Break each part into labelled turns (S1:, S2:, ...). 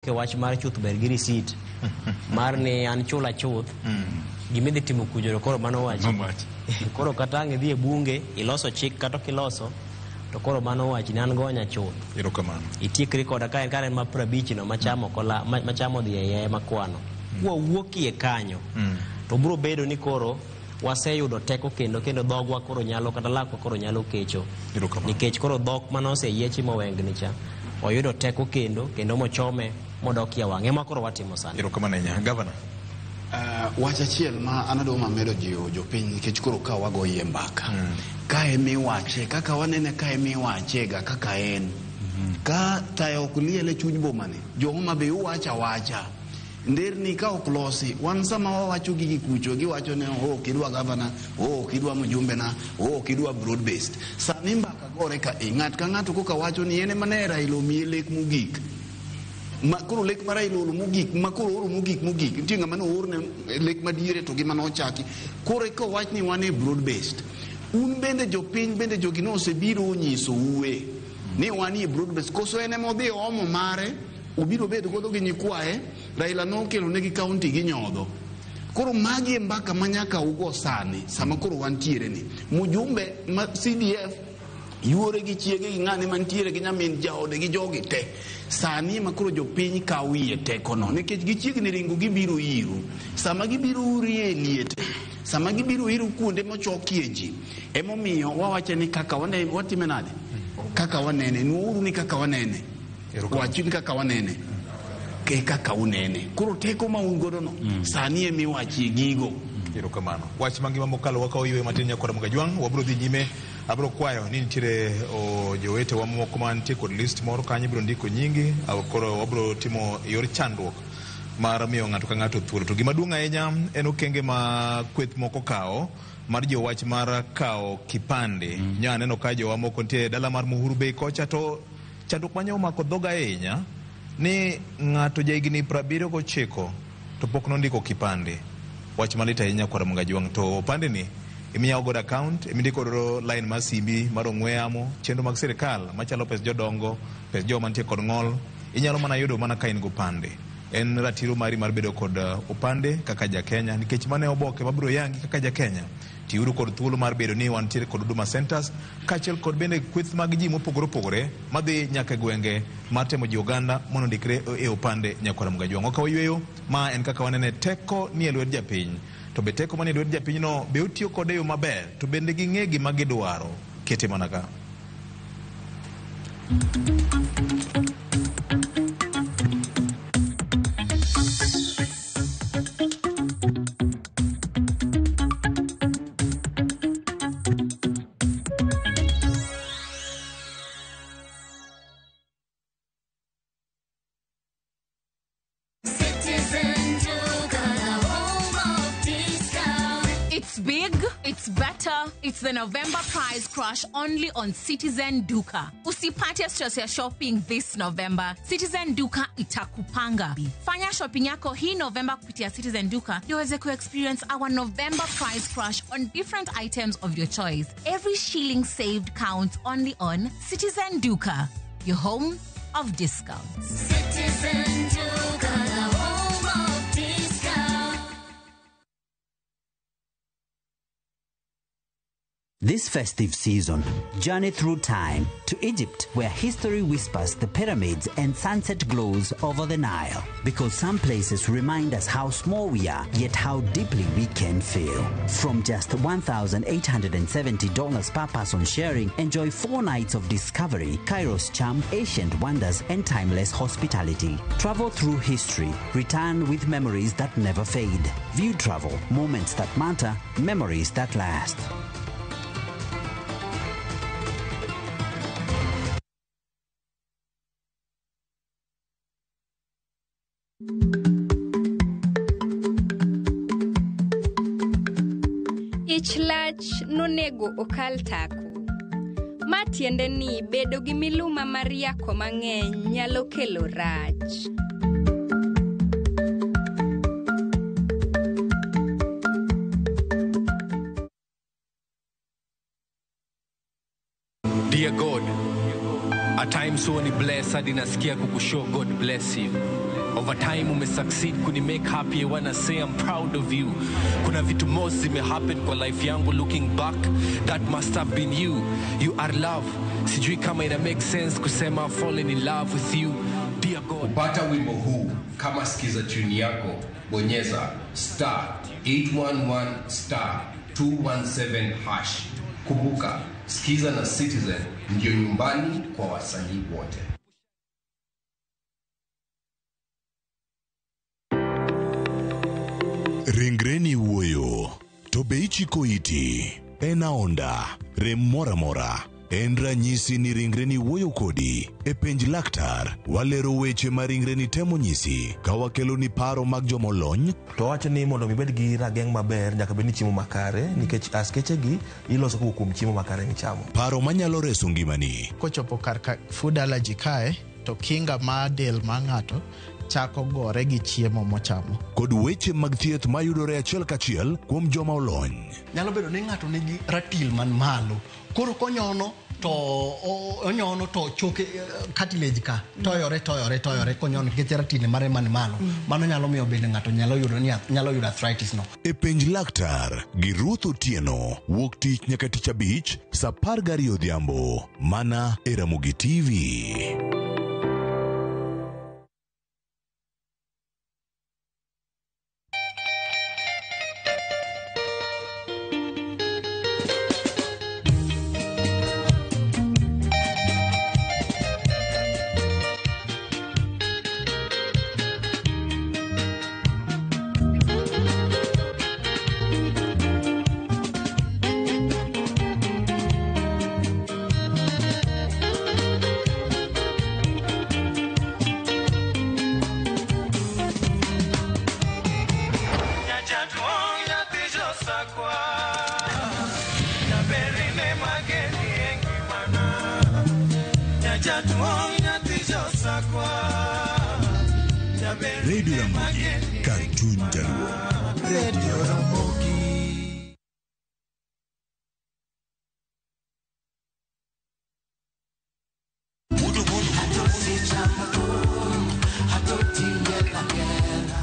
S1: Ke wach mar chuth ber gi receipt mar ni an chula chuth gimidhi timo kucho to koro mano wach. Koro kata ang' idhi e bunge iloso chik kata ok iloso to koro mano wach ni an gonya chuth.
S2: Erokamano.
S1: Itiekri koda ka en kare en ma 50 no machamo kola machamo odhi e iye makwano. Kwawuokie kanyo to biro bedo ni koro waseyudo teko kendo kendo dhogwa koro nyalo kata lakwa koro nyalo kecho. Nikech koro dhok mane oseyiechi mowengni cha oyudo teko kendo kendo mochome modokie wang'e ema koro watimo sani.
S2: Erokamano ahinya. Governor.
S3: Wach achiel ma an adwa medo jiwo jopiny nikech koro ka wagoye mbaka ka emiwache kaka wanene ka emiwachega kaka en ka taya ok liel e chuny bomani jo Homa Bay uwacho awacha nderni ka ok losi wan sama wawacho gigi kucho giwacho ni oh ok idwa gavana oh ok idwa mjumbe na oh ok idwa broad based sani mbaka gore ka e ng'at ka ng'ato koka wacho ni en ema ne Raila omiye lek mogik ma koro lek mar Raila oro mogik ma koro oro mogik mogik nitie ng'ama ne oorne lek madiere to gi mane ochaki koro eka owach ni wan e broad based un bende jopiny bende jogi ne osebiro onyiso ue ni wanie broad based koso en ema odhi omo mare obiro bedo godo gi nyikwaye Raila nokelo negi kaunti gi nyodho koro magi e mbaka ma nyaka ugo sani sama koro wantiere ni mjumbe ma CDF yuore gi chiege gi ng'ane mantiere gi nyamin jaode gi jogi te sani ema koro jopiny kawo iye tekono nikech gichiegni ringo gibiro iru sama gibiro uri e liete sama gibiro iru kuonde mochokie ji emomiyo wawacho ni kaka wanene watime nade kaka wanene nuouru ni kaka wanene wachu ni kaka wanene e kaka unene koro teko ma un godo no sani emiwachie gigo.
S2: Erokamano. Wach mangima mokalo wakawo yweyo matin nyakwara Mugajwang', wabiro dhi nyime. Abiro kwayo ni nitiere jowetewa moko mantie kod list moro kanyo ibiro ndiko nyingi, koro wabiro timo yor chandruok mar miyo ng'ato ka ng'ato thuolo. To gima duong' ahinya en okenge ma kweth moko kawo mar jiwo wach mar kawo kipande. Nya aneno ka jowa moko nitie e dala mar Muhuru Bay kocha to chandruok manya omako dhoga ahinya ni ng'ato ja higni 79 to pok nondiko kipande. Wach malit ahinya kwara Mugajwang'. To opande ni imiyawo godo account, imindiko godo line mar simbi mar ong'we yamo, chenro mag sirikal machalo pes jodongo, pes joma nitie kod ng'ol, inyalo mana yudo mana ka in gopande. En ratiro mari mar bedo kod opande kaka ja Kenya nikech mano e oboke mabiro yangi kaka ja Kenya. Tiuru kod thuolo mar bedo ni wantiere kod Huduma Centers kaachiel kod bende kweth mag ji mopogore opogore madhi nyaka e gwenge mar temo ji oganda mondo ondikre e opande nyakwara Mugajwang'. Ok wayweyo, ma en kaka wanene teko ni e lwet japiny. To be teko manie lwet japinyno be otiyo kode e yo maber? To bende ging'e gima gidwaro? Kete mana ka.
S4: It's big, it's better, it's the November price crash only on Citizen Duka. Usipate stress ya shopping this November. Citizen Duka itakupanga. Fanya shopping yako hii November kupitia Citizen Duka ndio uweze kuexperience our November price crash on different items of your choice. Every shilling saved counts only on Citizen Duka, your home of discounts.
S5: Citizen Duka, the home of discount.
S6: This festive season, journey through time to Egypt, where history whispers the pyramids and sunset glows over the Nile. Because some places remind us how small we are, yet how deeply we can feel. From just $1,870 per person sharing, enjoy 4 nights of discovery, Cairo's charm, ancient wonders, and timeless hospitality. Travel through history, return with memories that never fade. View travel, moments that matter, memories that last.
S7: Ich lach nonego okal tako. Ma tiende ni bedo gi miluma mar yako mang'eny nyalo kelo rach.
S8: Dear God, at times huwa ni bless hadi nasikia kukushow God bless you. Over time umesucceed kuni make happy. I wanna say I'm proud of you. Kuna vitu most zimehappen kwa life yangu. Looking back, that must have been you. You are love. Sijui kama ina make sense kusema I've fallen in love with you. Dear God.
S9: Kupata wimbo huu kama skiza tune yako, bonyeza star 811 star 217 hash. Kumbuka, Skiza na Citizen ndiyo nyumbani kwa wasanii wote.
S10: Ringreni wuoyo, to be ichiko iti? En aonda, rem moro amora. En ranyisi ni ringreni wuoyo kodi. E penj laktar, walero weche ma ringreni temo nyisi ka wakeloni paro mag jomolony.
S11: To wacho ni mondo mi ibed gi rageng' maber nyaka bed ni chiemo makare nikech askechegi iloso kowuok kuom chiemo makare michamo.
S10: Paro manyalo reso ngimani.
S12: Kochopo kar ka food allergy kae, to kinga mar del mar ng'ato chako gore gi chiemo mochamo.
S10: Kod weche mag thieth mayudore achiel kachiel kuom joma olony.
S13: Nyalo bedo ni ng'ato nigi ratil man malo, koro konyono to onyono to choke cartilage ka toyore toyore toyore konyono nikech ratil mare man malo. Mano nyalo miyo bende ng'ato nyalo yudo ni nyalo yudo arthritis no.
S10: E penj laktar gi Ruth Otieno wuok tich nyaka tich abich saa 12 odhiambo mana e Ramogi TV. Radio Ramogi, Cartoon Jaluo.
S14: Radio Ramogi.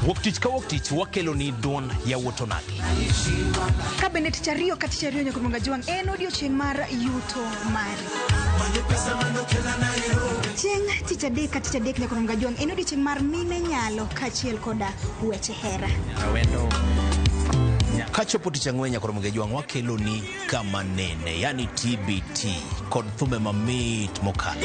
S15: Wuok tich ka wuok tich wakelo ni duond yawuot onagi.
S16: Ka bende tich ariyo ka tich ariyo nyaka Ramogi Ajwang' en odiochieng' mar yuto mari. Chieng' tich adek ka tich adek nyaka Ramogi Ajwang' en odiochieng' mar mine nyalo kaachiel koda weche hera.
S15: Kachopo tich ang'wen nyaka Ramogi Ajwang' wakelo ni kama nene, yani TBT kod thumbe mamit mokalo.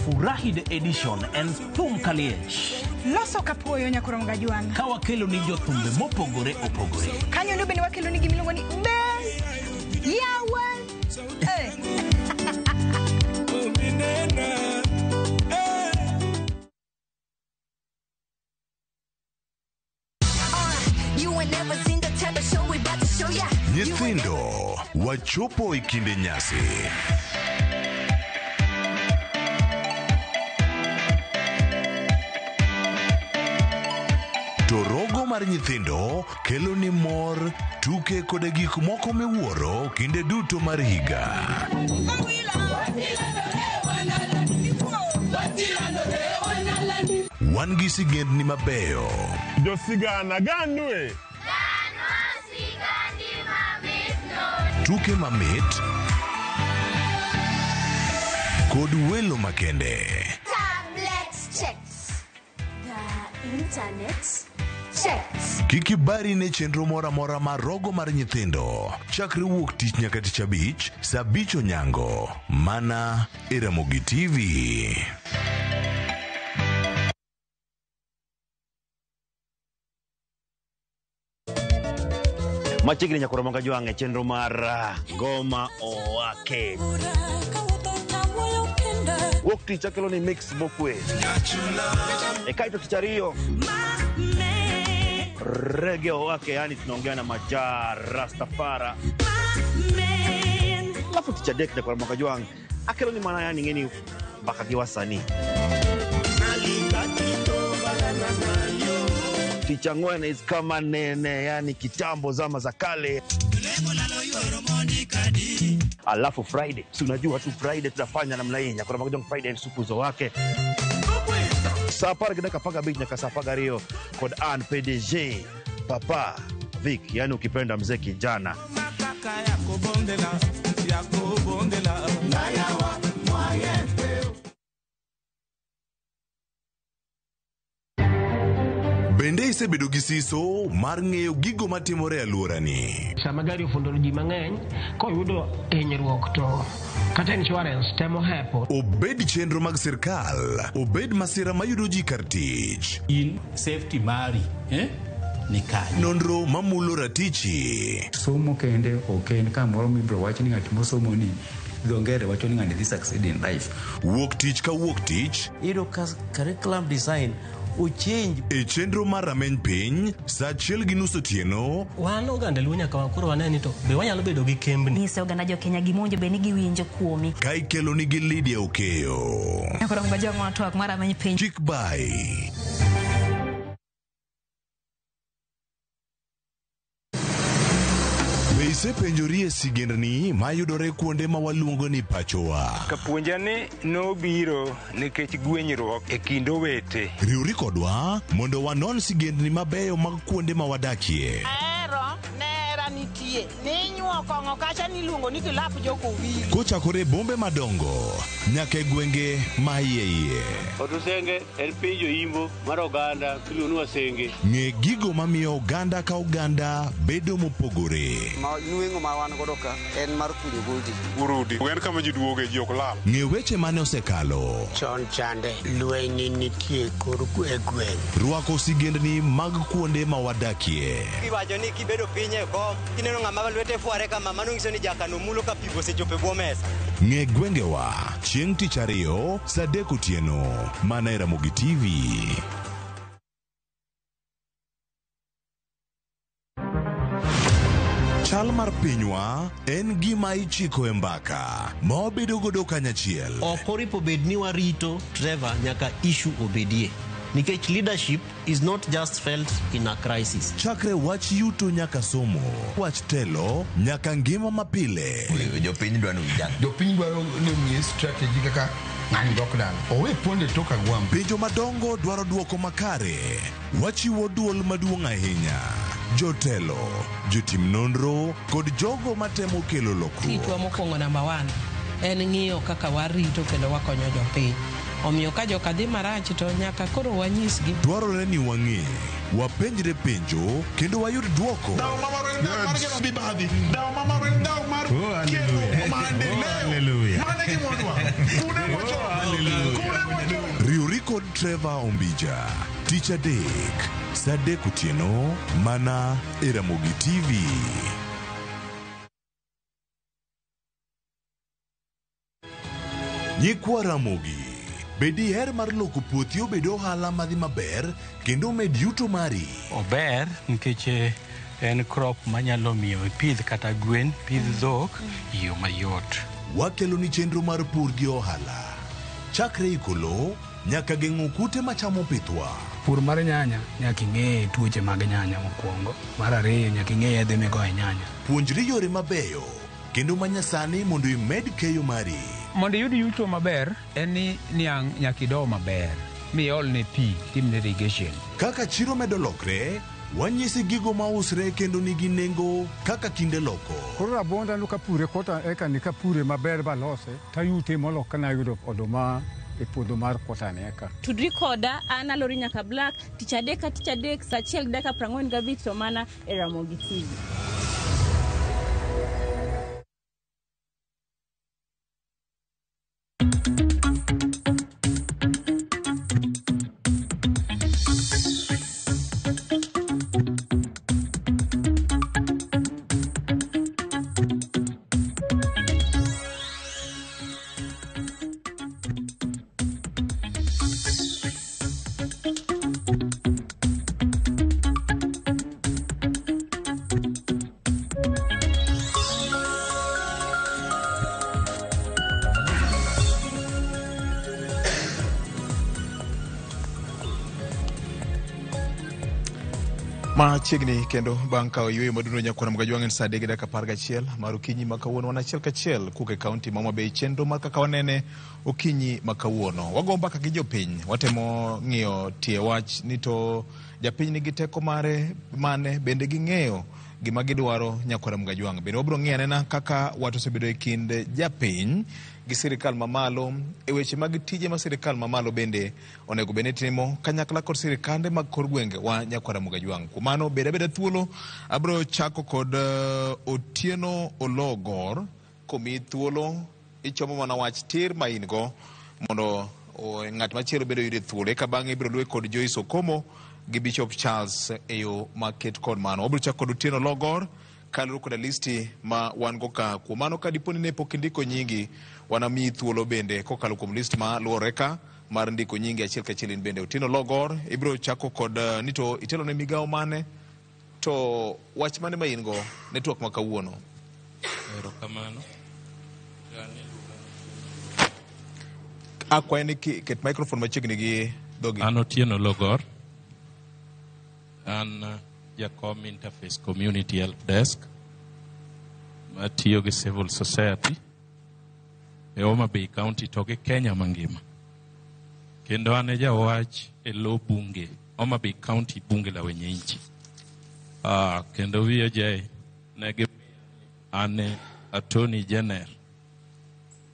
S15: Furahi the edition en thum kaliech.
S16: Loso kapuoyo nyaka Ramogi Ajwang'.
S15: Ka wakelo ni jothumbe mopogore opogore.
S16: Kanyo ndo bende wakelo ni gimiluongo ni be yawa.
S10: Nyithindo wachopo e kinde nyasi. To rogo mar nyithindo kelo ni mor, tuke koda gik moko miwuoro kinde duto mar higa. Wan gi sigendni mabeyo.
S17: Josigana ganue.
S10: Tuke mamit kod welo makende.
S5: Tablet checks. The internet checks.
S10: Kik ibari ne chenro moro amora mar rogo mar nyithindo. Chakre wuok tich nyaka tich abich, saa 5 onyango. Mana e Ramogi TV.
S18: Machiegni nyaka Ramogi Ajwang' e chenro mar Ngoma Owake. Wuok tich akelo ni mix mokwe. E kaito tich ariyo Reggae Owake, yani tunaongea na Majaa Rastafara. Alafu tich adek nyaka Ramogi Ajwang' akelo ni mana yani ng'eni mbaka gi wasanii. Tich ang'wen is kama nene, yani kitambo zama za kale. Alafu Friday, si unajua tu Friday tunafanya namna hii, nyaka Ramogi Ajwang' Friday supu zo wake. Saa 10:15 nyaka saa 12 kod an PDG Papa Vic, yani ukipenda mzee kijana.
S10: Bende isebedo gi siso mar ng'eyo gigo matimore e alworani?
S19: Sama gari ofundo ji mang'eny koyudo hinyruok to kata insurance temo hepo.
S10: Obed chenro mag sirkal, obed masira mayudo ji kar tich.
S20: In safety mari, ni kanye?
S10: Nonro mamulo ratichi.
S21: Somo kende ok en kamoro mibiro wach ni ng'at mosomo ni dho ngere wacho ni ng'ani dhi succeed in life.
S10: Wuok tich ka wuok tich.
S1: Iyudo ka curriculum design ochange.
S10: E chenro mar rameny piny, saa 1:30 otieno.
S19: Wan oganda Luo nyaka koro wane ni to be wanyalo bedo gi kembni.
S22: Nyise oganda jo Kenya gima owinjo bed ni giwinjo kuomi.
S10: Ka ikelo nigi Lydia Okeyo.
S22: Nyakoro ngajong' twak mar rameny piny.
S10: Chik bai. Be isepenjori e sigendni mayudore kuonde ma waluongo ni pachowa?
S23: Kapuonja ni nobiro nikech gwenyruok e kind owete.
S10: Riwri kodwa mondo wanon sigendni mabeyo mag kuonde ma wadakie.
S24: Ahero nera nitie ninyuo kong'o kacha niluongo ni kilap jokowili.
S10: Kochakore e bombe madongo nyaka e gwenge ma iye iye.
S25: Otusenge en piny joimbo mar oganda miluongo ni Wasenge.
S10: Ng'e gigo mamiyo oganda ka oganda bedo mopogore.
S26: Nweng'o ma wan godo ka en mar kunyo goldi.
S17: Urudi. En kama ji duoge ji ok lal.
S10: Ng'e weche mane osekalo.
S27: Chon chande lweny nitie kor e gweng'.
S10: Rwako sigendni mag kuonde ma wadakie.
S28: Iwacho ni kibedo piny e kom, kineno ng'ama lwete fware kama, mano nyiso ni jakano mulo ka pi osechopo e bwo mesa.
S10: Ng'e gwengewa chieng' tich ariyo saa 3 otieno mana e Ramogi TV. Chal mar pinywa en gima ichiko e mbaka ma wabedo godo kanyachiel.
S1: Ok oripo bed ni warito Trevor nyaka issue obedie. Nikech leadership is not just felt in a crisis.
S10: Chakre wach yuto nyaka somo, wach telo nyaka ngima mapile.
S29: Jopiny dwaro ni ujang. Jopiny dwaro ni omiye strategy kaka ng'ani dok dala. Owe ponde tok agwambo.
S10: Penjo madongo dwaro duoko makare. Wachiwo duol maduong' ahinya. Jotelo, jotim nonro kod jogo matemo kelo lokruok.
S30: Tijwa mokwongo namba 1 en ng'iyo kaka warito kendo wakonyo jopiny. Omiyo ka joka dhi marach to nyaka koro wanyisgi.
S10: Dwarore ni wang'e, wapenjre penjo kendo wayud duoko. Riwri kod Trevor Ombija tich adek saa 3 otieno mana e Ramogi TV. Nyikwa Ramogi, be diher mar loko puothi obed ohala madhi maber kendo med yuto mari?
S31: Ober nikech en crop manyalo miyo ipidh kata gwen, pidh dhok e yo mayot.
S10: Wakelo ni chenro mar pur gi ohala. Chakre iko lowo nyaka geng'o kute machamo pithwa.
S32: Pur mar nyanya nyaka ing'e tuoche mag nyanya mokwongo. Mar ariyo nyaka ing'e yedhe migoyo e nyanya.
S10: Puonjri yore mabeyo kendo manyasani mondo imed keyo mari.
S33: Mondo iyud yuto maber en ni niang' nyaka ido maber miolne pi timne irrigation.
S10: Kaka chiro medo lokre, wanyisi gigo mausre kendo nigi nengo kaka kinde loko.
S34: Koro rabuonda no kapure kota eka ni kapure maber balose tayute molo kana yudo oduma e puodho mar kota ni eka.
S35: Tudri koda an Alori Nyaka Black tich adek ka tich adek saa 1:45 to mana e Ramogi TV.
S2: Machiegni kendo bang' kawo yueyo madundo nyakwar Mgajwang' en saa 3:11 mar okinyi ma kawuono. Wan achiel kachiel kuok e kaunti ma Homa Bay, chenro mar kaka wanene okinyi ma kawuono. Wago mbaka gi jopiny, watemo ng'iyo tie wach ni to japiny nigi teko mare mane, bende ging'eyo gima gidwaro nyakwar Mgajwang'. Bende wabiro ng'iyo anena kaka wach osebedo e kind japiny gi sirikal mamalo e weche mag tije ma sirikal mamalo bende onego bed ni timo kanyakla kod sirikande mag kor gwenge wa nyakwar Mgajwang'. Kuom mano bed abeda thuolo, abiro chako kod Otieno Ologor komiyi thuolo ichomo mana wach tir ma in go mondo ng'at machielo bende oyude thuolo. Eka bang'e ibiro luwe kod Joyce Okomo gi Bishop Charles e yo maket kod mano. Wabiro chako kod Otieno Ologor kaluwore koda listi ma wan go ka. Kuom mano ka dipo ni ne pok indiko nyingi, wanamiyi thuolo bende kokalo kuom list ma luwore ka mar ndiko nyingi achiel kachiel in bende. Otieno Ologor, ibiro chako kod ni to itelo ne migawo mane, to wach mane ma in go ne twak ma kawuono?
S3: Erokamano.
S2: Akwayo ni ket microphone machiegni gi dhogi.
S3: An Otieno Ologor. An jakom Interface Community Help Desk matiyo gi civil society e Homa Bay County to gi Kenya mangima. Kendo an e jawach e lo bunge Homa Bay County bunge la wenye nchi. Kendo VOJ ne gi an e Attorney General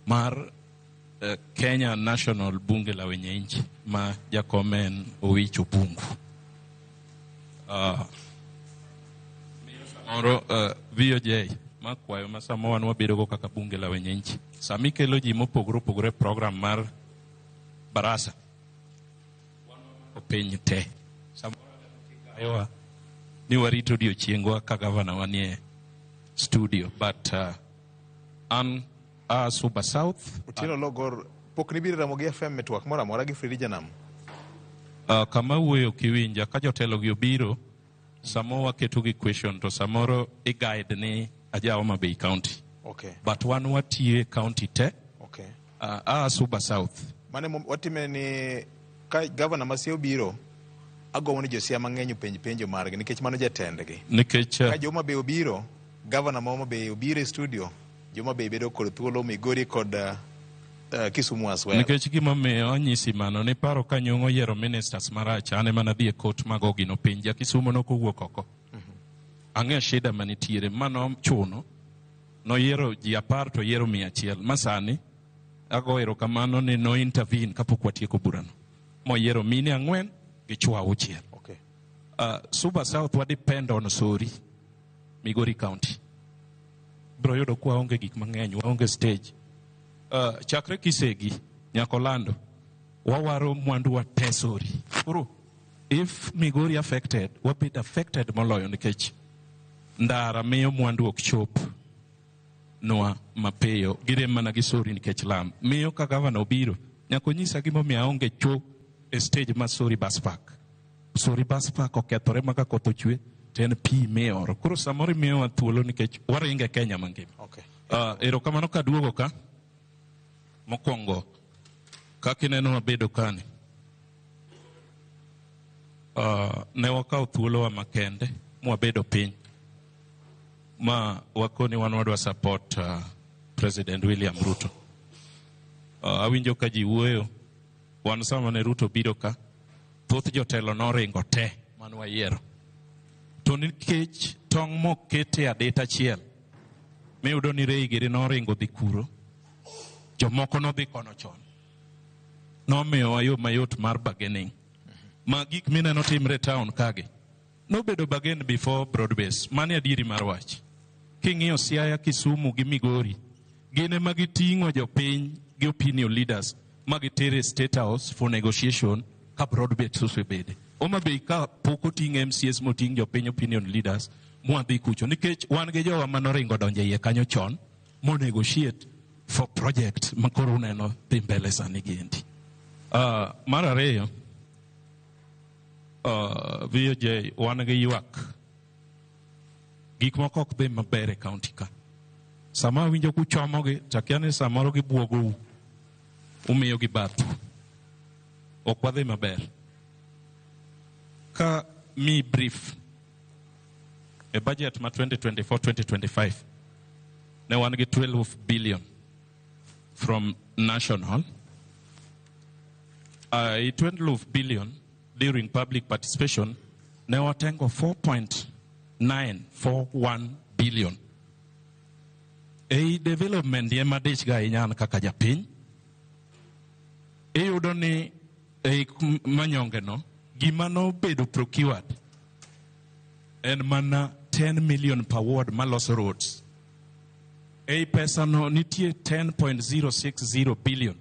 S3: mar Kenya National Bunge la wenye nchi ma jakom en Owich Obungu. Samoro VOJ makwayo ma sama wan wabedo go kaka bunge la wenye nchi. Sama ikelo ji mopogore opogore e program mar barasa piny te. Samoro ayowa ni warito odiochiengwa ka gavana wanie studio, but an Suba South.
S2: Otieno Ologor, pok nibiro Ramogi FM e twak moro amora gi Fredi Janam?
S3: Kama wuoyo kiwinja ka jotelo gi obiro, samo waketo gi question to samoro i guide ni aja Homa Bay County.
S2: Okay.
S3: But wan watiyo e county te.
S2: Okay.
S3: Suba South.
S2: Mane watime ni ka gavana ma Siaya obiro, agombo ni jo Siaya mang'eny openj penjo margi nikech mano jatendgi.
S3: Nikech
S2: ka jo Homa Bay obiro, gavana ma Homa Bay obiro e studio, jo Homa Bay bedo kod thuolo Migori kod Kisumu as well.
S3: Nikech gimomiyo anyisi mano, niparo ka Nyong'o oyiero ministers marach, an ema nadhi e court mago gino piny, ja Kisumu nokowuok oko. Ang'eyo shida manitiere, mano chuno, noyiero ji 10 to oyiero 100. Ma sani, ago erokamano ni no intervene kapok watieko burano. Moyiero mine 4 gi chwo 6.
S2: Okay.
S3: Suba South wa depend on Sori, Migori County. Bro yudo kwa waonge gik mang'eny, waonge stage. Chakre Kisegi, nyaka Olando, wawaro mwandu wa te Sori. Koro, if Migori affected, wabed affected moloyo nikech ndara miyo mwandu ok chop nwa mapiyo. Girem mana gi Sori nikech lam. Miyo ka gavana obiro, nyaka onyisa gimomiyo aonge cho e stage ma Sori bus park. Sori bus park okethore ma ka koth ochwe, to en pi mioro. Koro samoro imiyowa thuolo nikech waringe Kenya mangima.
S2: Okay.
S3: Erokamano kaduogo ka. Mokwongo, kaka ineno wabedo kani, ne wakawo thuolowa makende mwabedo piny ma wakoni wan wadwa support President William Ruto. Awinjo ka ji wuoyo, wan sama ne Ruto biro ka, thoth jotelo noringo te mane wayiero. To nikech tong' mokete adita achiel, miyudo ni Rei giri noringo dhi kuro, jomoko nodhi kono chon. Nomiyowa yo mayot mar bargaining. Ma gik mineno timre e town kagi, nobedo bargain before broad base. Mano e adieri mar wach. King'iyo Siaya, Kisumu gi Migori, gin ema giting'o jopiny gi opinion leaders ma gitere State House for negotiation ka broad base osebede. Homa Bay ka pok oting' MCS moting' jopiny opinion leaders mwadhi kucho nikech wan gi jowa manoringo donjo iye kanyo chon mo negotiate for project ma koro uneno dhi mbele sani giendi. Mar ariyo, VOJ wan gi ywak. Gik moko ok dhi maber e county ka. Sama awinjo kuchomogi, to akia ni samoro gibuogou, umiyogi bathu. Ok wadhi maber. Ka mi brief, E budget ma 2024-2025 ne wan gi 12 billion from national. 12 billion during public participation ne watengo 4.941 billion. Ei development ema dich ga ahinya an kaka japiny. Iyudo ni ei manyonge no, gima nobedo procured en mana 10 million per ward maloso roads. Ei pesa no nitie 10.060 billion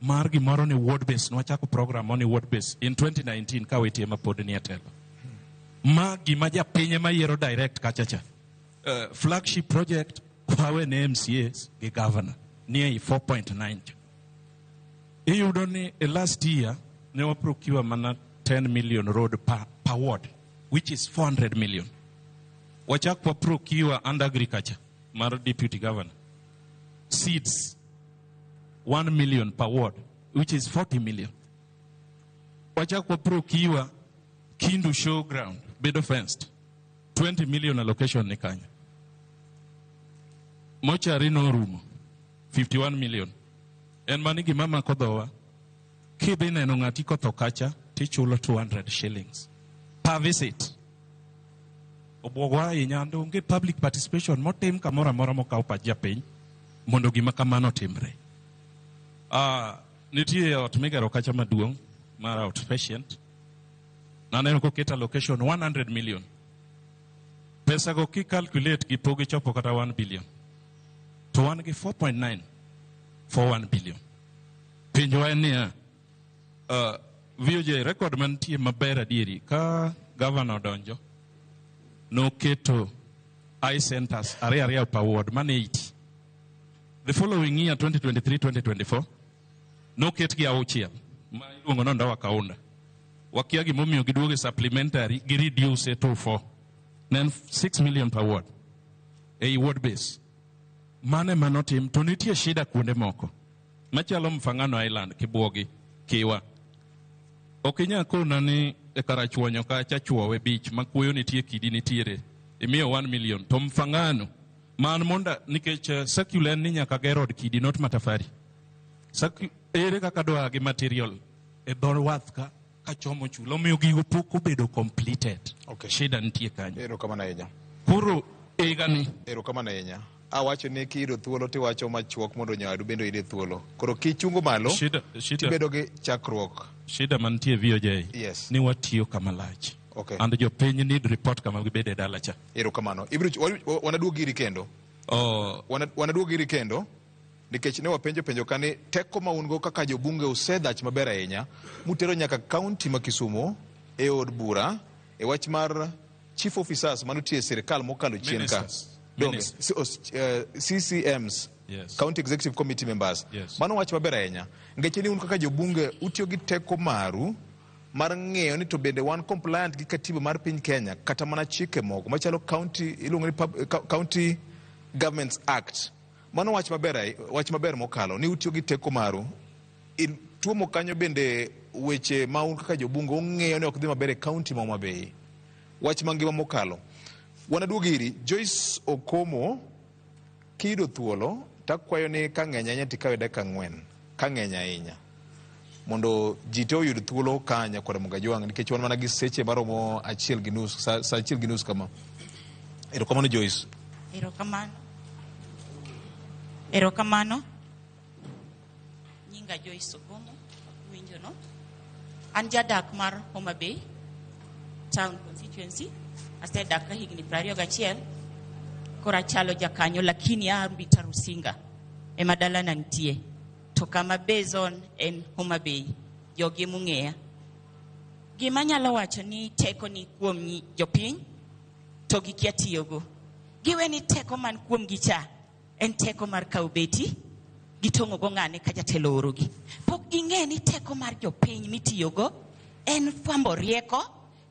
S3: mar gimoro ni ward base. Nwachako program ni ward base in 2019 ka wetie ma pod ni e telo. Ma gima japiny ema yiero direct kacha cha. Flagship project wawe ne MCAs gi governor ni ei 4.9. Iyudo ni e last year ne wa procure mana 10 million road per ward, which is 400 million. Wachak wa procure under agriculture mar deputy governor seeds 1 million per ward, which is 40 million. Wachak wa procure Kindu showground bedo fenced, 20 million allocation ni kanyo. Mochari norumo 51 million. En mani gima mako dhowa, kidhi neno ng'ati kotho kacha tichulo 200 shillings per visit. Obwogo ahinya, and onge public participation motim kamoro amora mokawo pach japiny mondo gima kamano timre. Nitie ot migero kacha maduong' mar outpatient. Naneno koket allocation 100 million. Pesa go ki calculate gi pok gichopo kata 1 billion. To wan gi 4.9 for 1 billion. Penjo en niya, VOJ record mantie maber adieri ka governor odonjo noketo eye centers ariyo ariyo per ward mane 80. The following year 2023-2024 noket gi auchiel ma iluongo ni Ondawa Kaunda. Wakia gimomiyo giduogo e supplementary gi reduce to 4. Ne en 6 million per ward ei ward base. Mane manotim to nitie shida kuonde moko machalo Mfangano Island, Kibwogi, Kiwa. Ok inyal kona ni e Karachuonyo kacha chuowe beach ma kuoyo nitie kidi nitiere imiyo 1 million to Mfangano man monda nikech circular en ni nyaka ger od kidi not matafari. Ere kaka dwa gi material e dho wath ka kachomo chulo omiyo gigo pok obedo completed.
S2: Okay.
S3: Shida nitie kanyo.
S2: Erokamano ahinya.
S3: Koro higani
S2: Erokamano ahinya. Awacho ni kiyudo thuolo tiwacho machuok mondo nyawadu bende oyud thuolo. Koro kichungo malo tibedo gi chakruok.
S3: Shida mantie VOJ.
S2: Yes.
S3: Ni watiyo kama lach.
S2: Okay.
S3: And jopiny need report kama gibede dala cha.
S2: Erokamano. Ibiro wanaduog iri kendo.
S3: Oh.
S2: Wanaduog iri kendo. Nikech ne wapenjo penjo kani teko ma un go kaka jobunge usedhach maber ahinya mutero nyaka kaunti ma Kisumu e od bura e wach mar chief officers mantie e sirikal mokalo chien ka. CCMs.
S3: Yes.
S2: County Executive Committee members.
S3: Yes.
S2: Mano wach maber ahinya. Nikech ni un kaka jobunge utiyo gi teko maru mar ng'eyo ni to bende wan compliant gi katiba mar piny Kenya kata mana chike moko machalo county iluongo ni County Governments Act. Mano wach maber, wach maber mokalo ni utiyo gi teko maru. Tuomo kanyo bende weche ma un kaka jobunge ung'eyo ni ok dhi maber e county ma Homa Bay. Wach mangima mokalo. Wanaduog iri Joyce Okomo kiyudo thuolo takwayo ni ka ng'eny ahinya tikawe dakika 4 ka ng'eny ahinya mondo ji te oyud thuolo kanya kod Mugajwang' nikech wan mana gi seche maromo 1:30 sa 1:30 kama. Erokamano Joyce.
S4: Erokamano. Erokamano. Nyinga Joyce Okomo, winjo no. An jadak mar Homa Bay Town Constituency. Asedak ka higni 21. Koro achalo jakanyo lakini aa Mbita Rusinga ema dalana nitie. To kama Bay Zone en Homa Bay. Jogi mung'eya. Gima anyalo wacho ni teko ni kuom jopiny to gikia tiyogo. Giwe ni teko man kuom gi cha en teko mar kawo beti gitong'o go ng'ane ka jatelo oorogi. Pok ging'e ni teko mar jopiny mitiyogo en fwambo rieko,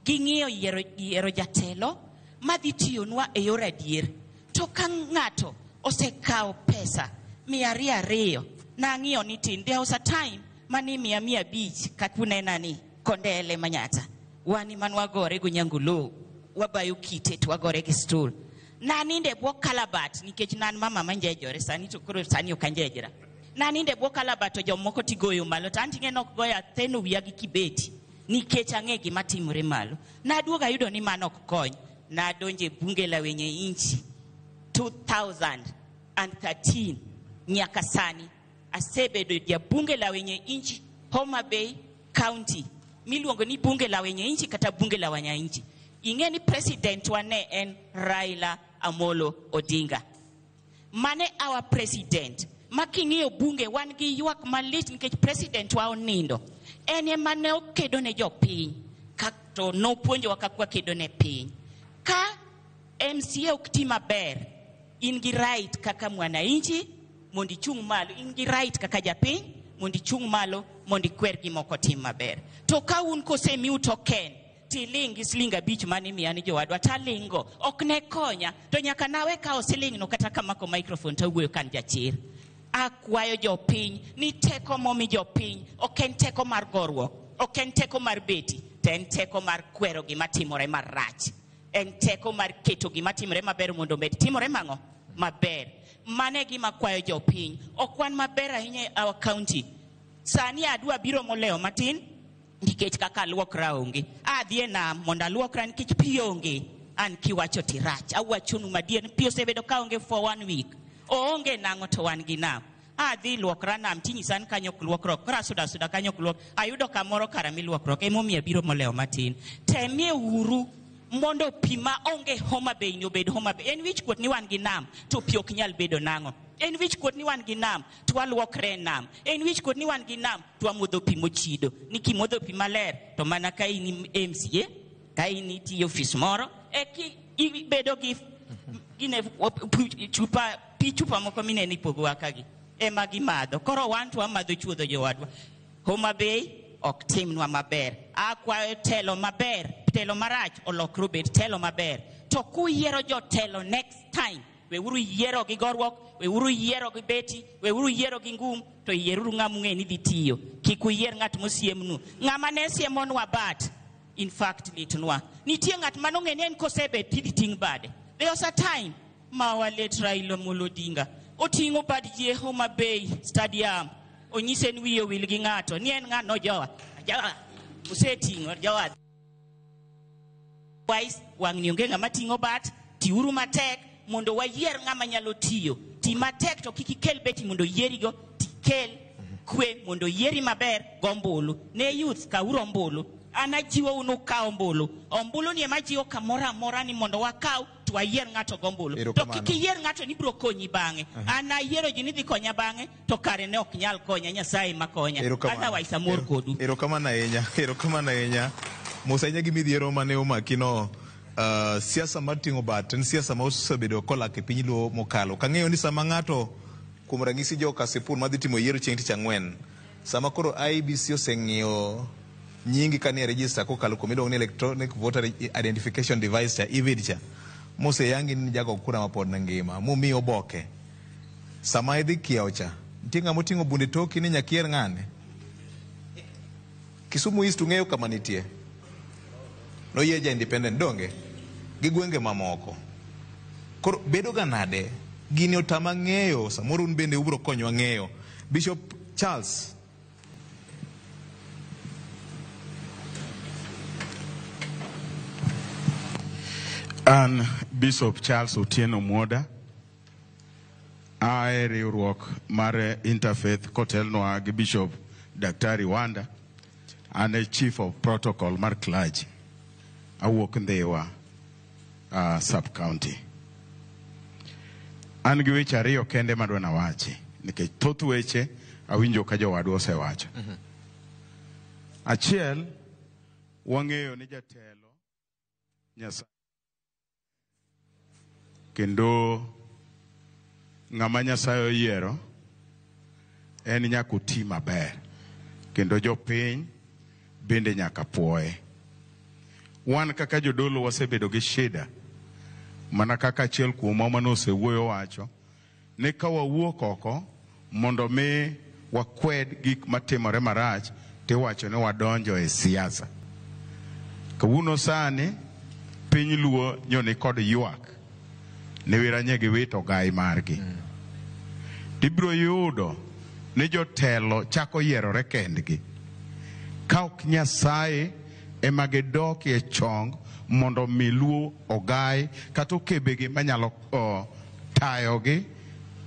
S4: ging'iyo yiero jatelo madhi tiyonwa e yor adier. To ka ng'ato osekawo pesa 200 nang'iyo ni tin, there was a time mani 500 kakunena ni Kondele Manyata wani manwagore go Nyangulo wabayo kite to wagore gi stool. Naninde bwo kalabat nikech nan mama manjejore sani to koro sani ok anjejra. Naninde bwo kalabat to jomoko tigoyo malo to an ting'e nok goya theno wiya gi kibeti nikech ang'e gima timore malo. Naduogo ayudo ni mano ok kony. Nadonjo e bunge la wenye inchi 2013 nyaka sani asebedo jabunge la wenye inchi Homa Bay County miluongo ni bunge la wenye inchi kata bunge la wananchi. Ing'e ni president wa ne en Raila Amolo Odinga. Mane our president. Ma king'iyo bunge wan gi ywak malich nikech president wa onindo. En ema ne okedo ne jopiny to nopuonjowa kaka wakedo ne piny. Ka MCA ok ti maber, in gi right kaka mwananchi mondo ichung' malo, in gi right kaka japiny mondo ichung' malo mondo ikwer gima ok otim maber. To ka un kosemiu token tiling' gi siling 5 mane imiya ni jowadwa talingo ok ne konya to nyaka nawe kawo siling no kata kamako microphone tawuoyo kan jachir. Akwayo jopiny ni teko momi jopiny ok en teko mar goruok, ok en teko mar beti, to en teko mar kwero gima timore marach. En teko mar keto gima timore maber mondo omed timore mang'o maber. Mane gima kwayo jopiny. Ok wan maber ahinya e our county. Sani adwa biro molewo matin nikech kaka aluokra onge. Adhi e nam mondo aluokra nikech pi onge. An kiwacho tirach. Awachonu madier pi osebedo ka onge for 1 week. Oonge nang'o to wan gi nam. Adhi luokra nam tinyisa ni kanyo ok luokruok. Koro asuda asuda kanyo ok luok. Ayudo kamoro kara miluokruok. Emomiyo abiro molewo matin. Temie uru mondo pi ma onge Homa Bay ni obed Homa Bay. En wich kuot ni wan gi nam to pi ok nyal bedo nang'o. En wich kuot ni wan gi nam to waluokre e nam. En wich kuot ni wan gi nam to wamodho pi mochido. Ni kimodho pi maler to mana ka in MCA, ka in itiyo ofis moro, eki ibedo gi gine chupa pi chupa moko mineno ipogowa kagi ema gimadho. Koro wan to wamadho chuodho jowadwa. Homa Bay ok timnwa maber. Akwayo telo maber, telo marach olokre obed telo maber. To kuyiero jotelo next time, weuru yiero gi goruok, weuru yiero gi beti, weuru yiero gi ngum, to yieruru ng'ama ung'e ni dhi tiyo. Kik uyier ng'at mosiemnu. Ng'ama ne siemonwa bat, in fact litnwa. Nitie ng'at manong'e ni en kosebet tidhi ting' bade. There was a time ma walet Raila Amolo Odinga oting'o bad ji e Homa Bay Stadium. Onyise ni wiye owil gi ng'ato, ni en ng'ano jowa. Jowa, oseting'o jowa. Wise, wang' ni onge ng'ama ting'o bat, tiuru matek mondo wayier ng'ama nyalo tiyo. Ti matek to kik ikel beti mondo yierigo, tikel kwe mondo yieri maber gombulu. Ne youth kawuru ombulu. An ajiwou ni ukaw ombulu. Ombulu ni ema jiwo kamoro amora ni mondo wakaw to wayier ng'ato gombulu. To kik iyier ng'ato ni biro konyi bang'e. An ayiero ji ni dhi konya bang'e to kare ne ok nyal konya, Nyasaye ema konya. Otherwise amor kodu.
S2: Erokamano ahinya, erokamano ahinya. Mos ahinya gi midhiero mane omaki no. Siasa mar ting'o bat en siasa ma osebedo kolak e piny Luo mokalo. Kang'eyo ni sama ng'ato kuom ranyisi jo Kasipul madhi timo yiero chieng' tich ang'wen, sama koro IEBC oseng'iyo nyingi kanie register kokalo kuom iluongo ni electronic voter identification device cha EVID cha, moseyangi ni jago kura mapod ngima, momiyi oboke, sama idhi kiewo cha, nitie ng'ama oting'o bunde toki ni nyaka iyier ng'ane. Kisumu East ung'eyo kama nitie. Noyie ja independent donge? Gi gwenge mamoko. Koro bedo ga nade? Gini otama ng'eyo, samoro un bende ubiro konyowa ng'eyo. Bishop Charles.
S5: An Bishop Charles Otieno Mwoda, a e riwruok mar Interfaith kotelnwa gi Bishop Daktari Wanda. An e Chief of Protocol mar clergy. Awuok Ndhiwa sub-county. An gi weche ariyo kende madwa nawachi, nikech thoth weche awinjo ka jowadwa osewacho. Achiel, wang'eyo ni jatelo Nyasaye kendo ng'ama Nyasaye oyiero en nyaka oti maber, kendo jopiny bende nyaka puoye. Wan kaka jodolo wasebedo gi shida, mana kaka achiel kuomwa mane osewuoyo wacho, ni ka wawuok oko mondo mi wakwed gik matimore marach, tiwacho ni wadonjo e siasa. Kawuono sani Piny Luo nyo ni kod ywak ne wiranye gi wito gai margi. Tibiro yudo ni jotelo chako yierore kendgi. Ka ok Nyasaye ema gidokie chong mondo mi Luo ogai kata okebegi manyalo tayogi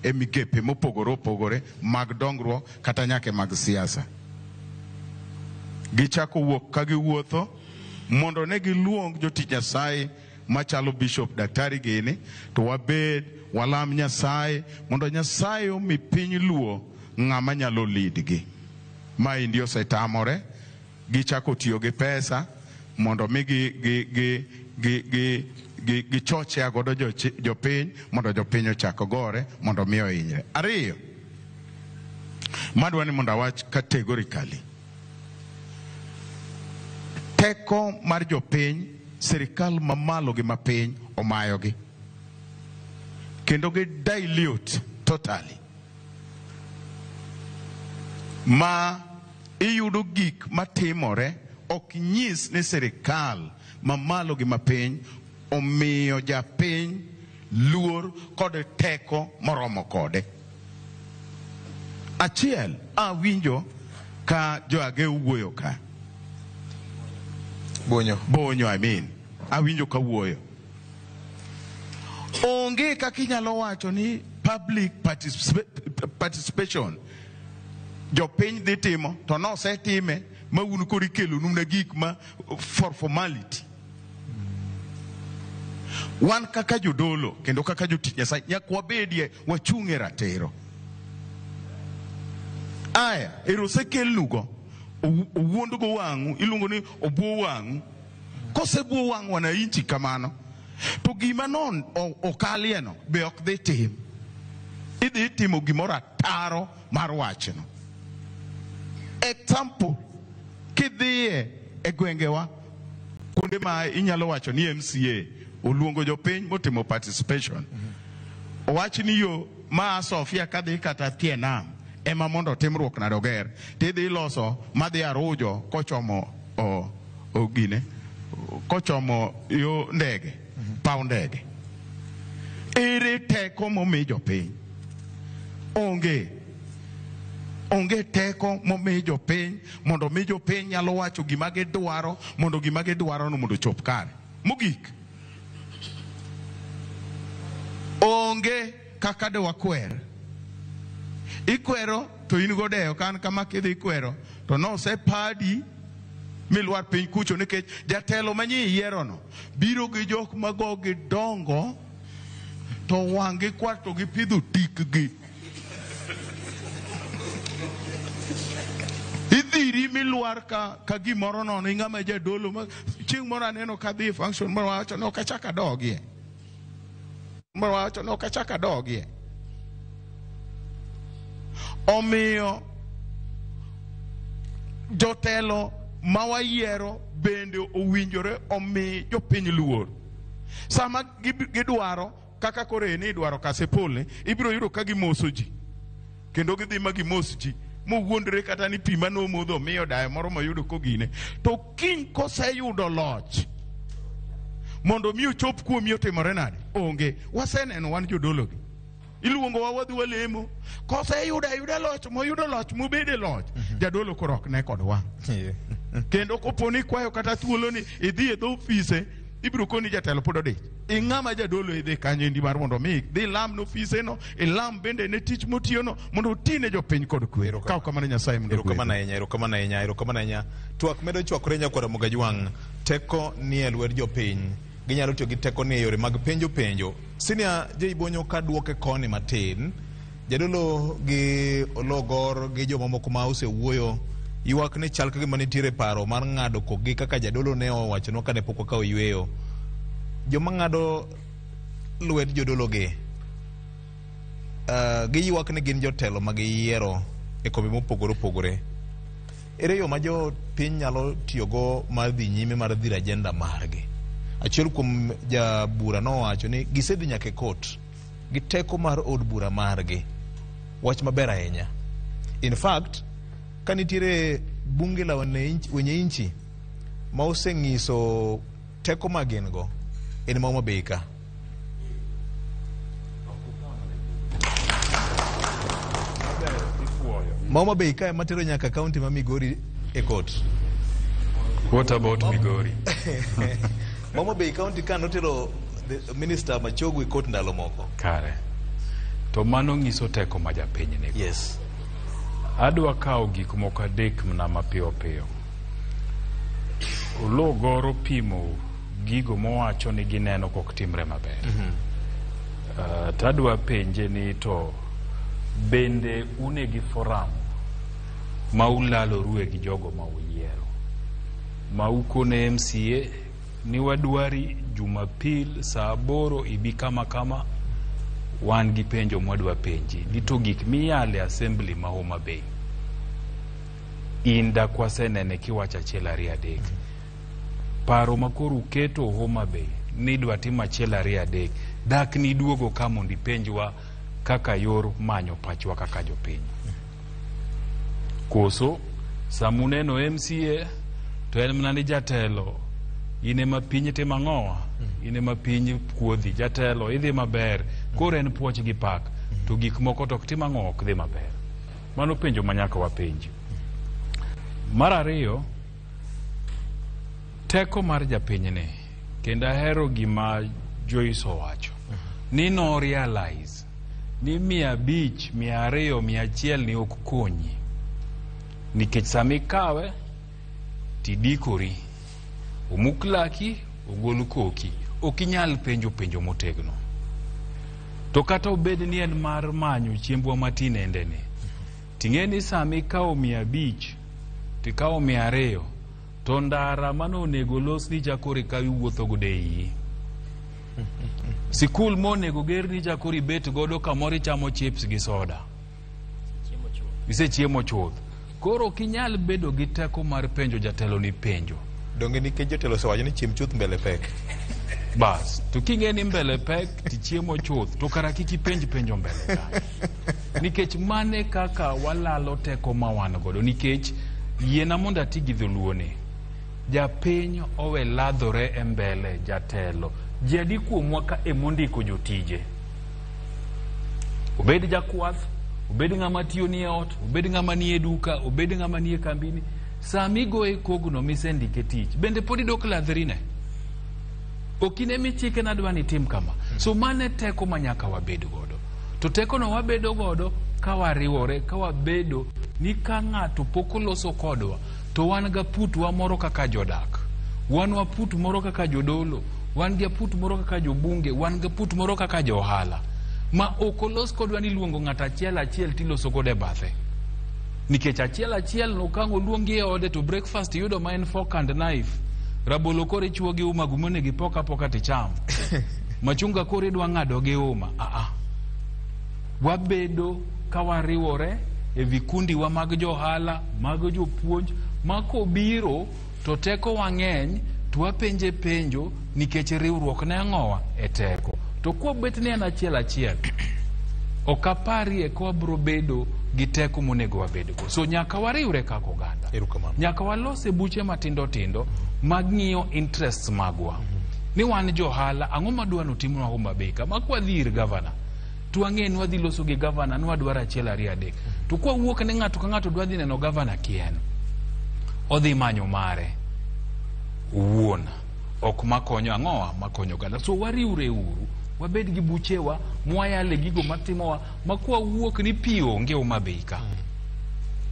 S5: e migepe mopogore opogore mag dongruok kata nyaka mag siasa. Gichako wuok ka giwuotho mondo ne giluong jotich Nyasaye machalo Bishop Daktari gini to wabed walam Nyasaye mondo Nyasaye omi piny Luo ng'ama nyalo lead gi. Maendi osetamore, gichako tiyo gi pesa mondo mi gichochea godo jopiny mondo jopiny ochak gore mondo mi ohinyre. Ariyo, madwa ni mondo awach categorically, teko mar jopiny, sirikal mamalo gi mapiny omayogi kendo gi dilute totally, ma iyudo gik matimore ok nyis ni sirikal mamalo gi mapiny omiyo japiny luor kod teko moromo kode. Achiel, awinjo ka joage wuoyo ka.
S2: Bonyo.
S5: Bonyo, I mean. Awinjo ka wuoyo. Onge kaka inyalo wacho ni public participation jopiny dhi timo to nosetime ma un koro ikelonu na gik ma for formality. Wan kaka jodolo kendo kaka jotich Nyasaye nyaka wabedie wachung' e ratiro. Aya, ero osekelnugo owuondgo wang'u, iluongo ni obuo wang'u. Kosebuo wang' wananchi kamano, to gima non okalieno be ok dhi tim. Idhi timo gimoro ataro mar wachno. Example, kidhiye e gwengewa kuonde ma inyalo wacho ni MCA oluongo jopiny motimo participation. Owach ni yo ma Sofia kadhi kata tie nam ema mondo timruok nade oger. Tidhi loso madhi Arujo kochomo gine kochomo yo ndege, paw ndege. Ere teko momi jopiny? Onge. Onge teko momi jopiny mondo mi jopiny nyalo wacho gima gidwaro mondo gima gidwaro no mondo ochop kare. Mogik, onge kaka de wakwer. Ikwero to in godeyo kan kama kidhi kwero to nosepadi milwar piny kucho nikech jatelo manyie yierono biro gi jok magogi dongo to wang'gi kwar to gipidho tikgi. Idhiri milwar ka gimoro nono ing'ama jadolo ma chieng' moro aneno kadhi e function moro wacho ni ok achak adogie. Moro wacho ni ok achak adogie. Omiyo jotelo ma wayiero bende owinjore omi jopiny luor. Sama gidwaro kaka koro en idwaro Kasipul ni, ibiro yudo ka gimoso ji. Kendo gidhi ma gimos ji. Mowuondre kata ni pi manomodho miyo dayo moro moyudo kogine. To kiny koseyudo loch, mondo mi ochop kuomi otimore nade? Onge. Waseneno wan jodologi. Iluongowa wadhi walemo. Koseyudo ayuda loch, moyudo loch, mobede loch. Jadolo koro ok ne kod wang'. Kendo kopo ni ikwayo kata thuolo ni idhi e dho ofise, ibiro koni jatelo pod odich. Ing'ama jadolo idhi kanyo endi mar mondo mi idhi ilam ne ofise no, ilam bende ne tich motiyo no, mondo oti ne jopiny kod kwe. Kaw kamano Nyasaye mondo
S2: Erokamano ahinya, erokamano ahinya, erokamano ahinya. Twak medo chwakore nyakwar Ramogi Ajwang'. Teko nie lwet jopiny. Ginyalo tiyo gi teko ni e yore mag penjo penjo. Senior J Bonyo ka duoke koni matin. Jadolo gi Ologor gi jomamoko ma osewuoyo ywak ni chal ka gima nitiere paro mar ng'ado kokgi kaka jadolo ne owachonwa kane pok wakawo yweyo. Joma ng'ado lwet jodolo gi giywak ni gin jotelo ma giyiero e kombe mopogore opogore. Ere yo ma jopiny nyalo tiyogo mar dhi nyime mar dhiro agenda margi? Achiel kuom jabura nowacho ni gisedhi nyaka e court gi teko mar od bura margi. Wach maber ahinya. In fact, ka nitiere bunge la wenye inchi ma oseng'iso teko ma gin go, En ma Homa Bay ka. Ma Homa Bay ka ema tero nyaka kaunti ma Migori e court.
S33: What about Migori?
S2: Ma Homa Bay County ka notero the minister Machogu e court ndalo moko.
S33: Kare. To mano nyiso teko ma japiny nigo.
S2: Yes.
S33: Adwa kawo gik moko adek mana mapiyo piyo. Oloo Goro pimo gigo mowacho ni gineno kok timre maber. To adwa penje ni to bende une gi forum ma ulalorue gi jogo ma uyiero ma ukone MCA ni wadwari Jumapil saa 8 ibi kama kama, wan gi penjo mwadwa penji ni to gik miyale assembly ma Homa Bay in dak wasenene kiwacho 1 2 3 paro ma koro uketo Homa Bay ni idwa tim 1 2 3 dak ni duogo ka mondo ipenjwa kaka yor manyo pachwa kaka jopiny. Koso samuneno MCA to en mana ni jatelo in ema piny timo ang'owa, in ema piny kuodhi, jatelo idhi maber, koro en puoch gi pak, to gik moko to ok tim ang'o, ok dhi maber. Mano penjo ma nyaka wapenji. Mar ariyo, teko mar japinyni, kendo ahero gima Joyce owacho, ni no realize ni 500, 200, 100 ni ok konyi, nikech sama ikawe tidikori, omuk laki, ogol koki, ok inyal penjo penjo motegno. To kata obed ni en mar manyo chiembwa matinendeni, ting'e ni sama ikawo 500 tikawo 200 to ndara mano onego losni cha koro ikaw iwuotho godo e iyi. Sikul monego gerni cha koro ibet godo kamoro ichamo chips gi soda. Isechiemo chuth. Koro ok inyal bedo gi teko mar penjo jatelo ni penjo.
S2: Donge nikech jotelo osewacho ni chiem chuth mbele pek.
S33: Bas, to king'e ni mbele pek tichiemo chuth, to kara kik ipenj penjo mbele ka. Nikech mane kaka walalo teko ma wan godo, nikech yiena mondo ati gi dholuo ni. Japiny owe ladhore e mbele jatelo. Ji adi kuomwa ka emondiko jotije? Obed jakwath, obed ng'ama tiyo ni e ot, obed ng'ama nie duka, obed ng'ama nie kambini. Sama igoye kogno misendike tich, bende pod idok ladhrine. Ok in ema ichike nadwa ni itim kama. So mane teko ma nyaka wabed godo. To tekono wabedo godo ka wariwore, ka wabedo ni ka ng'ato pok oloso kodwa, to wan gaputwa moro kaka jodak, wan waput moro kaka jodolo, wan gi aput moro kaka jobunge, wan gi aput moro kaka johala. Ma ok olos kodwa ni iluongo ng'ato achiel achiel tiloso godo e bathe. Nikech achiel achiel no ka ang' oluongi e ode to breakfast iyudo ma en fork and knife. Rabolo koro ichuo gi uma gimonego ipok apoka ticham. Machunga koro idwa ng'ado gi uma. Wabedo ka wariwore e vikundi wa mag johala, mag jopuonj, ma kobiro to teko wang'eny to wapenje penjo nikech riwruok ne ang'owa e teko. To kwabet ni en achiel achiel, ok aparie ka wabiro bedo gi teko monego wabedgo. So nyaka wariwre kaka oganda. Nyaka walose buche matindo tindo mag ng'iyo interests magwa. Ni wan johala, ang'o madwa notimnwa Homa Bay ka? Ma kwadhi ir gavana, to wang'e ni wadhi loso gi gavana ni wadwaro 1 2 3. To kwawuok ni ng'ato ka ng'ato dwa dhi neno gavana kien, odhi manyo mare owuon, ok makonyo ang'owa, makonyo oganda. So wariwre uru, wabed gi buchewa, mwayale gigo matimowa, ma kwawuok ni pi onge Homa Bay ka.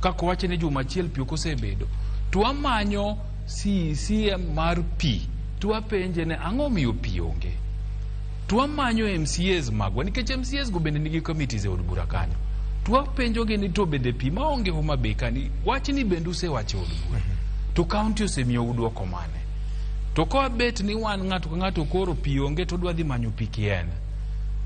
S33: Kaka owacho ni juma achiel pi ok osebedo, to wamanyo CECM mar pi, to wapenje ne ang'o miyo pi onge. To wamanyo MCAs magwa, nikech MCAs go bende nigi committees e od bura kanyo. To wapenjogi ni to bende pi maonge Homa Bay ka ni, wachni bende usewacho e od bura. To county osemiyou duoko mane? To kawabet ni wan ng'ato ka ng'ato koro pi onge to odwa dhi manyo pi kien,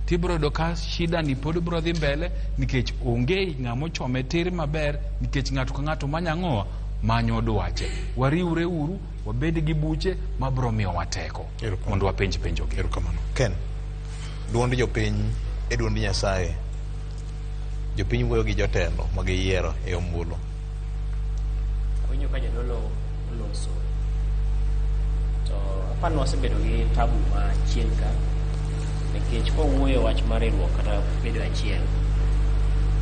S33: tibiro yudo ka shida ni pod biro dhi mbele nikech onge ng'ama ochome tir maber, nikech ng'ato ka ng'ato manyo ang'owa, manyo dwache. Wariwre uru, wabed gi buche mabiro miyowa teko mondo wapenj penjo gi.
S2: Erokamano. Ken, duond jopiny e duond Nyasaye. Jopiny wuoyo gi jotelo ma giyiero e ombulu.
S1: Awinjo ka jadolo oloso, to Aparo ni wasebedo gi tabu ma chien ka nikech kwawuoyo wach mar riwruok kata bedo achiel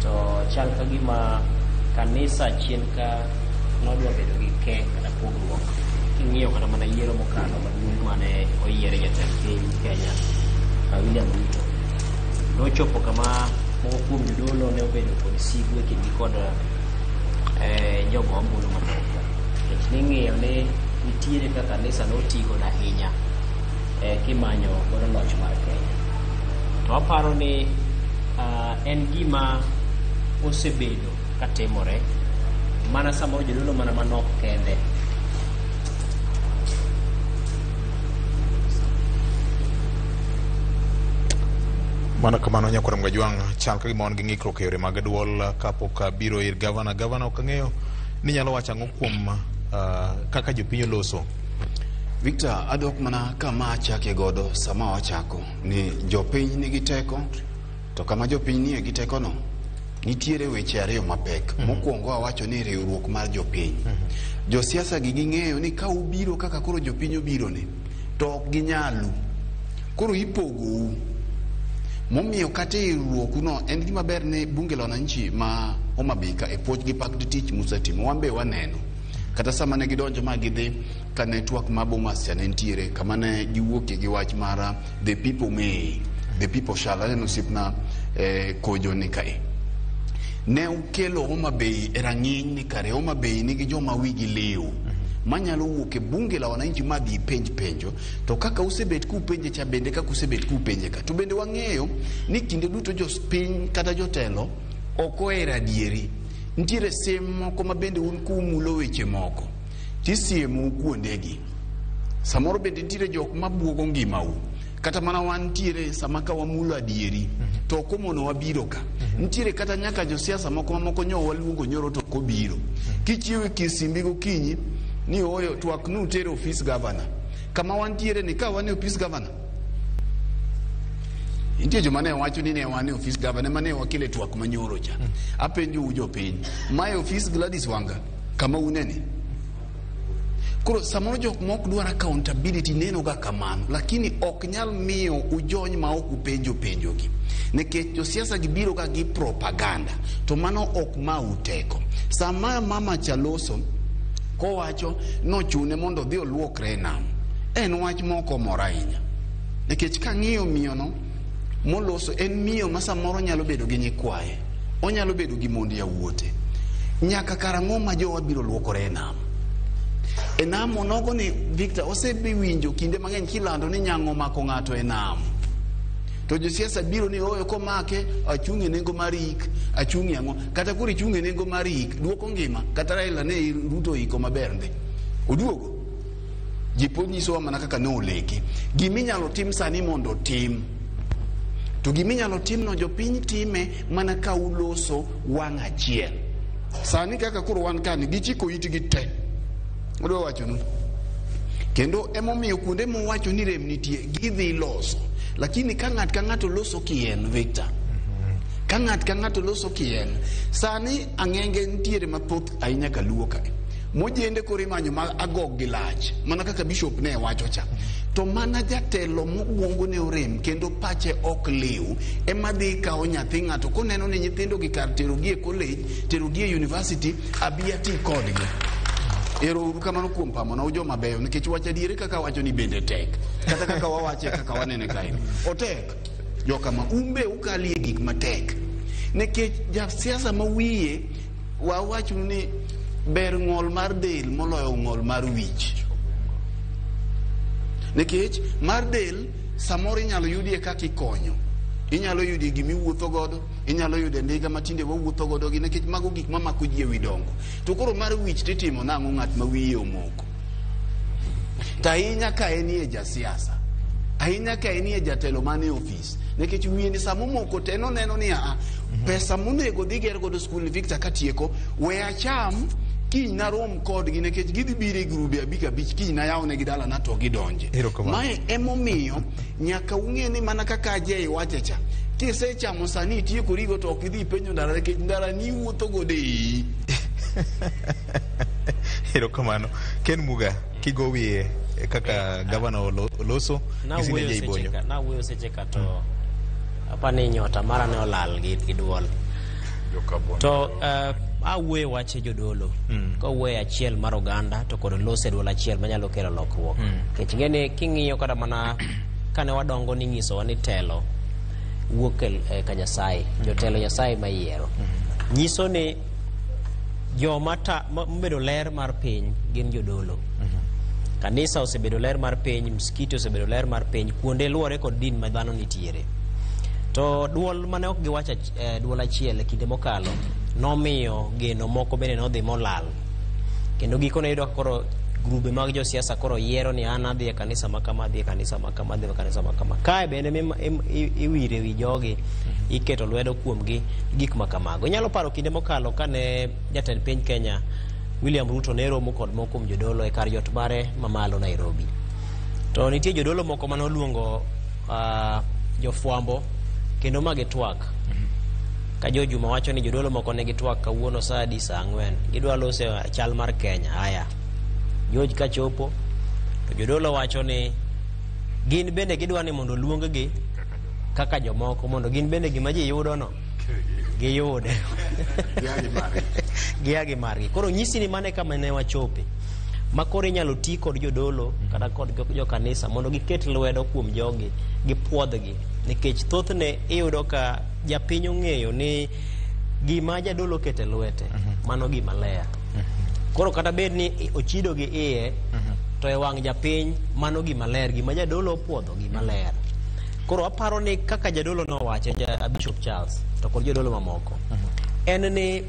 S1: to chal ka gima kanisa chien ka nodwa bedo gi ke kata pogruok. King'iyo kata mana yiero mokalo maduong' mane oyiere jatend piny Kenya William Ruto, nochopo kama moko kuom jodolo ne obedo kod sigu e kindgi kod jogo ombulu mamoko. Nikech ning'iyo ni nitiere kaka kanisa noti godo ahinya kimanyo godo loch mar Kenya. To aparo ni en gima osebedo katimore mana samoro jodolo mana manok kende.
S2: Mano kamano nyakwar Mgajwang', chal ka gima wan gi ng'ikruok e yore mag duol kapok biro ir gavana. Gavana ok ang'eyo ni nyalo wacho ang'o kuom kaka jopiny oloso.
S6: Victor, adok mana kama achake godo sama wachako ni jopiny nigi teko, to kama jopiny nie gi tekono nitiere weche ariyo mapek. Mokwongo awacho ni riwruok mar jopiny. Josiasa gi ging'eyo ni ka ubiro kaka koro jopiny obiro ni to ok ginyalu. Koro ipogou. Momiyo kata e riwruokuno en gima ber ni bunge la wananchi ma Homa Bay ka e puoch gi pak tich musetimo wan be waneno. Kata sama ne gidonjo ma gidhi ka ne twak ma Bomas cha ne nitiere kama ne giwuokie gi wach mar the people may, the people shall. Aneno osiepna Kojo ni kae. Ne ukelo Homa Bay e rang'iny ni kare Homa Bay nigi joma wigi liw manyalo wuok e bunge la wananchi ma dhi penj penjo, to kaka usebet kupenje cha bende kaka usebet kupenje ka. To bende wang'eyo ni kinde duto jopiny kata jotelo ok ohero adieri. Nitiere siem moko ma bende un kumulo weche moko tisiemou kuondegi. Samoro bende nitiere jok mabuogo ngimau. Kata mana wantiere sama ka wamulo adieri to ok omono wabiro ka. Nitiere kata nyaka josiasa moko mamoko nyo waluongo nyoro to ok obiro. Kichiewo e kisimbi gokinyi ni oyo twak nutere ofis gavana. Kama wantiere ni ka wan e ofis gavana, nitie joma ne wacho ni ne wan e ofis gavana ema ne wakele twak manyoro cha. Apenjo u jopiny, mae ofis Gladys Wanga kama uneni. Koro samoro jok mok dwar accountability neno ga kamano, lakini ok nyal miyo ujony ma ok upenjo penjogi. Nikech josiasa gi biro ga gi propaganda, to mano ok mau teko. Sama mama cha loso, kowacho nochune mondo odhi oluokre e nam. En wach mok omora ahinya. Nikech kang'iyo miyono moloso, en miyo ma samoro nyalo bedo gi nyikwaye, onyalo bedo gi mond yawuote. Nyaka karang'o ma jowa biro luokore e nam? E nam onogo ni Victor osewinjo kinde mang'eny kilando ni nyang'o omako ng'ato e nam. To josiasa biro ni oyo komake achung' e nengo mar ik, achung' e ang'o. Kata koro ichung' e nengo mar ik, duoko ngima. Kata Raila ne Ruto oiko maber ndi. Oduogo. Ji pod nyisowa mana kaka ne oleke. Giminyalo tim sani mondo otim. To giminyalo timno jopiny time mana ka uloso wang' achiel. Sani kaka koro wan kani gichiko itgi te. Adwa wachonu. Kendo emomiyo kuonde mowacho ni rem nitie gidhi loso. Lakini ka ng'at ka ng'ato loso kien, Victor. Ka ng'at ka ng'ato loso kien. Sani ang'enge nitiere mathoth ahinya kaluo kae. Mojende koro imanyo ma agog gi lach mana kaka bishop ne wacho cha. To mana jatelo mokwongo ne orem kendo pache ok liw ema dhi kawo nyathi ng'ato koneno ni nyithindo gi kar terogi e college, terogi e university, abi ati kodgi. Ero uru kamano kuom pamona u joma beyo nikech wach adieri kaka wacho ni bende tek. Kata kaka wawache kaka wanene kae. Otek. Jokama umbe ukalie gik matek. Nikech jasiasa ma wiye wawachnu ni ber ng'ol mar del moloyo ng'ol mar wich. Nikech mar del samoro inyalo yudie kaka ikonyo. Inyalo yudie gimiwuotho godo, inyalo yude ndiga matinde wawuotho godo gi nikech mago gik mamako ji ewi dongo. To koro mar wich titimo nang'o ng'at ma wiye omoko? To ahinya ka enie jasiasa, ahinya ka enie jatelo man e ofis, nikech wiye ni sama omoko to en oneno ni aa, pesa monego dhi ger godo skul ni Victor katieko, we acham kiny narom kodgi nikech gidhi biro e grube abich abich kiny nayawnegi dalana to gidonje. Mae emomiyo nyaka ung'e ni mana kaka Ajay wache cha, kisechamo sani itieko rigo to ok idhi ipenjo ndara nikech ndara ni iwuotho godo e iyi.
S2: Erokamano. Ken Muga, kigo wiye kaka gavana oloso gi Sine Jay Bonyo.
S1: Nawuoyo seche ka to apani nyota mara ne olal gi duol. To awuoyo wache jodolo kowuoyo achiel mar oganda to kod loso e duol achiel manyalo kelo lokruok. Nikech ing'e ni king'iyo kata mana kane wadongo ning'isowa ni telo wuok ka Nyasaye, jotelo Nyasaye mayiero. Nyiso ni joma mobedo ler mar piny gin jodolo. Kanisa osebedo ler mar piny, msikiti osebedo ler mar piny, kuonde luwore kod din ma dhano nitiere. To duol mane ok giwacho duol achiel e kinde mokalo nomiyo geno moko bende nodhi molal. Kendo gikone yudo ka koro grube mag josiasa koro yiero ni an adhi e kanisa ma kama, adhi e kanisa ma kama, adhi e kanisa ma kama. Kae bende iwire wi jogi, iketo lwedo kuomgi gik ma kamago. Inyalo paro kinde mokalo kane jatend piny Kenya William Ruto ne romo kod moko kuom jodolo e kar jot mare mamalo Nairobi. To nitie jodolo moko mane oluongo jofwambo kendo ma gitwak. Ka Juma wacho ni jodolo moko ne gitwak kawuono saa adi? Saa 4. Gidwa loso chal mar Kenya. Haya. George kachopo to jodolo wacho ni gin bende gidwa ni mondo oluong-gi kaka jomoko mondo gin bende gima ji yudo no giyude. Gia gi margi. Koro nyisi ni mane kama ne wachope. Ma koro inyalo ti kod jodolo kata kod jokanisa mondo giket lwedo kuom jogi, gipuodhgi. Nikech thothne iyudo ka japiny ong'eyo ni gima jadolo okete lwete, mano gima ler. Koro kata bed ni ochido gi iye, to e wang' japiny mano gima ler, gima jadolo opuodho gima ler. Koro aparo ni kaka jadolo nowacho, Bishop Charles, to kod jodolo mamoko, en ni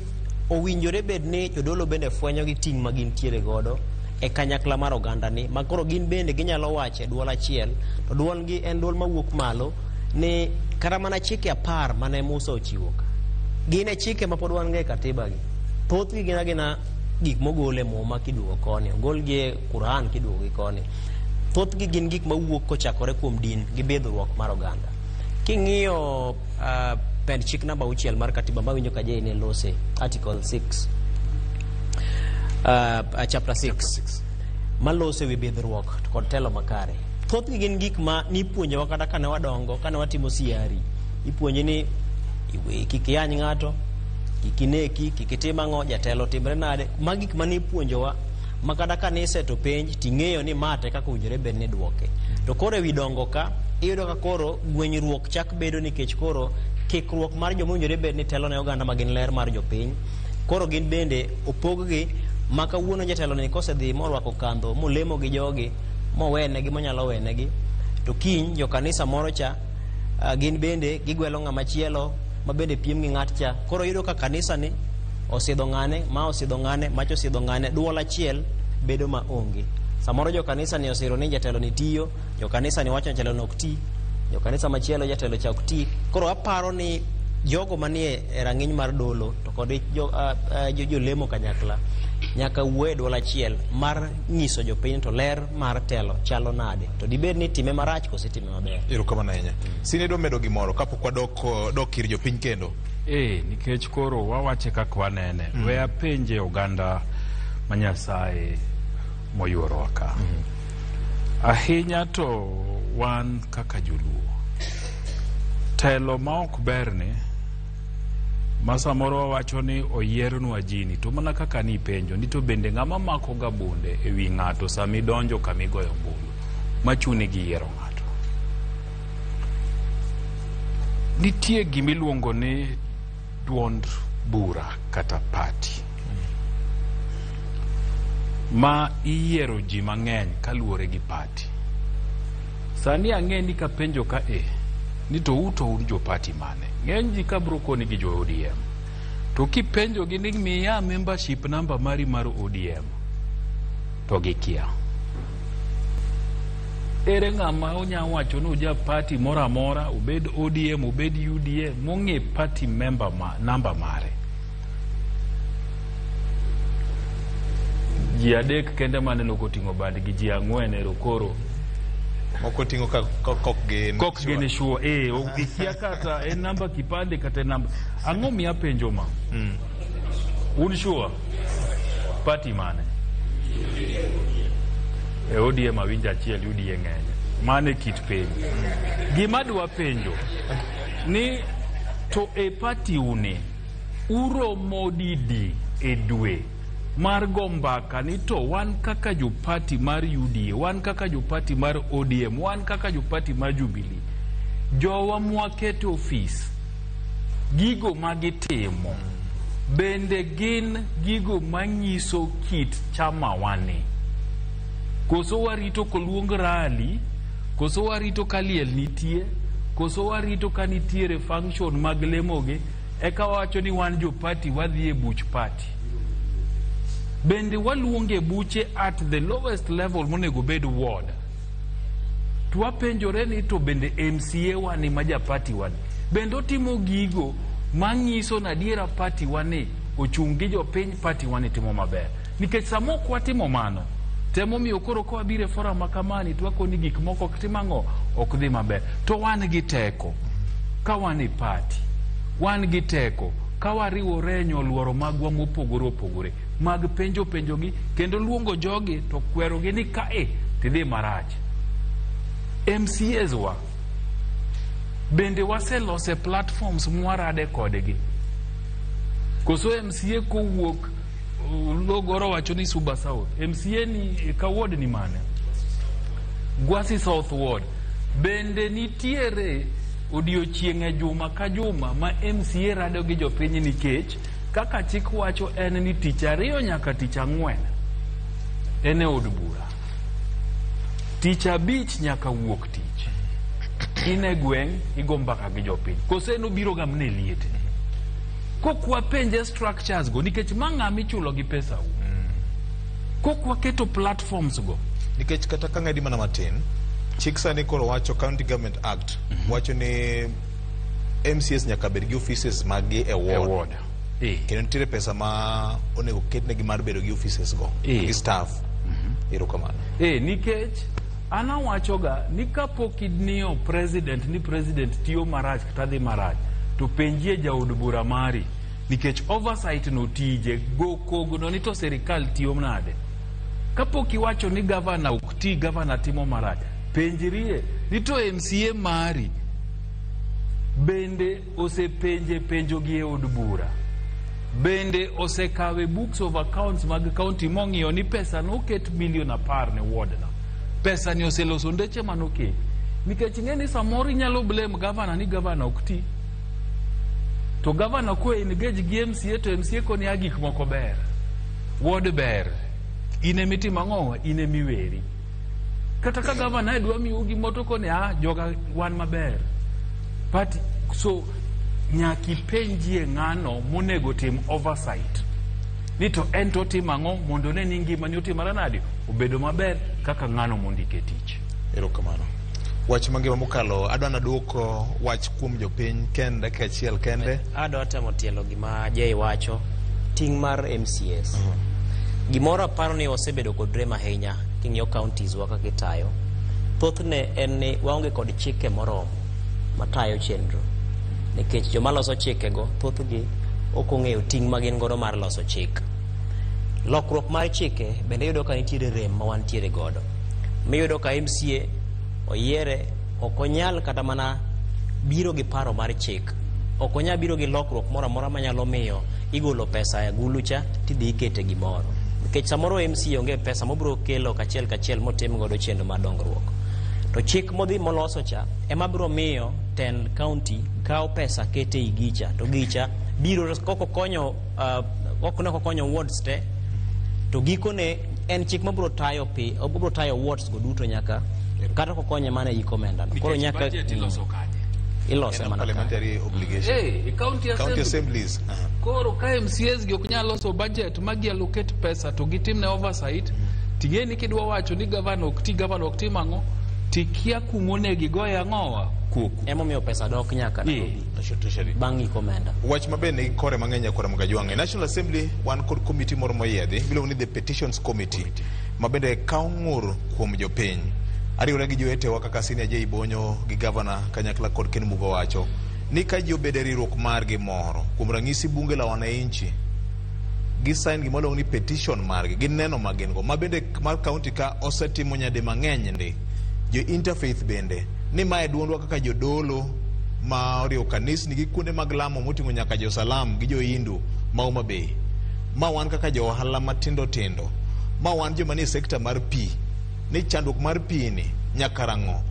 S1: owinjore bed ni jodolo bende fwenyo gi ting' ma gintiere godo e kanyakla mar oganda ni, ma koro gin bende ginyalo wacho e duol achiel, to duolgi en duol mawuok malo ni kata mana chike 10 mane Musa ochiwo ka, gin e chike ma pod wan go e katiba gi. Thothgi gin agina gik mogol e Muma kiduogo koni, ogolgi e Quran kiduogo gi koni. Thothgi gin gik mawuok kochakore kuom din gi bidhruok mar oganda. King'iyo pend chik namba 6 mar katiba mawinjo ka Jay ne lose, Article 6, chapter 6 malose wi bidhruok kod telo makare. Thothgi gin gik ma nipuonjowa kata kane wadongo, kane watimo CRE. Ipuonji ni kik iyany ng'ato, kik ineki, kik itim ang'o, jatelo timre nade. Magi gik mane ipuonjowa ma kata kane iseto penj ting'eyo ni ma te kaka owinjore bed ni duoke. To koro ewi dongo ka, iyudo ka koro gwenyruok chak bedo nikech koro kikruok mar joma owinjore bed ni telo ne oganda ma gin ler mar jopiny. Koro gin bende opog-gi ma kawuono jatelo ni kosedhi morwako kandho molemo gi jogi mowenegi monyalo wenegi, to kiny jokanisa moro cha gin bende gigwelo ng'ama chielo ma bende piem gi ng'at cha. Koro yudo ka kanisa ni osidho ng'ane, ma osidho ng'ane, macha osidho ng'ane, duol achiel bedo ma onge. Samoro jokanisa ni osiro ni jatelo ni tiyo, jokanisa ni wacho ni jatelo no ok ti, jokanisa machielo jatelo cha ok ti. Koro aparo ni jogo manie e rang'iny mar dolo to kod jolemo kanyakla nyaka wuo e duol achiel mar nyiso jopiny to ler mar telo chalo nade, to dibed ni time marach kose time maber.
S2: Erokamano ahinya. Sine dwa medo gimoro kapok wadok dok ir jopiny kendo.
S33: Nikech koro wawache kaka wanene. We apenje oganda ma Nyasaye moyuorowa ka. Ahinya to wan kaka joluo. Telo ma ok berni ma samoro wawacho ni oyiernwa jini, to mana kaka ni penjo ni to bende ng'ama mako ga bunde e wi ng'ato sama idonjo kama igoyo ombulu machuni gi yiero ng'ato. Nitie gimiluongo ni duond bura kata party ma iyiero ji mang'eny kaluwore gi party. Sani ang'e ni kapenjo ka ni to uto un jo party mane? Ng'eny ji ka bro koni gi jo ODM. To kipenjo gi ni miya membership number mari mar ODM, to gikia. Ere ng'ama onya wacho ni oja party moro amora, obed ODM, obed UDA, mong'e party member number mare. Ji 3 kende maneno koting'o bandgi, ji 4 ero koro.
S2: Moko ting'o ka kok gin
S33: kok gin sure. Ikia kata en namba kipande kata en namba. Ang'o miya penjo ma? Un sure? Party mane? E ODM awinjo achiel, UDA ng'eny. Mano e kit piny. Gima dwa penjo ni to e party uni uromo didi e dwe mar go mbaka ni to wan kaka jo party mar UDA, wan kaka jo party mar ODM, wan kaka jo party mar Jubilee, jowa mwaketo ofis, gigo magitimo bende gin gigo manyiso kit chama wani? Koso warito koluong rally, koso warito ka liel nitie, koso warito ka nitiere function mag lemogi, eka wawacho ni wan jo party wadhi e buch party? Bende waluonge buche at the lowest level monego bed ward, to wapenjore ni to bende MCA wani ma ja party wani bende otimo gigo manyiso na adiera party wani ochung' gi jopiny, party wani timo maber? Nikech sama ok watimo mano, temomiyo koro ka wabiro e forum ma kamani to wakoni gik moko ok tim ang'o, ok dhi maber. To wan gi teko ka wan e party, wan gi teko ka wariwore e nyoluoro magwa mopogore opogore mag penjo penjogi kendo luongo jogi to kwerogi ni kae tidhi marach. MCAs wa bende waselose platforms mwarade kodgi, koso MCA kowuok logoro wacho ni Suba South MCA ni ka ward ni mane, Gwasi South Ward, bende nitiere odiochieng' e juma ka juma ma MCA rado gi jopiny? Nikech kaka chik wacho en ni tich ariyo nyaka tich ang'wen en e od bura, tich abich nyaka wuok tich in e gweng' igo mbaka gi jopiny, koso en obiro ga mana e liete kok wapenje structures go? Nikech ma ng'ama ichulo gi pesa u kok waketo platforms go.
S2: Nikech kata ka ng'adi mana matin, chik sani koro wacho, County Government Act wacho ni MCAs nyaka bed gi offices maggi e ward.
S33: E ward.
S2: Kendo nitiere pesa ma onego ketnegi mar bedo gi offices go gi staff. Erokamano.
S33: Nikech an awachoga ni kapok ing'iyo president ni president tiyo marach kata dhi marach, to penjie jaod bura mari, nikech oversight no tije go kogno ni to sirikal tiyo nade. Kapok iwacho ni gavana ok ti, gavana timo marach, penjrie ni to MCA mari bende osepenje penjogi e od bura, bende osekawe books of accounts mag county mong'iyo ni pesa noket milion 10 ne ward no, pesa ni oseloso ndeche manoket? Nikech ing'e ni samoro inyalo blame gavana ni gavana ok ti, to gavana ko engage gi MCA to MCA koni a gik moko ber, ward ber, in emitimo ang'o, in emiweri. Kata ka gavana e dwa miyou gimoro to koni a joga wan maber. But so nyaka ipenjie ng'ano monego tim oversight ni to en to otimo ang'o mondo one ni ngimani otimore nade, obedo maber kaka ng'ano mondike tich.
S2: Erokamano. Wach mangima mokalo, adwa naduoko wach kuom jopiny ken dakika achiel kende.
S1: Adwa temo tielo gima Jay wacho, ting' mar MCAs. Gimoro aparo ni wasebedo kod rem ahinya king'iyo counties wa kaka itayo. Thothne en ni waonge kod chike moromo matayo chenro. Nikech joma loso chikego, thothgi ok ong'eyo ting' ma gin godo mar loso chik. Lokruok mar chike bende iyudo ka nitiere rem ma wantiere godo. Miyudo ka MCA oyiere ok onyal kata mana biro gi paro mar chik. Ok onyal biro gi lokruok moro amora manyalo miyo igolo pesa e agulu cha tidhi ikete gimoro. Nikech samoro MCA onge pesa mobiro kelo kachiel kachiel motim godo chenro mar dongruok. To chik modhi moloso cha ema biro miyo tend county kawo pesa kete ei gicha, to gicha biro kok okonyo ok ne okonyo wards te, to gikone en chik mabiro tayo pi obiro tayo wards go duto nyaka kata kokonye mana e iko omenda no. Koro
S33: Nikech
S1: nyaka
S33: budget iloso kanye?
S1: Ilose
S2: En
S1: mana kae.
S2: parliamentary obligation.
S33: County
S2: County
S33: assembly.
S2: assemblies.
S33: Koro ka MCAs gi ok nyal loso budget ma gi allocate pesa to gitimne oversight, ting'e ni kidwa wacho ni gavana ok ti, gavana ok tim ang'o, tikia kumonego igoye ang'owa koko.
S1: Emomiyo pesa dok nyaka Nairobi
S2: Treasury.
S1: bang' iko omenda.
S2: Wach maber nigi kore mang'eny e kore Mgajwang'. E National Assembly wan kod committee moro moyiedhi miluongo ni the Petitions Committee ma bende kawo ng'ur kuom jopiny. Ariwore gi jowetewa kaka Senior J Bonyo gi Governor kanyakla kod Ken Mugo wacho ni ka ji obedo e riwruok margi moro, kuom ranyisi bunge la wananchi, Gi sign gima iluongo ni petition margi, gi neno ma gin go, ma bende mar county ka osetimo nyadi mang'eny ndi. Jo interfaith bende, ni mae duondwa kaka jodolo ma oriwo kanisni gi kuonde mag lamo moting'o nyaka jo Salam gi jo Hindu ma Homa Bay. Ma wan kaka jo ohala matindo tindo, ma wan joma nie sekta mar pi, ni chandruok mar pi ni nyaka rang'o.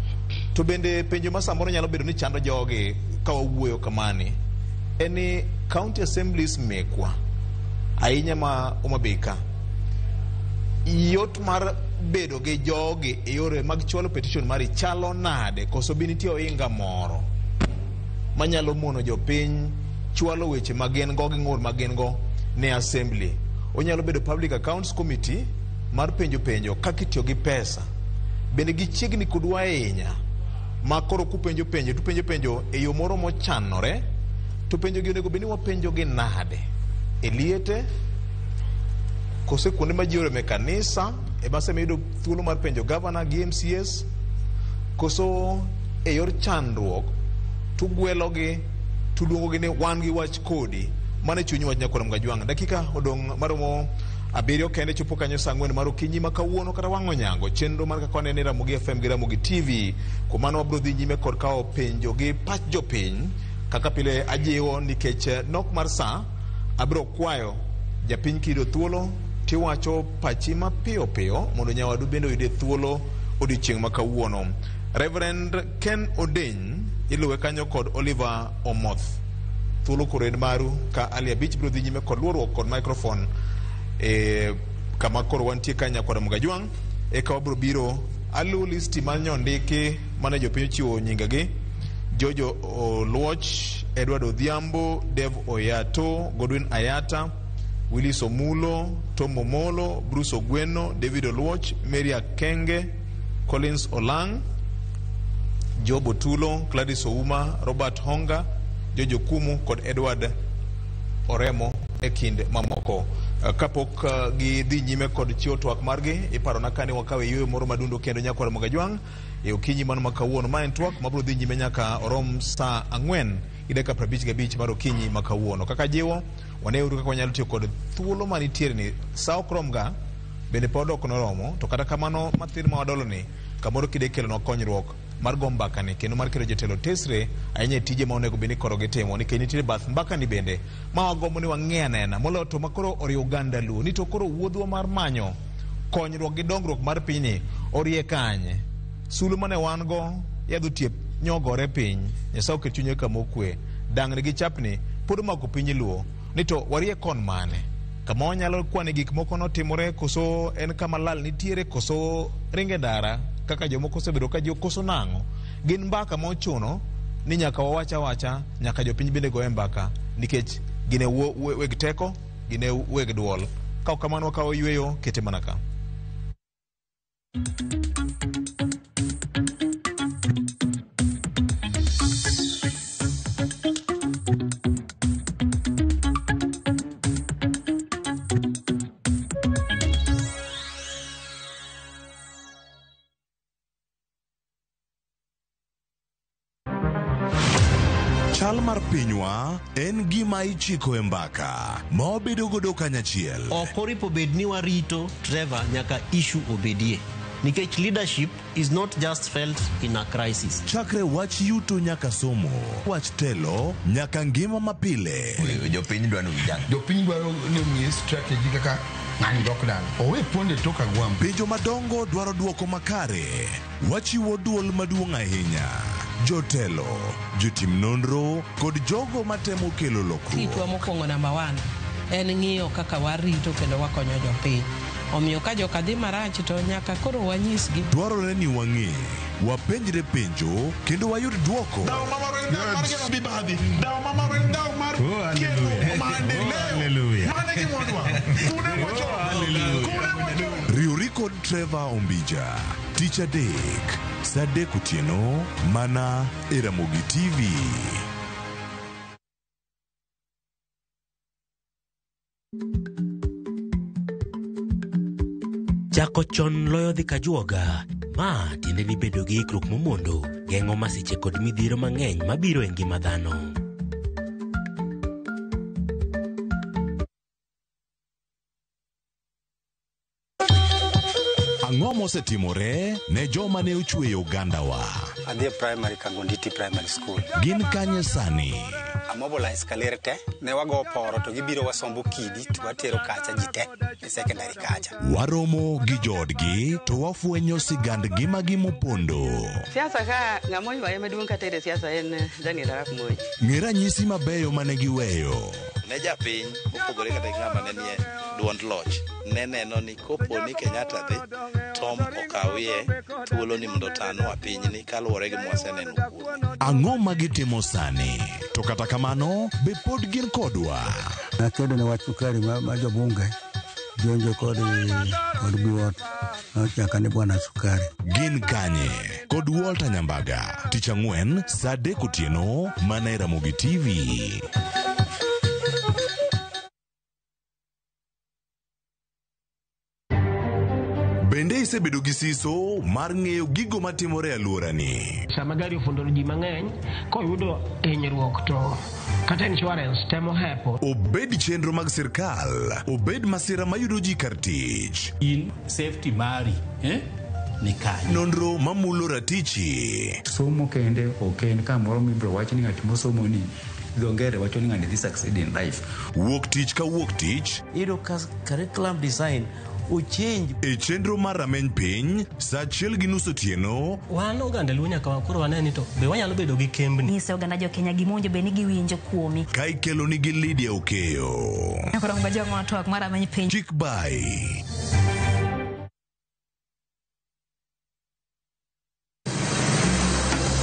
S2: To bende penjo ma samoro nyalo bedo ni chando jogi ka wawuoyo kamani, en ni county assemblies mekwa, ahinya ma Homa Bay ka, yot mar bedo gi jogi e yore mag chwalo petition mari chalo nade, koso be nitie ohinga moro manyalo mono jopiny chwalo weche ma gin go gi ng'ur ma gin go ne assembly? Onyalo bedo Public Accounts Committee mar penjo penjo kaka itiyo gi pesa. Bende gichiegni kodwa ahinya ma koro kupenjo penjo tupenjo penjo e yo moro mochanore, to penjo gi onego bed ni wapenjo gi nade? E liete kose kuonde ma ji oreme kanisa ema sema yudo thuolo mar penjo gavana gi MCAs, koso e yor chandruok tugwelogi tuluongogi ni wan gi wach kodi? Mano e chuny wach nyakwar Mgajwang'. Dakika odong' maromo 7 kende chopo kanyo saa 4 mar okinyi ma kawuono kata wang' onyango. Chenro mar kaka wanene Ramogi FM gi Ramogi TV. Kuom mano wabiro dhi nyime kod kawo penjo gi pach jopiny kaka pile ajiwo nikech nok mar saa abiro kwayo japiny kiyudo thuolo tiwacho pachi mapiyo piyo mondo nyawadu bende oyude thuolo odiochieng' ma kawuono. Reverend Ken Odeny iluwe kanyo kod Oliver Omoth. Thuolo koro en maru ka Ali Abich biro dhi nyime kod luoruok kod microphone e kama koro wantie ka nyakwar Mgajwang'. Eka wabiro biro aluwo listi mar nyondiki mane jopiny ochiwo nyingegi. Jojo Oluoch, Edward Odhiambo, Dev Oyato, Godwin Ayata, Willis Omulo, Tom Omolo, Bruce Ogweno, David Oluoch, Mary Akenge, Collins Olang, Job Otulo, Gladys Ouma, Robert Honga, Jojo Kumu kod Edward Oremo e kind mamoko. Kapok gidhi nyime kod chiwo twak margi, iparona kane wakawe yueyo moro madundo kendo nyakwar Mgajwang' e okinyi mano ma kawuono. Ma en twak mabiro dhi nyime nyaka orom saa 4 gi dakika 55 mar okinyi ma kawuono. Kaka jiwo, waneuru kaka wanyalo tiyo kod thuolo manitiere ni sa ok romga, bende pod ok noromo, to kata kamano mathin ma wadolo ni kamoro kide kelonwa konyruok mar go mbakani kendo mar kelo jotelo tesre ahinya e tije ma onego bed ni koro gitimo, nikech nitiere bath mbakani bende ma wagombo ni wang'e anena moloyo to makoro oriwo oganda Luo ni to koro wuodhwa mar manyo konyruok gi dongruok mar pinyni orie kanye. Sulu mane wan go yadho tiep nyogore piny, Nyasaye oket chunye kama okwe. Dangni gi chapni pod omako piny Luo ni to warie kon mane? Kama wanyalo kwane gik moko notimore, koso en kama lal nitiere, koso ringe ndara kaka jomoko osebedo ka jiwo, koso nang'o? Gin mbaka ma ochuno ni nyaka wawach awacha, nyaka jopiny bende goye mbaka, nikech gin e weg teko, gin e weg duol. Ka ok kamano wakawo yueyo, kete mana ka.
S10: Chal mar pinywa en gima ichiko e mbaka ma wabedo godo kanyachiel.
S1: Ok oripo bed ni warito Trevor nyaka issue obedie, nikech leadership is not just felt in a crisis.
S10: Chakre wach yuto nyaka somo, wach telo nyaka ngima mapile.
S7: Jopiny dwaro ni ujang.
S29: Jopiny dwaro ni omiye strategy kaka ng'ani dok dala. Owe ponde tok agwambo.
S10: Penjo madongo dwaro dwoko makare. Wachiwo duol maduong' ahinya. Jotelo, jotim nonro kod jogo matemo kelo lokruok.
S30: Tijwa mokwongo namba 1 en ng'iyo kaka warito kendo wakonyo jopiny. Omiyo ka joka dhi marach to nyaka koro wanyisgi.
S10: Dwarore ni wang'e, wapenjre penjo kendo wayud dwoko. Riwri kod Trevor Ombija tich adek saa 3 otieno mana e Ramogi TV.
S8: Chako chon loyo dhi kajuoga. Ma tiende ni bedo gi ikruok momondo geng'o masiche kod midhiero mang'eny mabiro e ngima dhano.
S10: mosetimore ne joma ne ochweyo ogandawa?
S7: Adhi e primary Kangonditi Primary School.
S10: Gin kanye sani?
S7: Amobilize kaler te, ne wago poro to gibiro wasombo kidi to watero kacha ji te e secondary kacha.
S10: Waromo gi joodgi to wafwenyo sigand ngimagi mopondo.
S9: Siasa ka ng'ama oywaye maduong' kata e siasa en Daniel Arap Moi.
S10: Ng'e ranyisi mabeyo mane giweyo.
S11: Ne japiny mopogore kata gi ng'ama ne nie duond loch ne neno ni kopo ni Kenyatta dhi Tom okawie thuolo ni mondo otanwa pinyni kaluwore gi mwaseneno kuome.
S10: Ang'o ma gitimo sani? To kata kamano, be pod gin kodwa?
S12: Nakedo ne wach sukari ma jobunge jonjo kod biwot nochaka ni bwana sukari.
S10: Gin kanye? Kod Walter Nyambaga, tich ang'wen saa 3 otieno mana e Ramogi TV. Bende isebedo gi siso mar ng'eyo gigo matimore e alworani?
S13: Sama gari ofundo ji mang'eny, koyudo hinyruok to kata insurance temo hepo.
S10: Obed chenro mag sirkal, obed masira mayudo ji kar tich.
S14: In safety mari, ni kanye?
S10: Nonro mamulo ratichi.
S32: Somo kende ok en kamoro mibiro wach ni ng'at mosomo ni dho ngere wacho ni ng'ani dhi succeed in life.
S10: Wuok tich ka wuok tich.
S15: Iyudo ka curriculum design ochange.
S10: E chenro mar rameny piny, saa 1:30 otieno.
S16: Wan oganda Luo nyaka koro wane ni to be wanyalo bedo gi kembni.
S18: Nyiso oganda jo Kenya gima owinjo bed ni giwinjo kuomi.
S10: Ka ikelo nigi Lydia Okeyo.
S18: Koro ngajong'o twak mar rameny piny.
S10: Chik bai.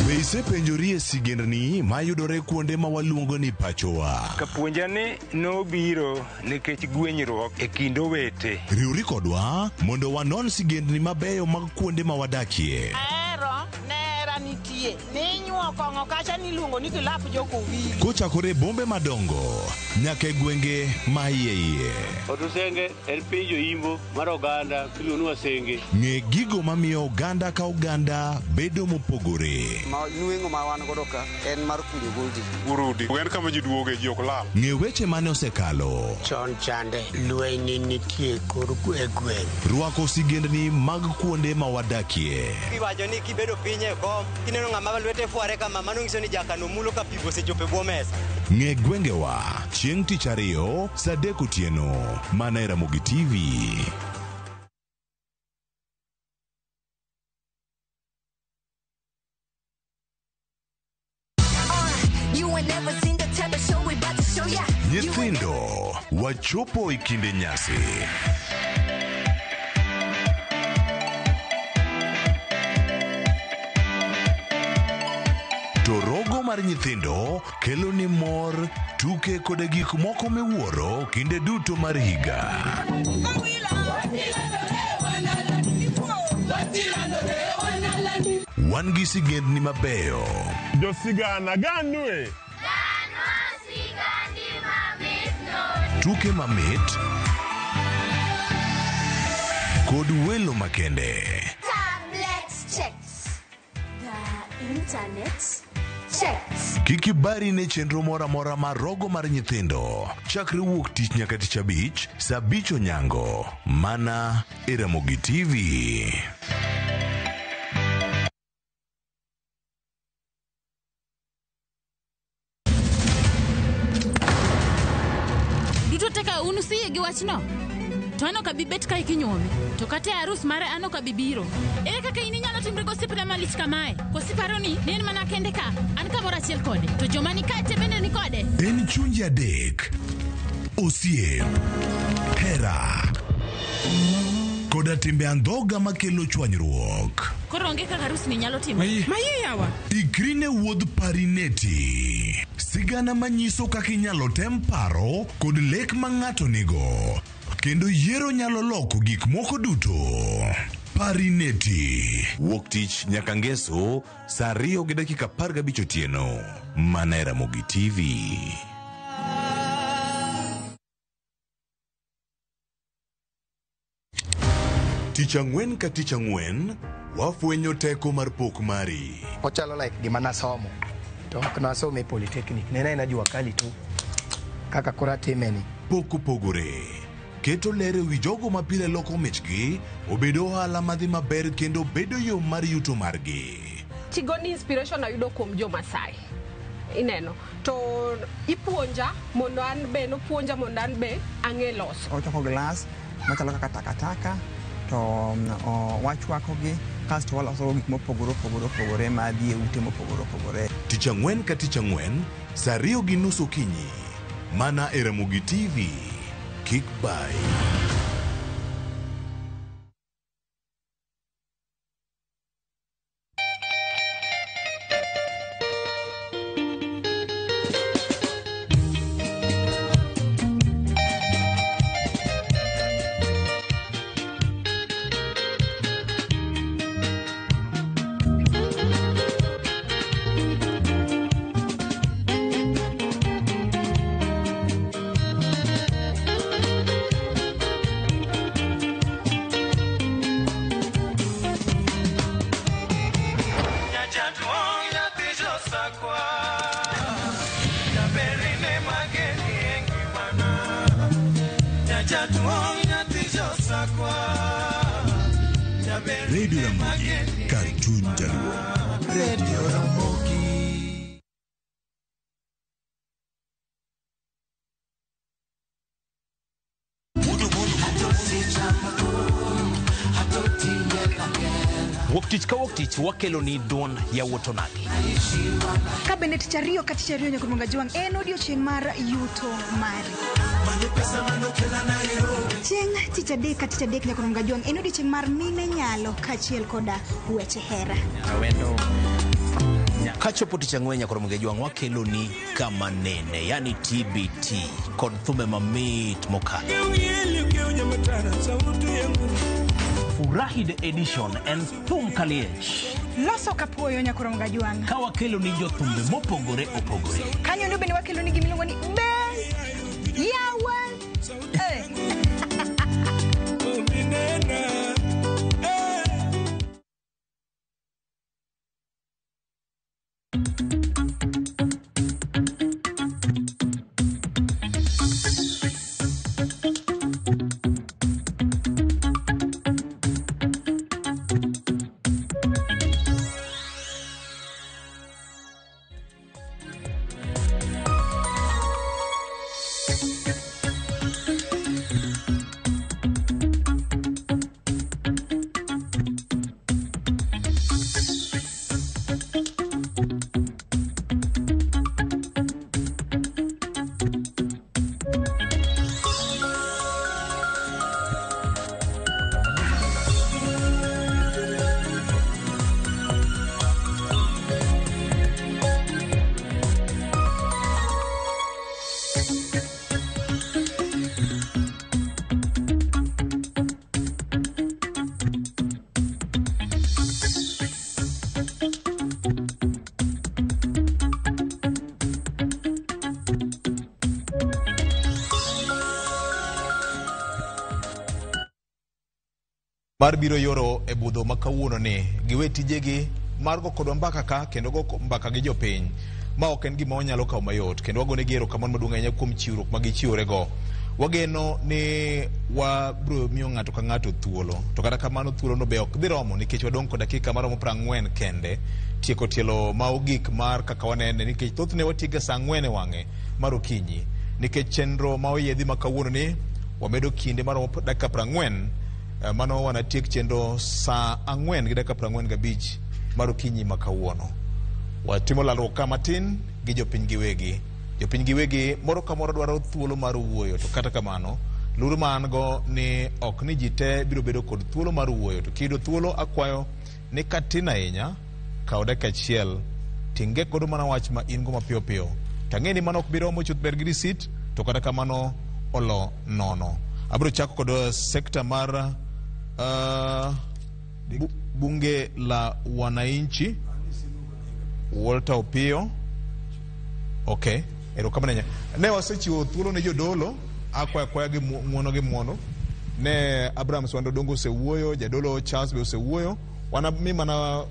S10: Be isepenjori e sigendni mayudore kuonde ma waluongo ni pachowa?
S19: Kapuonja ni nobiro nikech gwenyruok e kind owete.
S10: Riwri kodwa mondo wanon sigendni mabeyo mag kuonde ma wadakie.
S20: Ahero nera nitie ninyuo kong'o kacha niluongo ni kilap jokowili.
S10: Kochakore bombe madongo nyaka e gwenge ma iye iye.
S25: Otusenge en piny joimbo mar oganda miluongo ni Wasenge.
S10: Ng'e gigo mamiyo oganda ka oganda bedo mopogore.
S26: Ma nweng'o ma wan godo ka en mar kunyo goldi.
S17: Urudi. En kama ji duoge ji ok lal.
S10: Ng'e weche mane osekalo.
S27: Chon chande lweny nitie kor e gweng'.
S10: Rwako sigendni mag kuonde ma wadakie.
S28: Iwacho ni kibedo piny e kom, kineno ng'ama lwete fware kama, mano nyiso ni jakano mulo ka pi osechopo e bwo mesa.
S10: Ng'e gwengewa chieng' tich ariyo saa 3 otieno mana e Ramogi TV. Nyithindo wachopo e kinde nyasi. To rogo mar nyithindo kelo ni mor, tuke koda gik moko miwuoro kinde duto mar higa. Wan gi sigendni mabeyo.
S17: Josigana ganue.
S10: Tuke mamit kod welo makende.
S21: Tablets checks. The internet checks.
S10: Kik ibari ne chenro moro amora mar rogo mar nyithindo. Chakre wuok tich nyaka tich abich, saa 5 onyango. Mana e Ramogi TV.
S35: Duto teka un usiyie gi wachno? To an ok abi bet kae kinyuome. To kata e arus mare an ok abi biro. Ere kaka in inyalo timri gosiepna malich kamae? Koso iparo ni en mana kende ka? An kamoro achiel kode. To joma ni kae te bende ni kode.
S10: En chunje adek. Osiep, hera, koda timbe andhoga makelo chwanyruok.
S35: Koro onge kaka arus ni nyalo timore.
S22: Maye yawa.
S10: Ikri ne wuodh Parineti. Sigana manyiso kaka inyalo tem paro kod lek ma ng'ato nigo. Kendo yiero nyalo loko gik moko duto. Parineti. Wuok tich nyaka ngeso saa 2:15 otieno. Mana e Ramogi TV. Tich ang'wen ka tich ang'wen, wafwenyo teko mar pok mari.
S23: Ochalo like gima nasomo. To ok nasomo e polytechnic. Ne en jua kali tu. Kaka koro atime ni.
S10: Pok opogore. Keto ler e wi jogo ma pile loko michgi obedo ohala madhi maber kendo bedo yo mar yuto margi.
S1: Tigoni inspiration ayudo kuom jo Masai. Ineno to ipuonja mondo an be nopuonja mondo an be ang'e loso.
S2: Ochoko glass machalo kaka takataka to wachwakogi kasto waloso gik mopogore opogore opogore madhi e ute mopogore opogore.
S10: Tich ang'wen ka tich ang'wen, saa 2:30 okinyi. Mana e Ramogi TV. Kik bai. Radio Ramogi, kar chuny Jaluo.
S3: Radio Ramogi.
S14: Wuok tich ka wuok tich wakelo ni duond yawuot onagi.
S4: Ka bende tich ariyo ka tich ariyo nyaka Jwang' en odiochieng' mar yuto mari. Chieng' tich adek ka tich adek nyaka Jwang' en odiochieng' mar mine nyalo kaachiel koda weche hera.
S14: Kachopo tich ang'wen nyaka Jwang' wakelo ni kama nene, yani TBT kod thumbe mamit mokalo. Furahi the edition en thum kaliech.
S4: Loso kapuoyo nyaka Jwang'.
S14: Ka wakelo ni jothumbe mopogore opogore.
S4: Kanyo ndo bende wakelo ni gimiluongo ni Bell Yawa.
S5: Mar biro yoro e budho ma kawuono ni giwe tijegi mar go kodwa mbaka ka kendo go mbaka gi jopiny ma ok en gima wanyalo kawo mayot kendo wagonegi erokamano maduong' ahinya kuom chiwruok ma gichiworego. Wageno ni wabiro miyo ng'ato ka ng'ato thuolo to kata kamano thuolono be ok dhi romo nikech wadong' kod dakika maromo 40 kende tieko tielo ma ogik mar kaka wanene nikech thothne watiega saa 4 e wang'e mar okinyi nikech chenro ma oyiedhi ma kawuono ni wamedo kinde maromo dakika 40. Mano wanatiek chenro saa 4:45 mar okinyi ma kawuono. Watimo lalruok ka matin gi jopiny giwegi. Jopiny giwegi moro ka moro dwaro thuolo mar wuoyo to kata kamano luoro ma an go ni ok ni ji te biro bedo kod thuolo mar wuoyo to kiyudo thuolo akwayo ni katin ahinya kaw dakika achiel tinge godo mana wach ma in go mapiyo piyo. Tang'e ni mano ok bi romo chuth ber gi risit to kata kamano olo nono. Abiro chako kod sekta mar bunge la wananchi Walter Opiyo. Okay, erokamano ahinya. Ne wasechiwo thuolo ne jodolo akwayo akwaya gi ng'uono gi ng'uono. Ne Abraham Swando Dongo osewuoyo, jadolo Charles be osewuoyo. Wanami mana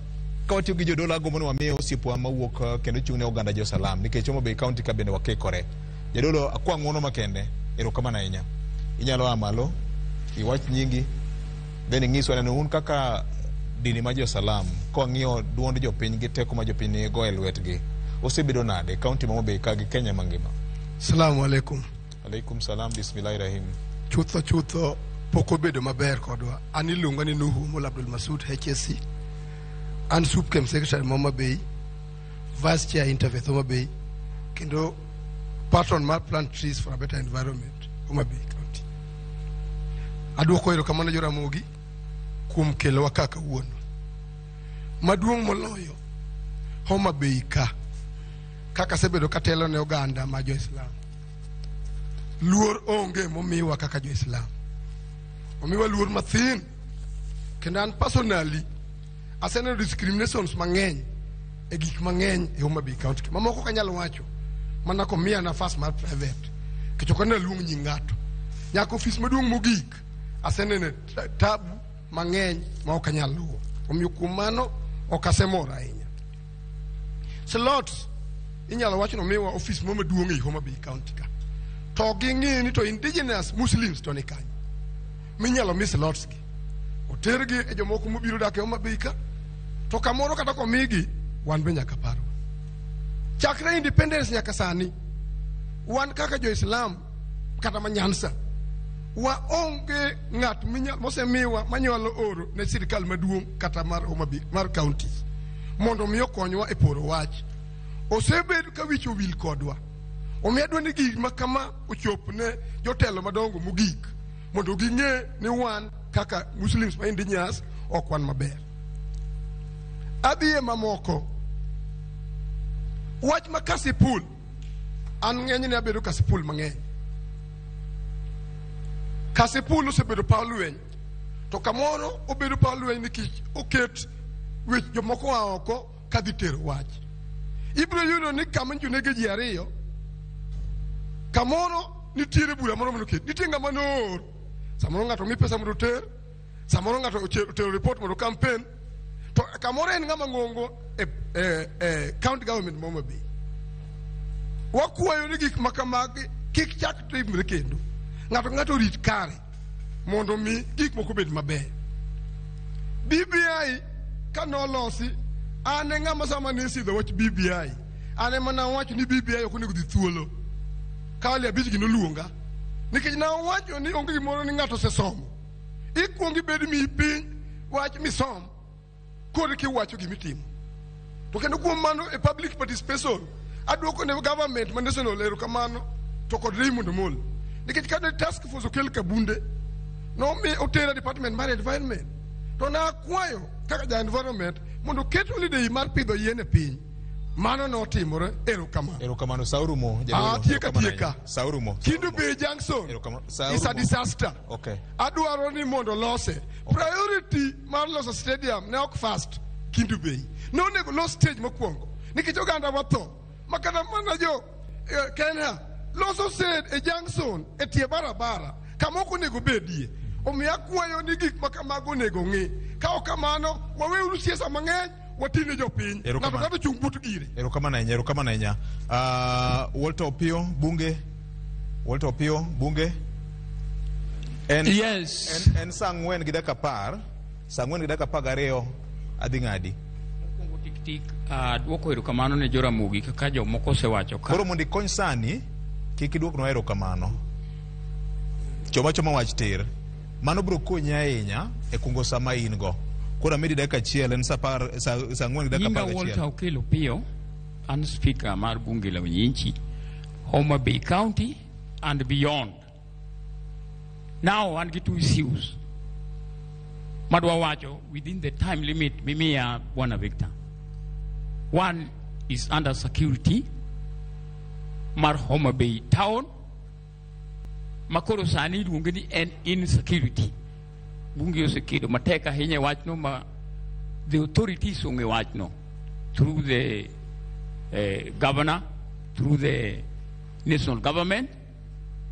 S5: ka watiyo gi jodolo agombo ni wamiye osiepwa mawuok kendo chung' ne oganda jo Salam nikech Homa Bay County ka bende wakikore. Jadolo akwa ng'uono makende, erokamano ahinya. Inyalo a malo, iwach nyingi, then ing'iswa neno un kaka dini ma jo-Salam, kwang'iyo duond jopiny gi teko ma jopiny nigo e lwetgi, osebedo nade e kaunti ma Homa Bay ka gi Kenya mangima?
S6: Salamu alaikum.
S5: Alaikum salam, bismillahirrahim.
S6: Chutho chutho pok obedo maber kodwa. An iluonga ni Nuhu Mola Abdul Masud HSC. An Supkem Secretary ma Homa Bay, Vice Chair Interfaith Homa Bay, kendo patron mar Plant Trees for a Better Environment Homa Bay County. Aduoko erokamano Joramogi kuom kelowa ka kawuono. Maduong' moloyo Homa Bay ka, kaka asebedo katelo ne oganda ma jo-Islam. Luor onge momiwa kaka jo-Islam. Omiwa luor mathin. Kendo an personally aseneno discriminations mang'eny e gik mang'eny e Homa Bay County. Mamoko ok anyal wacho mana komiya nafas mar private. Nikech ok anyal luong nying ng'ato. Nyaka ofis maduong' mogik aseneno tabu mang'eny ma ok anyal luwo. Omiyo kuom mano ok asemor ahinya. Slots inyalo wach ni omiwa ofis mo maduong' ei Homa Bay County ka. To ging'i ni to indigenous Muslims to ni kanye. Minyalo mi slots gi. Otergi e jomoko mobiro dak e Homa Bay ka. To kamoro kata komigi, wan be nyaka parwa. Chakre independence nyaka sani, wan kaka jo-Islam kata ma Nyanza, waonge ng'at mosemiwa manyalo oro ne sirikal maduong' kata mar Homa Bay, mar counties mondo mi okonywa e poro wach. Osebed ka wich owil kodwa. Omiyo adwa ni gik ma kama ochop ne jotelo madongo mogik mondo ging'e ni wan kaka Muslims ma indigenous ok wan maber. Adhi e mamoko. Wach ma Kasipul, an ng'enyne abedo Kasipul mang'eny. Kasipul osebedo paw lweny, to kamoro obedo paw lweny nikech oket wech jomoko oa oko kadhi tero wach. Ibiro yudo ni kama njonege ji ariyo, kamoro nitiere bura moro manoket, nitie ng'ama noor. Samoro ng'ato mi pesa mondo oter, samoro ng'ato otero report mondo campaign, to kamoro en ng'ama ng'ongo e county government ma Homa Bay. Wakwayo ni gik ma kamagi kik chak timre kendo. Ng'ato ka ng'ato orit kare mondo mi gik moko obed maber. BBI ka nolosi, an e ng'ama sama ne isidho wach BBI, an ema nawacho ni BBI ok onego dhi thuolo. Ka Ali Abich gi noluonga, nikech nawacho ni onge gimoro ni ng'ato osesomo. Ikuongo ibed mi piny wach misom, koro kiwacho gimitimo. To kendo kuom mano e public participation, aduoko ne government ma national erokamano to kod Raymond Omolo. Nikech kane task force okel Kabunde, nomi otera department mar environment. To nakwayo kaka ja environment mondo oket holiday mar pidho yien e piny. Mano notimore, erokamano.
S5: Erokamano, sa orumo, jadolo.
S6: Ah, tieka,
S5: Erokamano
S6: tieka.
S5: ahinya. Sa orumo.
S6: Kindu Bay Junction
S5: Erokamano. Sa
S6: is a
S5: orumo.
S6: disaster.
S5: Okay.
S6: Adwaro ni mondo lose. Priority mar loso stadium ne ok fast Kindu Bay. Nonego los stage mokwongo. Nikech oganda watho. Ma kata mana jo Kenya loso stage e junction e tie barabara kama ok onego bedie. Omiyo akwayo ni gik ma kamago onego ng'i. Ka ok kamano, waweuru siasa mang'eny, watine jopiny.
S5: Erokamano.
S6: Ng'ato ng'ato chung' but gire.
S5: Erokamano ahinya, erokamano ahinya. Walter Opiyo, bunge. Walter Opiyo, bunge. En,
S7: Yes.
S5: En saa ang'wen gi dakika apar, saa ang'wen gi dakika apar gariyo adhi ng'adi.
S7: Mokwongo tik tik, duoko erokamano ne Joramogi kaka jomoko osewacho ka.
S5: Koro mondo ikony sani, kik iduoknwa erokamano. Choma choma wach tir. Mano biro konyi ahinya e kungo sama in go. Koro amedi dakika achiel, en saa ang'wen gi dakika
S7: Nyinga
S5: apar
S7: Walter
S5: gachiel.
S7: Okello Opiyo, an speaker mar bunge la Wananchi, Homa Bay County and beyond. Now an gi two issues madwa wacho within the time limit mimiya Bwana Victor. One is under security mar Homa Bay town makoro sani iluonge ni en insecurity. Bunge osekedo matek ahinya e wachno ma the authorities ong'e wachno through the governor, through the national government,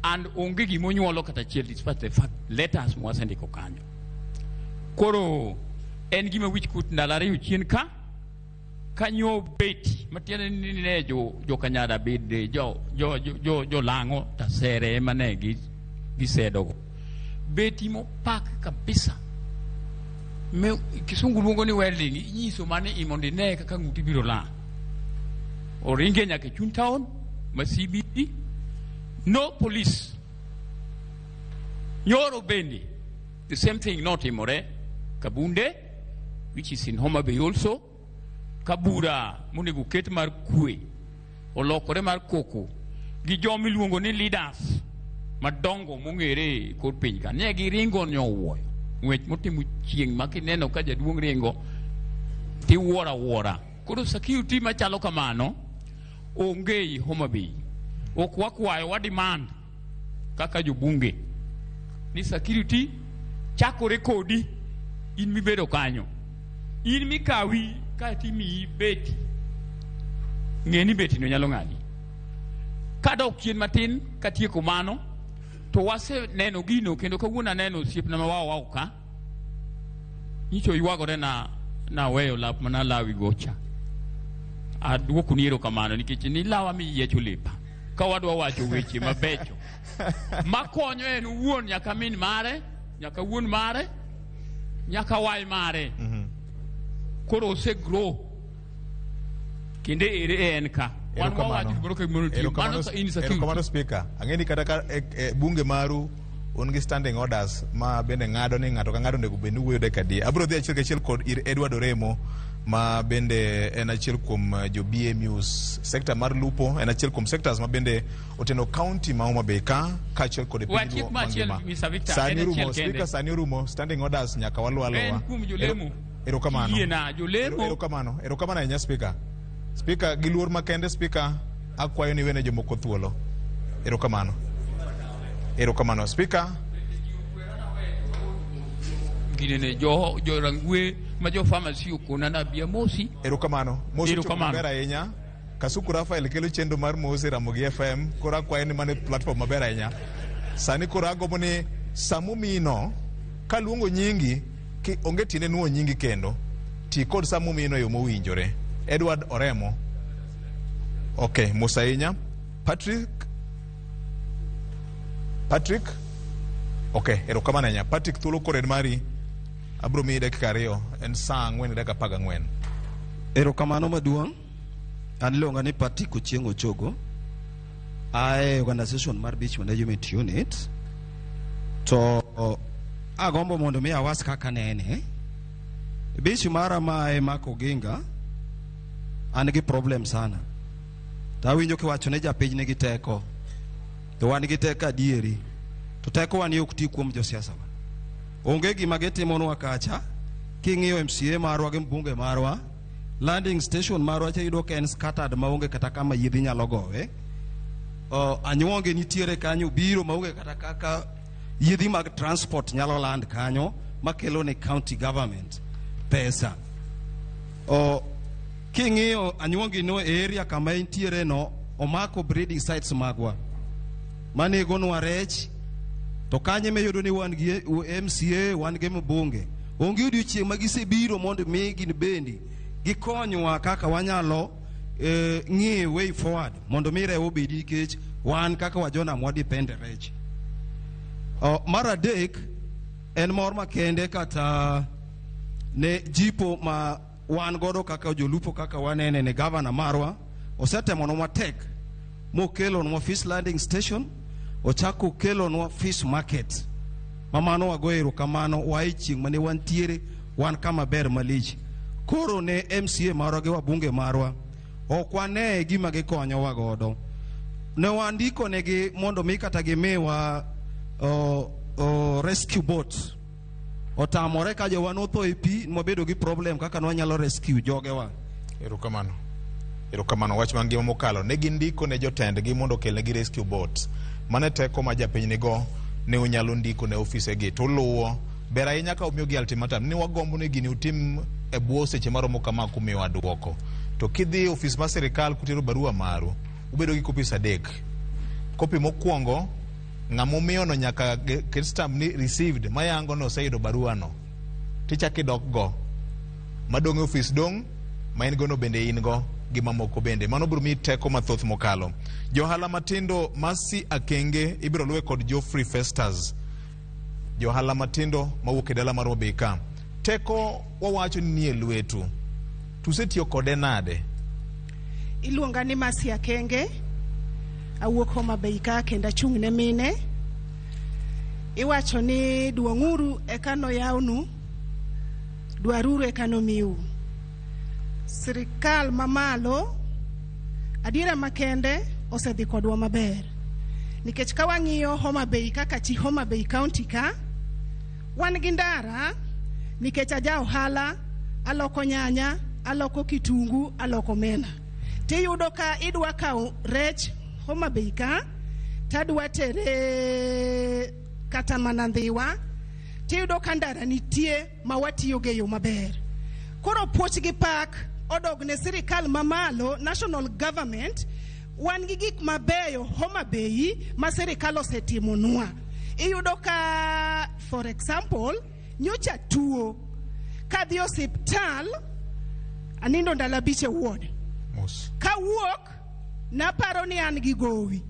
S7: and onge gimonyuolo kata achiel despite the fact letters mwasendiko kanyo. Koro en gima wich kuot ndalo ariyo chien ka kanyo beti matiende ni ne jo Kanyada bende jo lang'o tasere ema ne gi gisedogo. Beti mopak kabisa. Me kisungu luongo ni welding, inyiso mane i mondo ine kaka ng'uti biro lal. Oringe nyaka e chuny town ma CBD, no police. Nyoro bende, the same thing notimore Kabunde, which is in Homa Bay also. Kabura monego ket mar kwe olokore mar koko gi joma iluongo ni leaders madongo mong'ere e kor piny ka ne giringo nyowuoyo ng'wech motimo chieng' ma kineno ka jaduong' ringo tiwuoro awuora. Koro security machalo kamano onge ei Homa Bay. Ok wakwayo, wa demand kaka jobunge ni security chakore kodi in mibedo kanyo, in mikawi kaeto imiyi beti, ng'e ni beti no nyalo ng'adi. Kadok chien matin katieko mano to waseneno gino kendo kawuono aneno osiepna ma wao wao ka nyicho ywagore na naweyo lap mana lawi gocha. Aduokoni erokamano nikech nilawa miyiecho lepa ka wadwa wacho weche mabecho makonyo en owuon nyaka min mare nyaka wuon mare nyaka wai mare. Koro ose grow kendo ere en ka wan wawacho gimoro ka gimoro nitie. Mano insecurity.
S5: Erokamano Speaker. Ang'e ni kata ka bunge maru un gi standing orders ma bende ng'ado ni ng'ato ka ng'ato onego bed ni wuoyo dakika adi. Abiro dhi achiel kachiel kod ir Edward Oremo ma bende en achiel kuom jo BMUs sector mar lupo, en achiel kuom sectors ma bende oteno county ma Homa Bay ka kaachiel kod e piny
S7: Wachik
S5: Luo
S7: ma achiel,
S5: mangima.
S7: Mr. Victor,
S5: Sani
S7: en achiel
S5: orumo,
S7: kende.
S5: Speaker, sani orumo, standing orders nyaka waluw aluwa.
S7: En kuom jolemo.
S5: Erokamano.
S7: Yiena, jolemo.
S5: Erokamano, erokamano ahinya Speaker. Speaker, gi luor makende Speaker, akwayo ni wene jomoko thuolo. Erokamano. Erokamano. Speaker.
S7: Ginene jo jo Rangwe ma jo pharmacy okona na bia mosi.
S5: Erokamano. Mosi ochopo
S7: Erokamano.
S5: maber ahinya. Kasuku Rafael kelo chenro mar Mosi Ramogi FM. Koro akwayo ni mano e platform maber ahinya. Sani koro agombo ni samumino kaluongo nyingi ki onge tiende nuo nyingi kendo. Ti kod samumino e yo mowinjore. Edward Oremo. Okay, mos ahinya. Patrick. Patrick. Okay, erokamano ahinya. Patrick, thuolo koro en mari. Abiro miyi dakika 2, en saa 4 gi dakika 14.
S8: Erokamano maduong'. An iluonga ni Patrick Ochieng' Ochogo. Ae organization mar Beach Management Unit. To agombo mondo mi awas kaka nene. Beach mara ma e Mark Oginga, an gi problem sana. To awinjo kiwacho ne japiny nigi teko. To wan gi teko adieri. To teko wan ok ti kuom josiasa wa. Onge gima gitimonwa kacha. King'iyo MCA marwa gi mbunge marwa, landing station marwa cha iyudo ka en scattered maonge kata kama yiedhi nyalo gowe. Anyuonge nitiere kanyo biro maonge kata kaka yiedhi mag transport nyalo land kanyo makelo ne county government pesa. King'iyo anyuonge no e area kama entiere no, omako breeding sites magwa manegonwa rech. To kanye miyudo ni wan gi MCA, wan gi mbunge. Onge odiochieng' ma gisebiro mondo mi gin bende gikonywa kaka wanyalo ng'iyo way forward mondo mi rewo obedi nikech wan kaka wajonam wadepend e rech. Mar adek en mor makende kata ne jipo ma wan godo kaka jolupo kaka wanene ne gavana marwa osetemonwa matek mokelonwa fish landing station, ochako okelonwa fish market. Ma mano wago erokamano wae chieng' mane wantiere wan kama ber malich. Koro ne MCA marwa gi wabunge marwa ok wane gima gikonyowa godo. Ne wandiko negi mondo mi kata gimiwa rescue boat. Otamore ka jowa notho e pi, mwabedo gi problem kaka nwanyalo rescue jogewa.
S5: Erokamano. Erokamano. Wach mangima mokalo ne gindiko ne jotendgi mondo okelnegi rescue boat. Mano e teko ma japiny nigo ne unyalo ndiko ne ofisegi to uluwo. Ber ahinya ka umiyogi ultimatum ni wagombo ni gini utim e bwo seche maromo kama kumiyowa duoko. To kidhi e ofis mar sirikal kutero barua maru, ubedo gi copies 3. Kopi mokwongo ng'ama umiyono nyaka ket stamp ni received mayango ni oseyudo barua no. Tichak idok go. Madong' e ofis dong', ma in go no bende in go. gi mamoko bende. Mano biro miyi teko mathoth mokalo. Johala matindo Mercy Akenge ibiro luwe kod Geoffrey Festus. Johala matindo mawuok e dala mar Homa Bay ka. Teko wawacho ni nie lwetu. Tusetiyo kode nade?
S9: Iluonga ni Mercy Akenge, awuok Homa Bay ka kendo achung' ne mine. Iwacho ni duong'uru eka noyawnu, dwaruru eka nomiu. Sirikal mamalo adiera makende osedhi kodwa maber. Nikech ka wang'iyo Homa Bay kaka chi Homa Bay County ka, wan gi ndara nikech aja ohala, aloko nyanya, aloko kitungu, aloko mena. Tiyudo ka idwa kawo rech Homa Bay ka, tadwa tere kata mana Ndhiwa, tiyudo ka ndara nitie ma watiyogo e yo maber. Koro puoch gi pak odog ne sirikal mamalo, national government, wan gi gik mabeyo Homa Bay ma sirikal osetimonwa. Iyudo ka, for example, nyocha tuo, kadhi osiptal, anindo ndalo 5 e ward. Kawuok, naparo ni an gi gowi.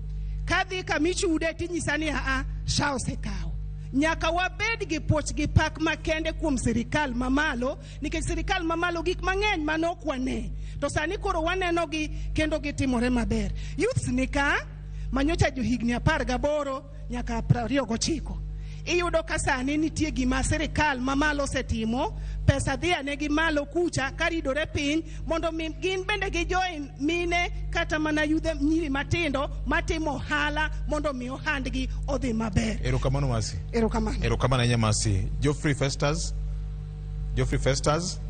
S9: Kadhi kamichude tinyisa ni aa, SHA osekawo. Nyaka wabed gi puoch gi pak makende kuom sirikal mamalo, nikech sirikal mamalo gik mang'eny mane ok wane. To sani koro wanenogi kendo gitimore maber. Youths ni ka, manyocha johigni 18 nyaka 29. Iyudo ka sani nitie gima sirikal mamalo osetimo, pesa dhi ane gi malo kucha karidore piny mondo mi gin bende gi join mine kata mana yudhe nyiri matindo matimo ohala mondo mi ohandgi odhi maber.
S5: Erokamano Mercy.
S9: Erokamano.
S5: Erokamano ahinya Mercy. Geoffrey Festus. Geoffrey Festus.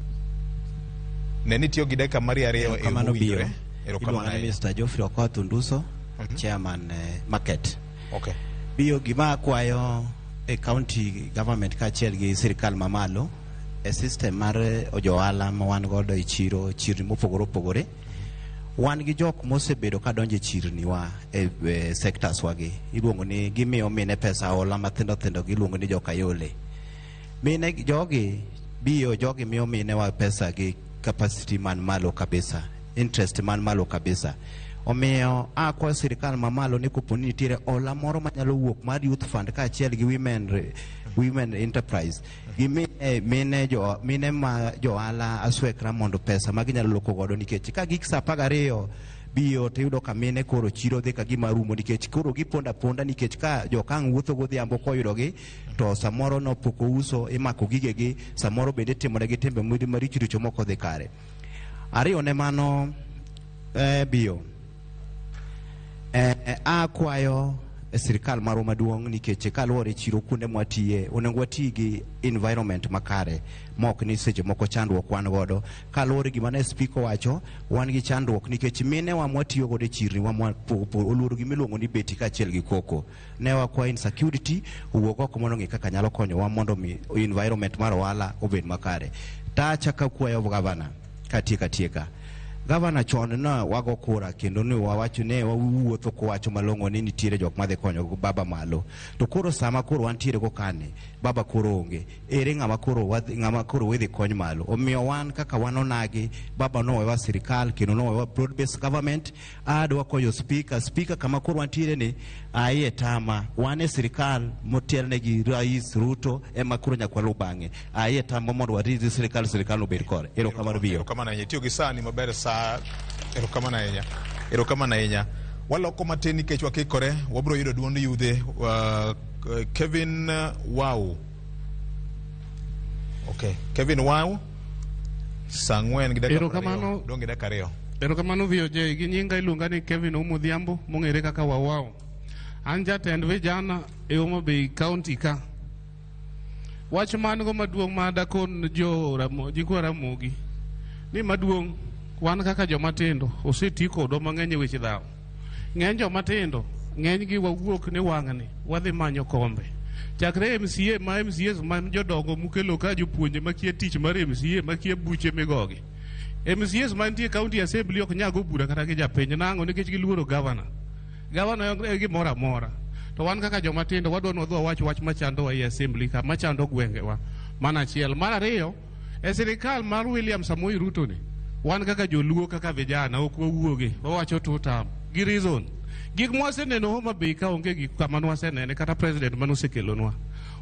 S5: Ne nitiyo gi dakika mari 2 e
S8: Erokamano
S5: mowinjore.
S8: Biyo.
S5: Erokamano
S8: Iluonga ni
S5: ahinya.
S8: Mr. Geoffrey Okoth Unduso, chairman market.
S5: Okay.
S8: Biyo gima akwayo e county government kaachiel gi sirikal mamalo e system mar johala ma wan godo e chiro, chirni mopogore opogore. Wan gi jok mosebedo ka donjo e chirni wa e sectors wagi. Iluongo ni gimiyo mine pesa hola mathindo thindo, giluongo ni jokayole. Mine jogi biyo, jogi miyo mine wa pesa gi capacity man malo kabisa, interest man malo kabisa. Omiyo akwayo sirikal mamalo ni kopo ni nitiere hola moro manyalo wuok mar youth fund kaachiel gi women enterprise, gimi mine ma johala aswekra mondo pesa ma ginyalo loko godo, nikech ka gik saa 12 biyo tiyudo ka mine koro chiro dhi ka gima rumo, nikech koro giponda ponda, nikech ka jokang' wuotho godhiambo koyudogi to samoro no pok ouso, imako gigegi, samoro bende itimone timbe maricho richo mok odhi kare. Ariyo ne mano biyo akwayo e sirikal marwa maduong' nikech kaluwore chiro kuonde mwatiye onego wati gi environment makare mok ni seche moko chandruok wan godo. Kaluwore gima ne speaker owacho, wan gi chandruok nikech mine wa mwatiyo godo e chirni wa oluoro gima iluongo ni beti kaachiel gi koko. Ne wakwayo insecurity owuog oko mondo ong'i kaka nyalo konyowa mondo mi environment mar ohala obed makare. Tacha kakwayo gavana katieka tieka. Gavana chon na wago kura kendo ne wawacho ne wawuotho kowacho malong'o ni nitiere jok madhi konyo baba malo. To koro sama koro wantiere go kane, baba koro onge. Ere ng'ama koro wadhi, ng'ama koro wedhi kony malo. Omiyo wan kaka wan onagi, baba nowewa sirikal kendo nowewa broad based government. Adwa konyo speaker, speaker kama koro wantiere ni aye tama. Wan e sirikal motelne gi Rais Ruto ema koro nyaka waluw bang'e. Aye tama mondo warit sirikal, sirikal obed kore. Erokamano biyo.
S5: Erokamano ahinya. Itiyo gi sani maber sa. Erokamano ahinya. Erokamano ahinya. Waloko matin nikech wakikore, wabiro yudo duond yudhe Kevin Wau. Okay, Kevin Wau. Saa 4 gi dakika
S11: Erokamano.
S5: 20. Dong' gi dakika 2.
S11: Erokamano VOJ, gi nyinga iluonga ni Kevin Omodhiambo mong'ere kaka Wawao. An jatend vijana e Homa Bay County ka. Wach man go maduong' ma dakon jo jikwa Ramogi ni maduong' wan kaka joma tindo oseti kodwa mang'eny e weche dhawo. Ng'eny joma tindo ng'enygi wawuok ni wang'ni wadhi manyo kombe. Chakre MCA ma MCAs ma jodongo mukelo ka jopuonje makia tich mar MCA makia buche migogi. MCAs mantie county assembly ok nyal go bura kata gi japiny nang'o nikech giluoro governor. Governor e gimoro amora. To wan kaka joma tindo wadwa ni wadhi wawach wach machandowa e assembly ka machando gwengewa. Mano achiel. Mar ariyo, e sirikal mar William Samoei Ruto ni Wan kaka joluo kaka vijana ok wawuogi, wawacho two term. Gi reason. Gik mwaseneno Homa Bay ka onge gik kama nwasenene kata president manosekelonwa.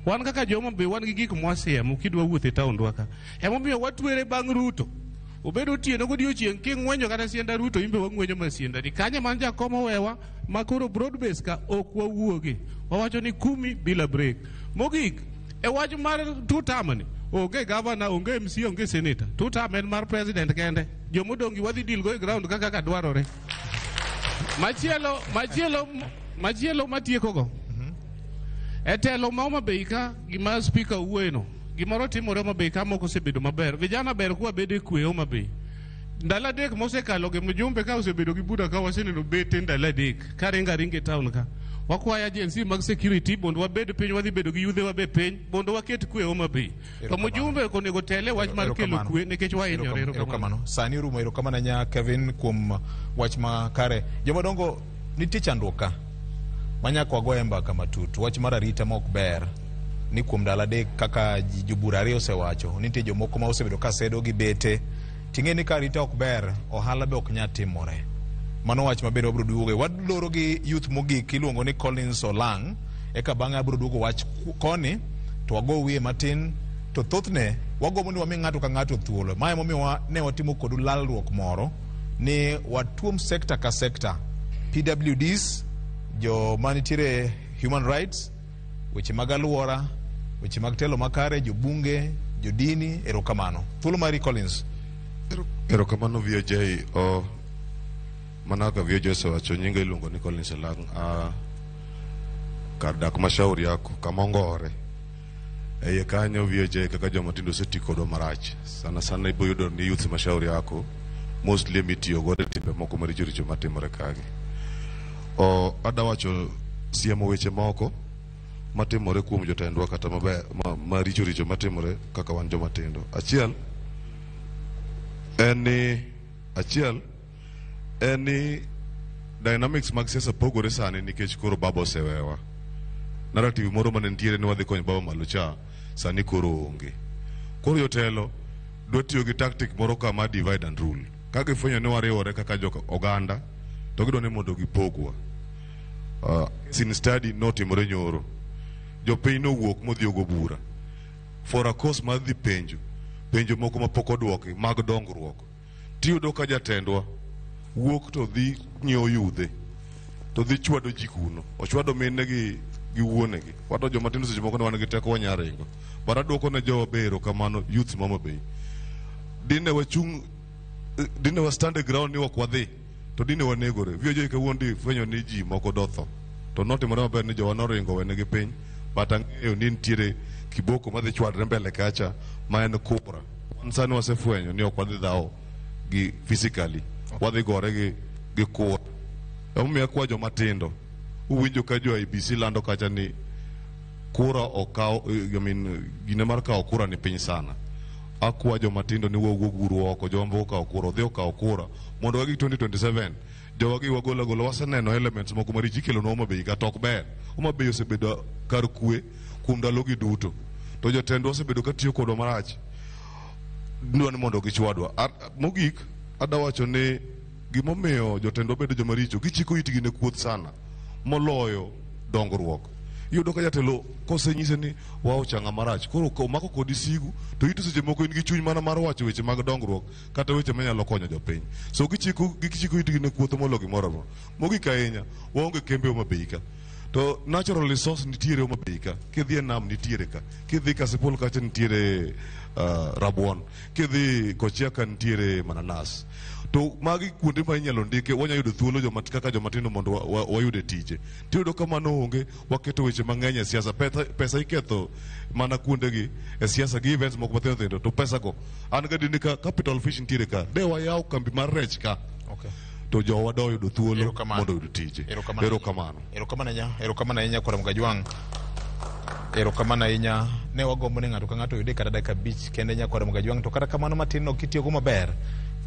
S11: Wan kaka jo Homa Bay wan gi gik mwasiemo kidwa wuotho e taondwa ka. Emomiyo watwere bang' Ruto. Obed otieno godiochieng' king'wenyo kata sienda Ruto imbe wang'wenyo ma siendani. Kanye man jakom owewa ma koro broad base ka ok wawuogi. Wawacho ni kumi bila break. Mogik, e wach mar two term ni, onge governor, onge MCA, onge senator. Two term en mar president kende. Jomodong' gi wadhi deal go e ground kaka kaka dwarore. Machielo, machielo, machielo matieko go. E telo ma Homa Bay ka gima speaker owuoye no, gimoro timore Homa Bay ka moko osebedo maber. Vijana ber kwa bedo e kwe Homa Bay. Ndalo adek mosekalo gi mjumbe ka osebedo gi buda ka waseneno bete ndalo adek ka ringo aringa e town ka. Wakwayo agency mag security mondo wabed piny wadhi bedo gi yudhe wabe piny mondo waket kwe Homa Bay. To mjumbe ok onego tele wach mar kelo kwe nikech wahinyore.
S5: Erokamano. Sani orumo erokamano ahinya Kevin kuom wach makare. Jomadongo nitie chandruok ka ma nyaka wagoye mbaka matut. Wach mar arita ma ok ber ni kuom ndalo adek kaka jobura ariyo osewacho nitie jomoko ma osebedo ka sedo gi bete ting'e ni ka arita ok ber ohala be ok nyal timore. Mano wach ma bende wabiro duoge. Waloro gi youth mogik iluongo ni Collins Olang' eka bang'e abiro duogo wach koni to wago wiye matin to thothne wagombo ni wami ng'ato ka ng'ato thuolo. Ma emomiyo ne watimo kodu lalruok moro ni watuom sekta ka sekta PWDs joma nitiere human rights weche mag aluora weche mag telo makare jobunge jodini erokamano thuolo mari Collins
S12: Erokamano VOJ o mana kaka VOJ osewacho nyinga iluongo ni Collins Olang' a kar dak ma shauri yako kama ongore e iye kanyo VOJ kaka joma tindo oseti kodwa marach sana sana ibo yudo ni youth ma shauri yako mostly emitiyo godo e timbe moko maricho richo matimore kagi o ada wacho siemo weche moko matimore kuom jotendwa kata maber maricho richo matimore kaka wan joma tindo achiel en ni achiel en ni dynamics mag siasa pogore sani nikech koro baba osewewa. Narrative moro mane nitiere ni wadhi konyo baba malo cha sani koro onge. Koro jotelo dwa tiyo gi tactic moro kama divide and rule. Ka gifwenyo ni wariwore kaka jo oganda to gidwa ni mondo gipogwa. Sin study notimore nyoro. Jopiny nowuok modhi ogo bura for a cause mar dhi penjo penjo moko mapok odwoki mag dongruok. Tiyudo ka jatendwa wuok to dhi ng'iewo yudhe to dhi chwado ji kuno. Ochwado mine gi gi wuonegi. Wato joma tindo seche moko ne wan gi teko wanya ringo. But aduoko ne jowa be erokamano youths ma Homa Bay. Dine wachung' dine wa stand ground ni ok wadhi to dine wanegore. VOJ kawuono di fwenyo ni ji moko dotho. To notimore maber ni jowa noringo wenegi piny but ang'eyo ni nitiere kiboko madhi chwadre mbele kacha ma en kura. Wan sani wasefwenyo ni ok wadhi dhawo gi physically. Wadhi gore gi kura. Emomiyo akwa joma tindo uwinjo ka jo IEBC lando kacha ni kura okaw I mean gine mar kawo kura ni piny sana. Akwa joma tindo ni wawuog uru oko joma pok okawo kura odhi okaw kura mondo wagik 2027 jowa gi wagol agola waseneno elements moko maricho ikelonwa Homa Bay ka to ok ber. Homa Bay osebedo kar kwe kuom ndalogi duto to jotendwa osebedo ka tiyo kodwa marach dwa ni mondo gichwadwa. Mogik ada wacho ni gimomiyo jotendwa bedo joma richo gichiko itgi ne kuoth sana moloyo dongruok. Iyudo ka jatelo kosenyise ni waocha ng'ama rach koro omako kodi sigu to ito seche moko in gi chuny mana mar wacho weche mag dongruok kata weche manyalo konyo jopiny. So gichiko itgi ne kuoth moloyo gimoro amora. Mogik ahinya waonge kembe Homa Bay ka. To natural resource nitiere Homa Bay ka. Kidhi e nam nitiere ka. Kidhi Kasipul kacha nitiere rabuon. Kidhi Kochia ka nitiere mananas. To magi kuonde ma inyalo ndike wanyalo yudo thuolo joma kaka joma tindo mondo wayude tije. Tiyudo ka mano onge waketo weche mang'eny e siasa. Pesa iketho mana kuondegi e siasa gi events moko mathindo thindo to pesa go an gadier ni ka capital fish nitiere ka de wayaw kambi mar rech ka.
S5: Okay.
S12: To jowa do yudo thuolo mondo oyud tije. Erokamano.
S5: Erokamano ahinya. Erokamano ahinya Kwara Mgajwang'. Erokamano ahinya. Ne wagombo ni ng'ato ka ng'ato oyude kata dakika 5 kende nyakwar Mgajwang' to kata kamano matin no kitiyogo maber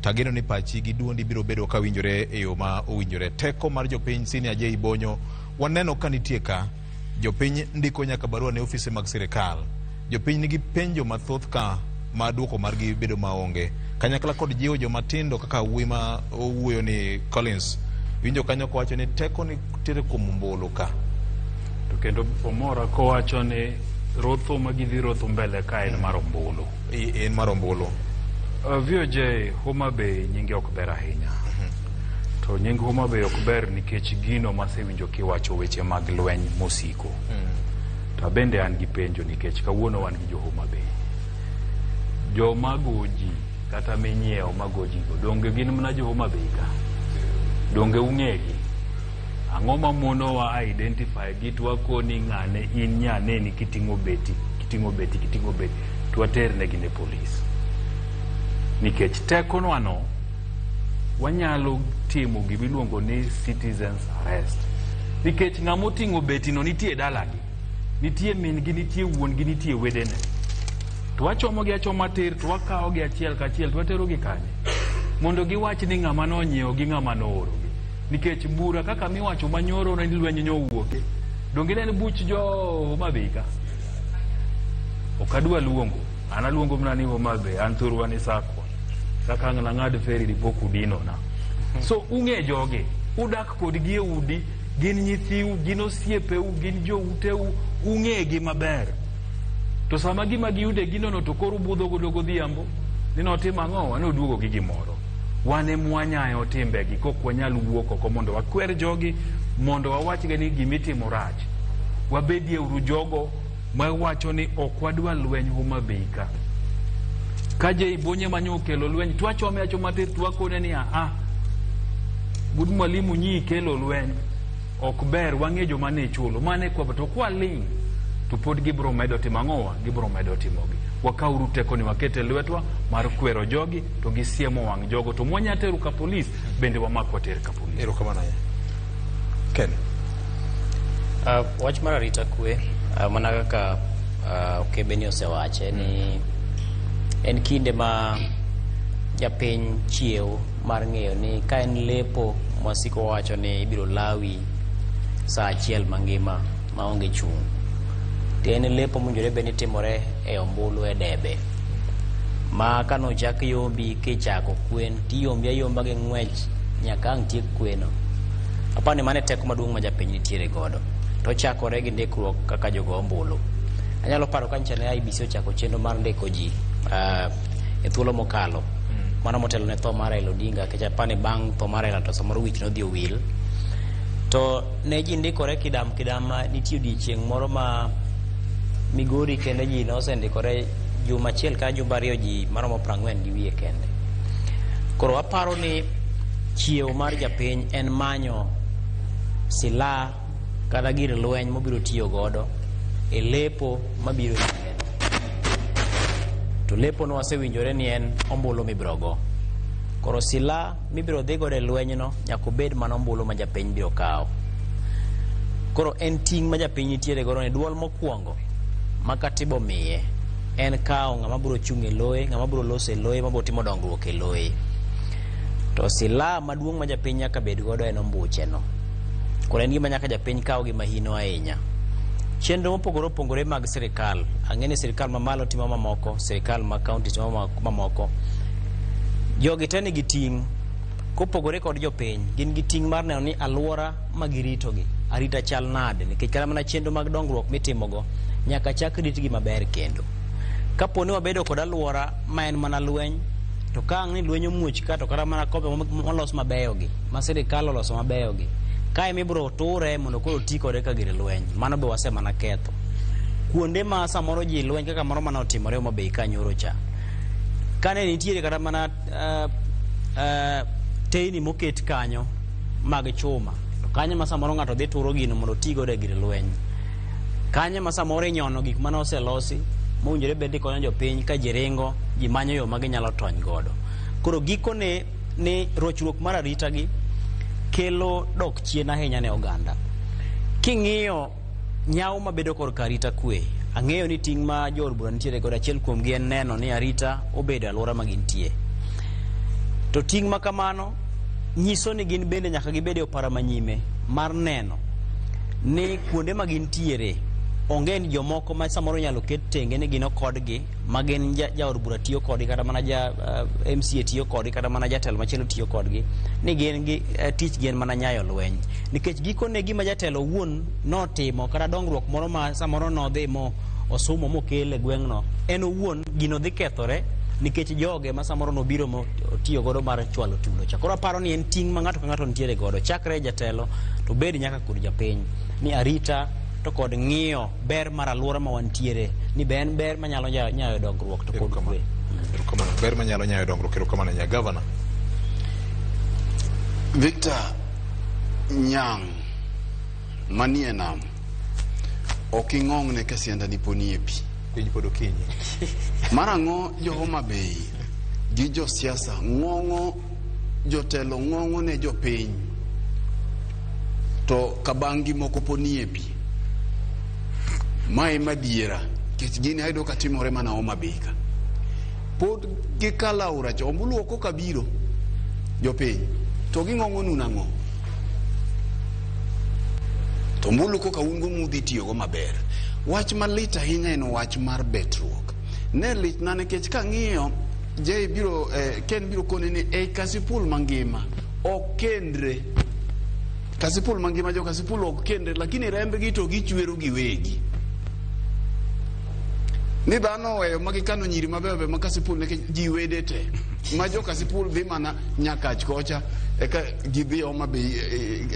S5: to ageno ni pachi gi duondi biro bedo ka winjore e yo ma owinjore. Teko mar jopiny Senior J Bonyo waneno ka nitie ka jopiny ndiko nyaka barua ne ofise mag sirikal. Jopiny nigi penjo mathoth ka ma duoko margi bedo maonge. Kanyakla kod jiwo jomatindo kaka wuoyi ma owuoyo ni Collins. Winjo kanyo kowacho ni teko nitiere kuom ombulu ka.
S13: To kendo omora kowacho ni rotho ma gidhi rotho mbele ka en mar ombulu.
S5: En mar ombulu.
S13: VOJ Homa Bay nyinge ok ber ahinya. To nying Homa Bay ok ber nikech gino masewinjo kiwacho weche mag lweny mosiko. To abende an gi penjo nikech kawuono wan gi jo Homa Bay. Joma goji kata minyiewo magoji go donge gin mana jo Homa Bay ka? Donge ung'egi? Ang'o mamonowa identify gi to wakoni ng'ane in nyaneni kiting'o beti, kiting'o beti, kiting'o beti to waternegi ne polis. Nikech tekonwa no wanyalo timo gimiluongo ni citizens arrest. Nikech ng'ama oting'o beti no nitie dalagi, nitie min gi, nitie wuon gi, nitie wedene. To wachomo gi achoma tir to wakawo gi achiel kachiel to watero gi kanye? Mondo giwach ni ng'ama nonyiewo gi ng'ama noorogi. Nikech bura kaka miwacho manyoro ne lweny nyowuoke. Donge ne en buch jo Homa Bay ka? Ok adwa luongo. An aluongo mana ni Homa Bay, an thurwa ni Sakwa. Kaka ang' nang'ad feri dipo kudinona. So ung'e jogi, udak kodgi e udi, gin nyithiu, gin osiepeu, gin jouteu, ung'egi maber. To sama gima giyude ginono to koro ubudho godo godhiambo, ni notimo ang'o? Noduogo gi gimoro. Wan ema wanyayo timbegi kok wanyal wuok oko mondo wakwer jogi, mondo wawachgi ni gimitimo rach. Wabedie uru jogo mawacho ni ok wadwa lweny Homa Bay ka. Ka Jay Bonye manyo okelo lweny, to wachome achoma tir to wakone ni a Good mwalimu nyi kelo lweny. Ok ber wang'e joma ne chulo. Mane kwa to kwaling' to pod gibiro medo timo ang'owa? Gibiro medo timogi. Wakawuru teko ni wakete lwetwa mar kwero jogi to gisiemo wang' jogo to mwanya tero ka polis bende wamak water ka polis.
S5: Erokamano ahinya. Ken.
S15: Wach mar arita kwe mana kaka Okebe ni osewache ni en kinde ma japiny chiew mar ng'eyo ni ka en lepo mwasiko wacho ni ibiro lawi saa achiel mangima maonge chung', to en lepo mowinjore bed ni timore e ombulu e debe ma kanochak yombi kichako kwen tiyombi ayomba gi ng'wech nyaka ang' tiek kweno. Aparo ni mano e teko maduong' ma japiny nitiere godo. To ochakore gi ndikruok kaka jogo ombulu. Anyalo paro ka nyocha ne IEBC ochako chenro mar ndiko ji e thuolo mokalo. Mano motelo ne tho mar Raila Odinga, nikech aparo ni bang' tho mar Raila to samoro wich nodhi owil. To ne ji ndikore kidam kidam ma nitie odiechieng' moro ma Migori kende ji nosendikore juma achiel kata jumbe ariyo ji maromo 40 gi wiye kende. Koro aparo ni chiew mar japiny en manyo silaha kata gir lweny mobiro tiyo godo e lepo mabiro nyime. To lepo no wasewinjore ni en ombulu mibiro go. Koro silaha mibiro dhi godo e lwenyno nyaka obed mana ombulu ma japiny biro kawo. Koro en ting' ma japiny nitiere godo ni duol mokwongo ma katiba omiye en kawo ng'ama biro chung' e loye, ng'ama biro loso e loye, mabiro timo dongruok e loye. To silaha maduong' ma japiny nyaka bed godo en ombucheno. Koro en gima nyaka japiny kaw gi mahino ahinya. Chenro mopogore opogore mag sirikal, ang'e ni sirikal mamalo timo mamoko, sirikal ma kaunti timo mamoko. Jogi te nigi ting' kopogore kod jopiny, gin gi ting' mar neno ni alwora ma giritogi arita chal nade, nikech kata mana chenro mag dongruok mitimogo nyaka chak ritgi maber kendo. Kapo ni wabedo kod alwora ma en mana lweny, to ka ang' ni lweny omuoch ka to kata mana kombe molos mabeyogi, ma sirikal oloso mabeyogi, kae mibiro ture mondo koro ti kode ka gir lweny, mano be wase mana ketho. Kuonde ma samoro ji lweny kaka moro mane otimore Homa Bay ka nyoro cha, kane nitiere kata mana teyni moket kanyo mag chuma, to kanyo ma samoro ng'ato dhi turo gino mondo oti godo e gir lweny. Kanyo ma samoro inyono gik mane oselosi mowinjore bed ni konyo jopiny ka ji ringo, ji manyo yo ma ginyalo tony godo. Koro gikone ni rochruok mar arita gi kelo dok chien ahinya ne oganda. King'iyo nyawo mabedo korka arita kwe, ang'eyo ni ting' ma jood bura nitiere godo achiel kuomgi en neno ni arita obedo e alwora ma gintie. To ting' ma kamano nyiso ni gin bende nyaka gibed e opara manyime mar neno ni kuonde ma gintiere Onge ni jomoko ma samoro inyalo ket tenge ni gin okodgi ma gin jaod bura tiyo kodgi, kata mana ja MCA tiyo kodgi, kata mana jatelo machielo tiyo kodgi, ni gin gi tich gin mana nyayo lweny. Nikech gikone gima jatelo owuon notimo kata dongruok moro ma samoro nodhi mo osumo mokel e gweng'no, en owuon gino dhi kethore nikech joge ma samoro nobiro mo otiyo godo mar chwalo tulo cha. Koro aparo ni en ting' ma ng'ato ka ng'ato nitiere godo, chakre jatelo to bed nyaka kod japiny, ni arita to kod ng'iyo ber mar alwora ma wantiere, ni be en ber manyalo nyayo dongruok to kod kwe.
S5: Erokamano. Ber manyalo nyayo dongruok. Erokamano nya gavana.
S16: Victor, nyang' manie nam ok ing'ong'ne ka siandani poni e pi.
S5: Piny pod okinyi.
S16: Mar ang'o jo Homa Bay gi josiasa ng'ong'o, jotelo ng'ong'o ne jopiny to kabangi moko poni e pi? Ma ema adiera, nikech gini ayudo ka timore mana Homa Bay ka. Pod gikalo aora cha, ombulu ok okabiro jopiny to ging'ong'onu nang'o? To ombulu koka un go mudhi tiyogo maber. Wach malit ahinya en wach mar betruok. Ne litna nikech kang'iyo Jay biro Ken biro kone ni ei Kasipul mangima ok kendre. Kasipul mangima jo Kasipul ok kendre, lakini rembgi to gichwero giwegi. Ni dhano oweyo ma gikano nyiri mabeyo beyo ma Kasipul nikech ji wede te. Ma jo Kasipul dhi mana Nyakach kocha, eka gidhi Homa Bay,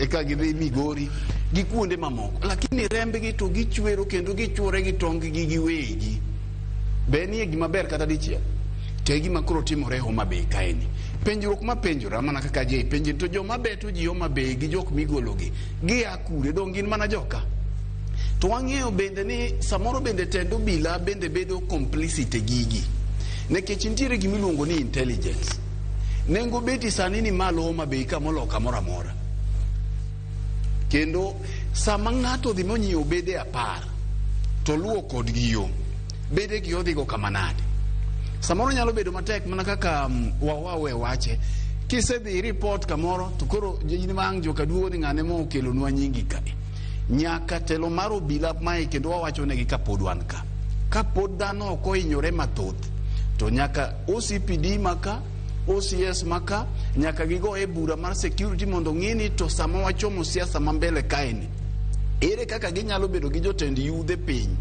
S16: eka gidhi Migori, gi kuonde mamoko. Lakini rembgi to gichwero kendo gichwore gi tong-gi giwegi. Be nie gima ber kata dichiel? To e gima koro timore Homa Bay kaeni. Penjruok ma penjora mana kaka Jay penje to joma beto ji Homa Bay gi jok migologi gia kure? Dong' gin mana joka? To wang'eyo bende ni samoro bende tend obila bende bedo complicit e gigi. Nikech nitiere gima iluongo ni intelligence. Nengo beti sani ni malo Homa Bay ka moloyo kamoro amora. Kendo sama ng'ato odhi monyiewo bede 10 to luwo kodgi yo, bede gi odhigo kama nade? Samoro nyalo bedo matek mana kaka wawawe wache. Kisedhi report kamoro to koro in ma ang' joka duogo ni ng'ane mo okelonwa nyingi kae. Nyaka telo mar obila mae kendo wawacho negi kapod wan ka. Kapod dhano ok ohinyore mathoth to nyaka OCPD maka, OCS maka, nyaka gigo e bura mar security mondo ng'i ni to sama wachomo siasa ma mbele kaeni, ere kaka ginyalo bedo gi jotend yudhe piny?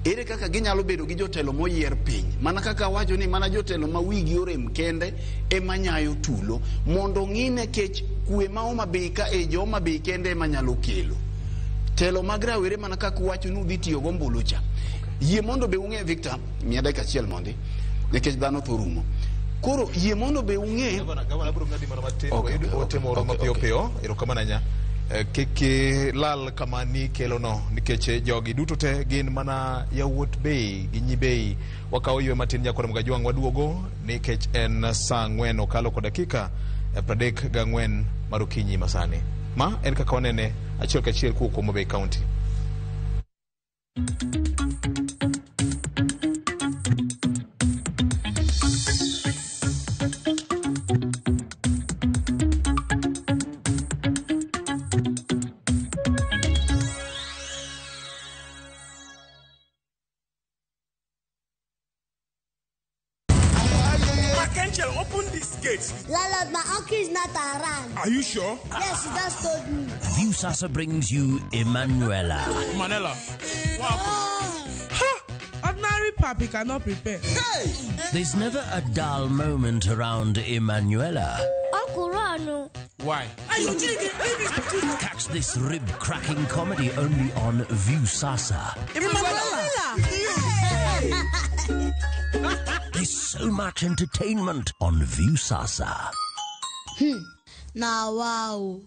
S16: Ere kaka ginyalo bedo gi jotelo moyier piny? Mana kaka awacho ni mana jotelo ma wigi orem kende ema nyayo tulo mondo ng'i nikech kwe ma Homa Bay ka e jo Homa Bay kende ema nyalo kelo. Telo mag rawere mana kaka uwacho ni udhi tiyo gombulu cha. Yie mondo be ung'e Victor, miya dakika achiel mondi, nikech dhano tho rumo. Koro yie mondo be ung'e.
S5: Gavana biro ng'adi mana matin, wayud ote moro mapiyo piyo. Erokamano ahinya. Kik ilal kama ni kelono nikech jogi duto te gin mana yawuot Bay gi nyi Bay. Wakawo ywe matin nyakoro Mgajwang' waduogo nikech en saa 4 okalo kod dakika 34 mar okinyi masani. Ma en kaka wanene achiel kachiel kowuok Homa Bay County.
S17: Angel, open this gate.
S21: Landlord, my uncle is not around.
S17: Are you sure?
S21: Yes, he just told me.
S14: Viusasa brings you Emanuela.
S17: Manela, what happened?
S18: Ha! Ordinary papi cannot prepare.
S14: Hey! There's never a dull moment around Emanuela.
S21: Uncle Ron.
S17: Why?
S14: Catch this rib-cracking comedy only on Viusasa.
S18: Emanuela!
S14: There's so much entertainment on Viusasa.
S21: Now, wow.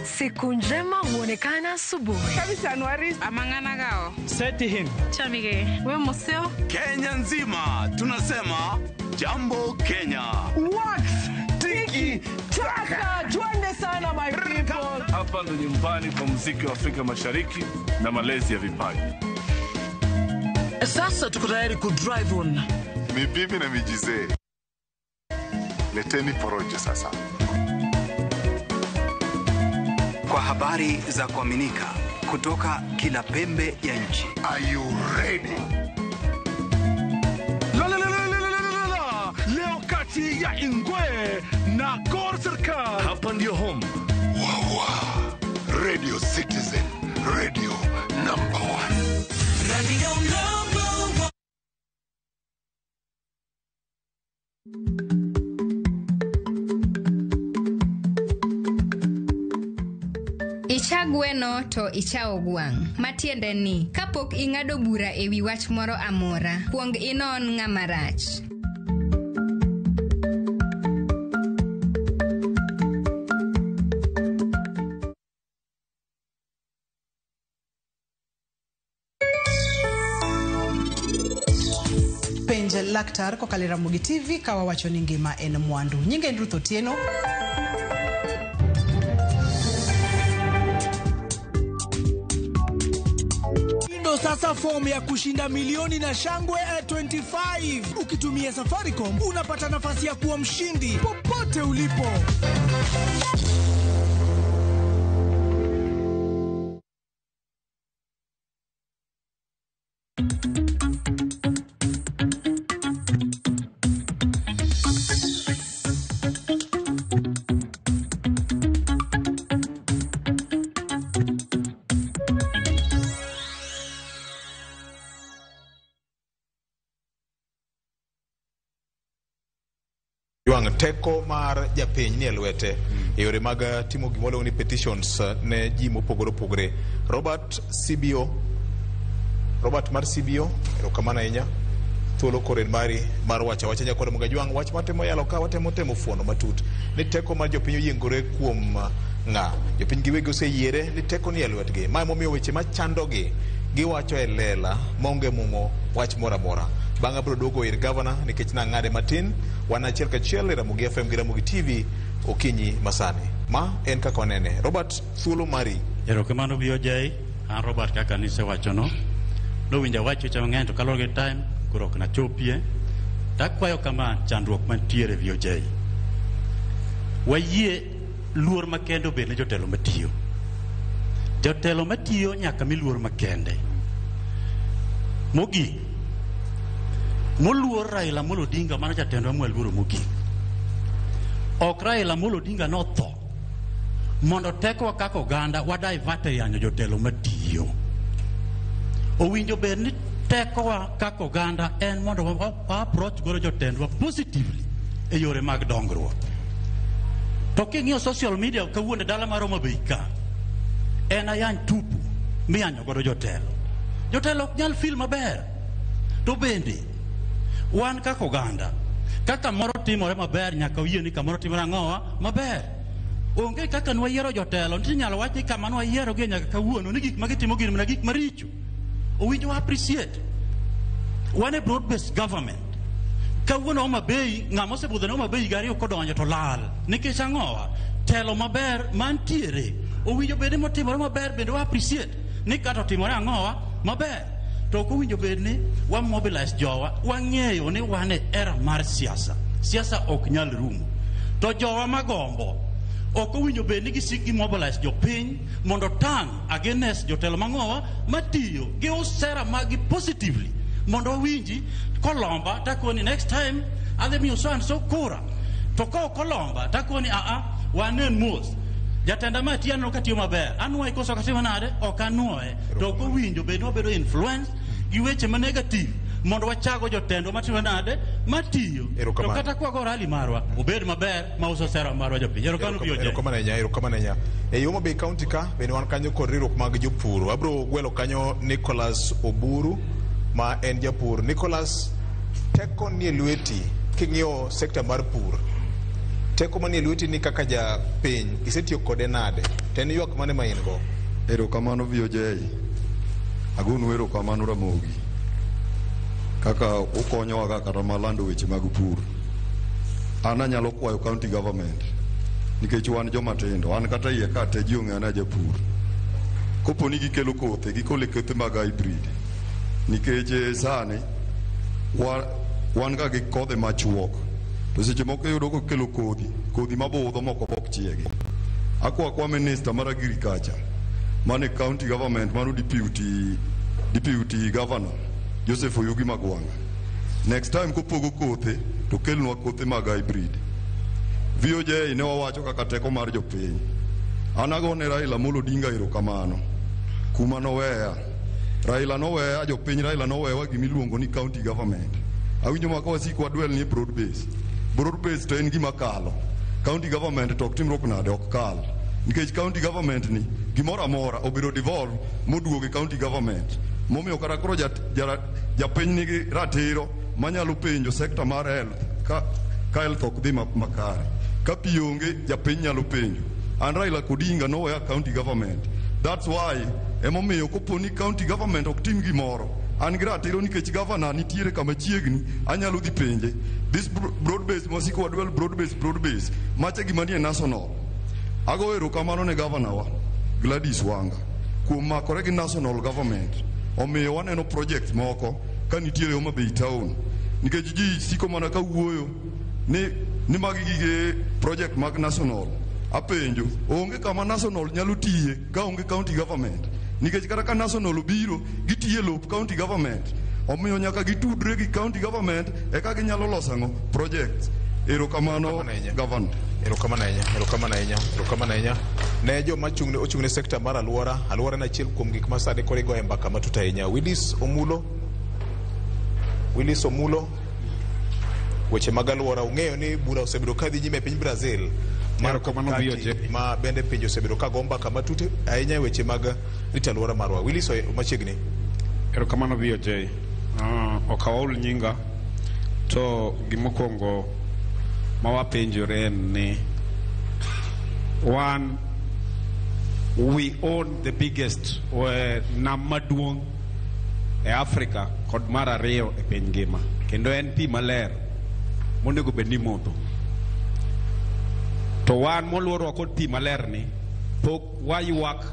S19: Siku njema huonekana asubuhi.
S18: Kabisa Anuari.
S19: Amangana gao.
S20: Seti him.
S19: Chamige. We museo.
S21: Kenya nzima tunasema jambo Kenya.
S20: Wax tiki taka. Twende sana my people.
S17: Hapa ndo nyumbani kwa muziki wa Afrika Mashariki na malezi ya vipaji.
S20: Sasa tuko tayari ku drive on.
S22: Mibibi na mijizee. Leteni porojo sasa.
S1: Kwa habari za kuaminika kutoka kila pembe ya nchi.
S22: Are you ready?
S17: La, la, la, la, la, la, la, la. Leo kati ya Ingwe na Gor Serikal. Hapa ndio home.
S22: Wawa. Radio Citizen, radio number one.
S3: Radio number one.
S2: Icha gweno to ichawo gwang'. Matiende ni, kapok ing'ado bura e wi wach moro amora, kuong inon ng'ama rach.
S23: Penj laktar kokalo e Ramogi TV ka wawacho ni ngima en mwandu. Nyinga en Ruth Otieno.
S24: Ndo sasa fomu ya kushinda milioni na shangwe 25. Ukitumia Safaricom unapata nafasi ya kuwa mshindi popote ulipo.
S5: Jwang' teko mar japiny ni e lwete e yore mag timo gima waluongo ni petitions ne ji mopogore opogore. Robert CBO, Robert mar CBO, erokamano ahinya. Thuolo koro en mari mar wacho awacha nyakwar Ramogi Jwang', wach matemo yalo ka watemo temo fuono matut ni teko mar jopiny oyiengore kuom ng'a. Jopiny giwegi oseyiere ni teko ni e lwetgi. Ma emomiyo weche machandogi giwacho e lela maonge mung'o wach moro amora. Bang'e abiro duogo ir gavana nikech nang'ade matin. Wan achiel kachiel e Ramogi FM gi Ramogi TV okinyi masani. Ma en kaka wanene. Robert, thuolo mari.
S25: Erokamano BOJ, an Robert kaka nisewachono. Nowinjo awach weche mang'eny to kaluwore gi time koro ok nachopie. Takwayo kama chandruok mantiere BOJ. Wayie luor makende obed ne jotelo matiyo. Jotelo matiyo nyaka mi luor makende. Mogik, moluor Raila Amolo Odinga mano jatendwa mwaluoro mogik. Ok Raila Amolo Odinga notho mondo tekowa kaka oganda wadivert e yanyo jotelo matiyo. Owinjo bed ni tekowa kaka oganda en mondo wa approach godo jotendwa positively e yore mag dongruok. To king'iyo social media kawuono e dala mar Homa Bay ka, en ayany tupu miyanyo godo jotelo. Jotelo ok nyal feel maber. To bende wan kaka oganda, kaka moro timore maber nyaka uyie ni kamoro timore ang'owa maber. Onge kaka nwayiero jotelo, nitie nyalo wach ni kama nwayiero gi nyaka kawuono ni gik ma gitimo gin mana gik maricho. Owinjo wa appreciate. Wan e broad based government. Kawuono Homa Bay, ng'ama osebudho ne Homa Bay higa ariyo kodonjo to lal. Nikech ang'owa? Telo maber mantiere. Owinjo bed ni motimore maber bende wa appreciate ni kata otimore ang'owa maber. To ok owinjo bed ni wa mobilize jowa, wang'eyo ni wan e era mar siasa. Siasa ok nyal rumo. To jowa magombo ok owinjo bed ni gisik gi mobilize jopiny mondo turn against jotelo mang'owa matiyo gi sera maggi positively mondo owinji kolomba takoni next time adhi miyo so and so kura. To ka ok olomba takoni aa wanen mos. Jatenda ma tiyo aneno ka tiyo maber. Anuoye koso ok atimo nade? Ok anuoye. To ok owinjo bed ni wabedo influence gi weche ma negative mondo wachago jotendwa matimo nade? Matiyo. To kata kwago rally marwa, obed maber ma uso sera marwa jopiny. Erokamano BOJ.
S5: Erokamano ahinya, erokamano ahinya. E Homa Bay County ka bende wan kanyo kod riwruok mag jopur. Abiro gwelo kanyo Nicholas Oburu ma en japur. Nicholas, teko nie lweti king'iyo sekta mar pur. Teko manie lweti ni kaka japiny isetiyo kode nade? To en ywak mane ma in go?
S26: Erokamano BOJ. Agonu erokamano Ramogi. Kaka ukonyowa ga kata malando weche mag pur. An anyalo kwayo county government nikech wan joma tindo, an kata iye ka te ji ong'eya ni ajapur. Kopo ni gikelo kothe, gikole kothe mag hybrid. Nikech sani wan ga gi kodhe machuok. To seche moko iyudo kokelo kodhi, kodhi mabudho moko pok chiegi. Akwa kwa minister mar agriculture mane county government mano deputy governor Joseph Oyugi Magwanga. Next time kopogo kothe to kelnwa kothe mag hybrid. VOJ ne wawacho kaka teko mar jopiny. An agone Raila Amolo Odinga erokamano kuma noweya. Raila noweya jopiny, Raila nowewa gimiluongo ni county government. Awinjo ma ka wasiko wadwel ni broad base. Broad base to en gima kalo. County government to ok timruok nade ok kal. Nikech county government ni gimoro amora obedo devolve moduogo e county government. Momiyo kata koro japiny nigi ratiro manyalo penjo sector mar health ka health ok dhi makare. Ka pi onge japiny nyalo penjo. An Raila Odinga noweya county government. That's why emomiyo kopo ni county government ok tim gimoro, an gi ratiro nikech governor nitiere kama chiegni, anyalo dhi penje. This broad base masiko wadwel broad base, macha gima nie national. Ago erokamano ne governor wa Gladys Wanga kuom makore gi national government. Omiyo waneno project moko ka nitiere Homa Bay town. Nikech ji siko mana ka wuoyo ni magi gige project mag national. Apenjo, onge kama national nyalo tiye ka onge county government. Nikech kata ka national obiro, gitiye lop county government. Omiyo nyaka gitudre gi county government eka ginyalo loso ang'o project. Erokamano governor.
S5: Erokamano ahinya, erokamano ahinya, erokamano ahinya. Ne joma ochung' ne sekta mar alwora, alwora en achiel kuom gik ma sani koro igoye mbaka matut ahinya. Willis Omulo, weche mag alwora, ung'eyo ni bura osebedo ka dhi nyime e piny Brazil mar kati, ma bende pinje osebedo ka go mbaka matut ahinya e weche mag rito alwora marwa. Willis machiegni.
S4: Erokamano VOJ. Ok aol nyinga to gimokwongo ma wapenjore en ni wan we own the biggest nam maduong' e Africa kod mar ariyo e piny ngima, kendo en pi maler monego bed ni modho. To wan moluorwa kod pi maler ni pok waywak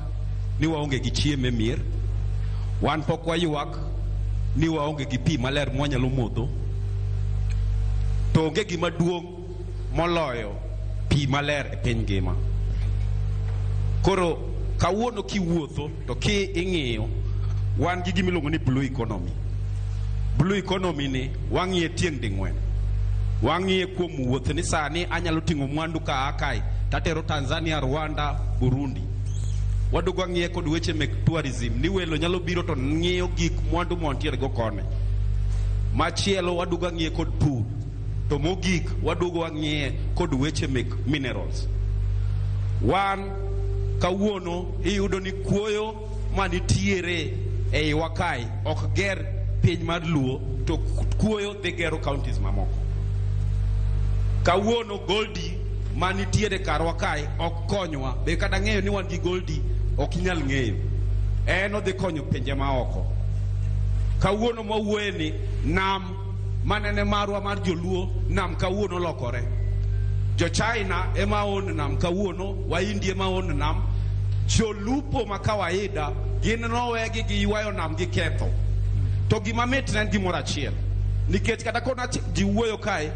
S4: ni waonge gi chiemo e mier, wan pok waywak ni waonge gi pi maler mwanyalo modho, to onge gima duong' moloyo pi maler e piny ngima. Koro kawuono kiwuotho to ki ing'iyo, wan gi gima iluongo ni blue economy. Blue economy ni wang'iye tieng' ding'wen. Wang'iye kuom wuoth ni sani anyalo ting'o mwandu ka aa kae tatero Tanzania, Rwanda, Burundi. Waduogo wang'iye kod weche mek tourism ni welo nyalo biro to ng'iyo gik mwandu mwantiere go koni. Machielo waduogo wang'iye kod pur. To mogik waduogo wang'iye kod weche mek minerals. Wan kawuono iyudo ni kuoyo manitiere eiwa kae ok ger piny mar Luo, to kuoyo dhi gero counties mamoko. Kawuono goldi manitiere karwa kae ok konywa, be kata ng'eyo ni wan gi goldi ok inyal ng'eyo, en odhi konyo pinje maoko. Kawuono mwawuoye ni nam manene marwa mar joluo, nam kawuono lokore. Jo China ema own nam kawuono, Wahindi ema own nam. Jolupo ma kawaida gin nowegi giywayo nam gi ketho. To gima mit ne en gimoro achiel, nikech kata kona ji wuoyo kae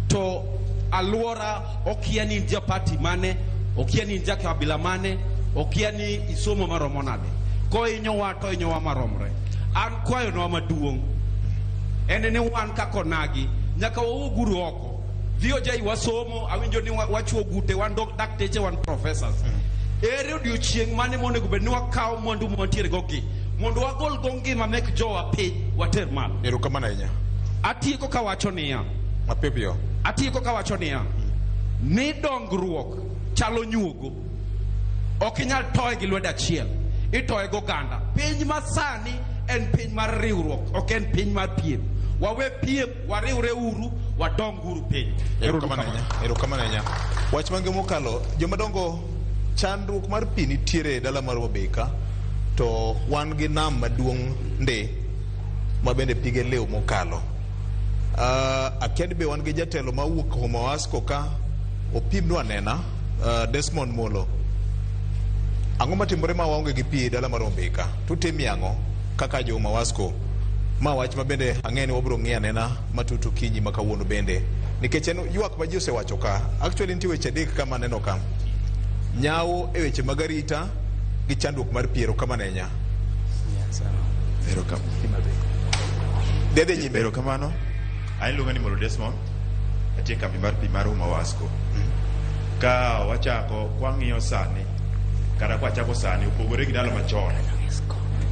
S4: to alwora okia ni in ja party mane, okia ni in ja kabila mane, okia ni isomo maromo nade. Kohinyowa to hinyowa maromre. An kwayonwa maduong' en ni wan kaka onagi nyaka wawuog uru oko. VOJ wasomo, awinjo ni wachuo gute, wan dakteche, wan professors. Ere odiochieng' mane monego bed ni wakawo mwandu mwantiere go gi mondo wagol go ngima mek jowa piny water malo.
S5: Erokamano ahinya.
S4: Atieko kawacho niya,
S5: mapiyo.
S4: Atieko kawacho niya, ni dongruok chalo nyuogo, ok inyal toye gi lwedo achiel, itoye goganda. Piny masani en piny mar riwruok, ok en piny mar piem. Wawe piem, wariwre uru, wadong uru piny.
S5: Erokamano ahinya. Erokamano ahinya. Wach mange mokalo, jomadongo, chandruok mar pi nitiere e dala mar Homa Bay ka, to wan gi nam maduong' nde ma bende pige lew mokalo. Akia ni be wan gi jatelo mawuok Homa Wasco ka, opimnwa nena, Desmond Molo. Ang'o matimore ma waonge gi pi e dala mar Homa Bay ka? Tutimi ang'o kaka jo Homa Wasco? Ma wach ma bende ang'e ni wabiro ng'iyo anena matut okinyi ma kawuono bende. Nikech en ywak ma ji osewacho ka. Actually nitie weche adek ka maneno ka. Nyawo e weche mag arita gi chandruok mar piero kama nenya. Dhi nyime.
S6: Erokamano. An iluonga ni Molo Desmond. Atie kambi mar pi mar Homa Wasco. Ka wachako kwang'iyo sani kata kwachako sani opogore gi ndalo machon.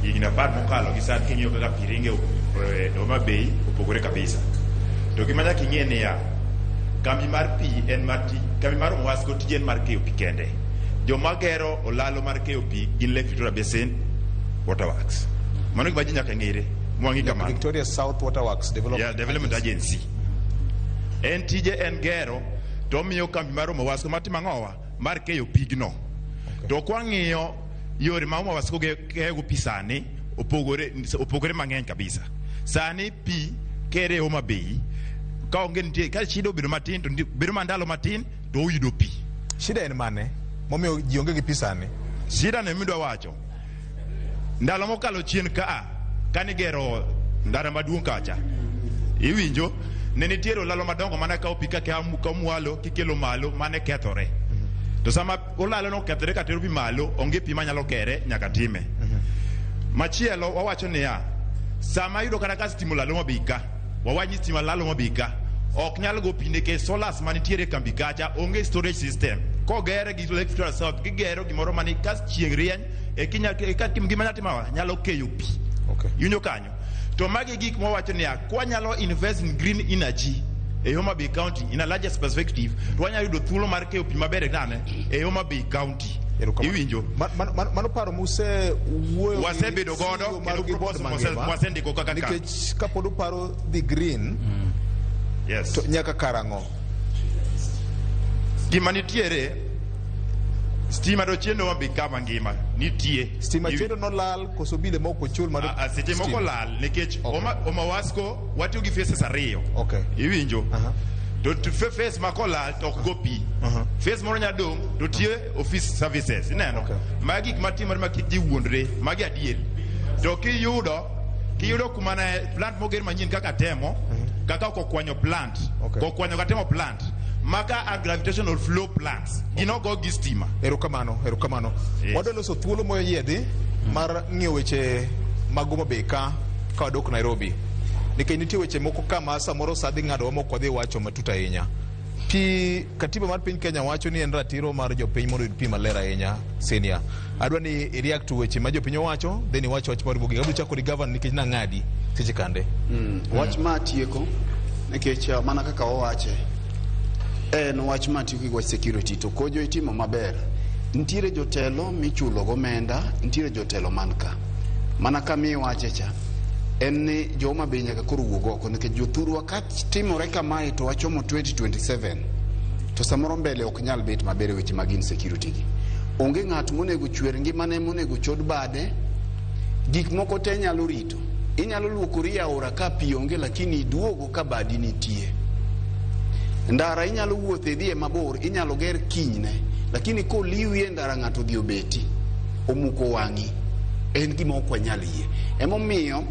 S6: Higni 10 mokalo gi sani king'iyo kaka pi ringe e Homa Bay opogore kabisa. To gima nyaka ing'e niya, kambi mar pi en mar kambi mar Homa Wasco tije en mar keyo pi kende. Joma gero olalo mar keyo pi gin Lake Victoria Basin Waterworks. Mano gima ji nyaka ng'ere. Mwang'i kamano.
S5: Victoria South Waterworks Development,
S6: yeah, Development Agency. En tije en gero to omiyo kambi mar Homa Wasco matimo ang'owa mar keyo pigno. Okay. To kwang'iyo yore ma Homa Wasco keyogo pi sani opogore mang'eny kabisa. Sani pi kere Homa Bay ka onge nitie ka shida obedo matin to bedo mandalo matin to oyudo pi.
S5: Shida en mane momiyo ji onge gi pi sani?
S6: Shida ne midwa wacho. Ndalo mokalo chien kaa kanigero ndara maduong' kacha iwinjo ne nitiere olalo madongo mana kawo pi kaka mwalo kikelo malo mane kethore. To sama olalo no kethore katero pi malo onge pi manyalo kere nyaka time. Machielo wawacho niya sama yudo kata ka stima olalo mabika wawach ni stima lalo mabika ok nyal go pi nikech solas manitiere e kambi kacha onge storage system. Kogere gi Lake Victoria South gigero gimoro mani ka chieng' rieny gima nyalo timo nyalo keyo pi.
S5: Okay.
S6: Iwinjo kanyo. To magi gik mwawacho niya kwanyalo invest in green energy e Homa Bay County in a larger perspective to wanyalo yudo thuolo mar keyo pi maber nane e Homa Bay County. Iwinjo.
S5: Mano paro muse wuoyo
S6: wasebedo godo kendo proposal mwasendiko kaka
S5: nikech kapod uparo the green
S6: yes.
S5: To nyaka karang'o?
S6: Gima nitiere stima to chendo Homa Bay kama ngima nitie.
S5: Stima chendo nolal koso bile moko chul mar
S6: seche moko lal nikech Homa Wasco watiyo gi phases 2.
S5: Okay.
S6: Iwinjo. To phase ma kolal to ok go pi. Phase moro nyalo dong' to tiyo office services ineno. Okay. Magi gik matimore ma kik ji wuondre, magi adier. To kiyudo kuma ne plant moger manyien kaka Temo, kaka ok okwanyo plant, okwanyo ka Temo plant. Maka a gravitational flow plants ginogo gi stima.
S5: Erokamano, erokamano.
S6: Yes.
S5: Wadwa loso thuolo moyiedhi mar ng'iyo weche mag Homa Bay ka wadok Nairobi. Nikech nitie weche moko kama samoro sa dhi ng'ado mok wadhi wacho matut ahinya. Pi katiba mar piny Kenya wacho ni en ratiro mar jopiny mondo oyud pi maler ahinya. Senior, adwa ni i react to weche ma jopiny owacho, then iwach wach mar mogik. Abiro chako gi governor nikech nang'adi seche kande.
S16: Wach ma tieko nikech mana kaka owache en wach ma tieko gi wach security to kojo itimo maber. Nitiere jotelo michulo gomenda, nitiere jotelo man ka. Mana kama iwache cha en ni jo Homa Bay nyaka koro wuog oko nikech jothurwa ka timore kamae to wachomo 2027 to samoro mbele ok nyal bet maber e weche mag insecurity gi. Onge ng'at monego chwer ngimane monego chod bade, gik moko te nyalo rito. Inyalo luokori e aora ka pi onge lakini iduogo ka badi nitie. Ndara inyalo wuothe idhiye mabor, inyalo ger kinyne, lakini koliwi e ndara ng'ato odhi obeti, omuko wang'i, en gima ok wanyal yie. Emomiyo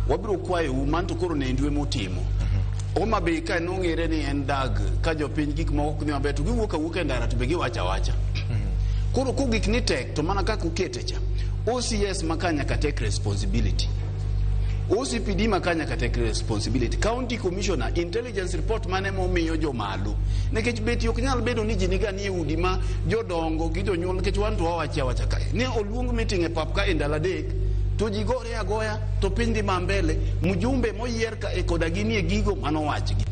S16: wabiro kwayou man to koro nendu emotimo. Homa Bay ka nong'ere ni en dag ka jopiny gik moko ok dhi maber to giwuok awuoka e ndara to be giwacho awacha. Koro kogik ni tek to mana kaka ukete cha, OCS ma ka nyaka take responsibility. OCPD ma ka nyaka take responsibility. County Commissioner, intelligence report mane momiyo jomalo. Nikech beti ok nyal bedo ni ji niga nie udi ma jodongo gi jonyuol nikech wan to wawacho awacha kae. Ne oluong meeting e pap ka e ndalo 3 to ji gore agoya to piny dhi ma mbele. Mjumbe moyier ka e koda ginie gigo manowachgi.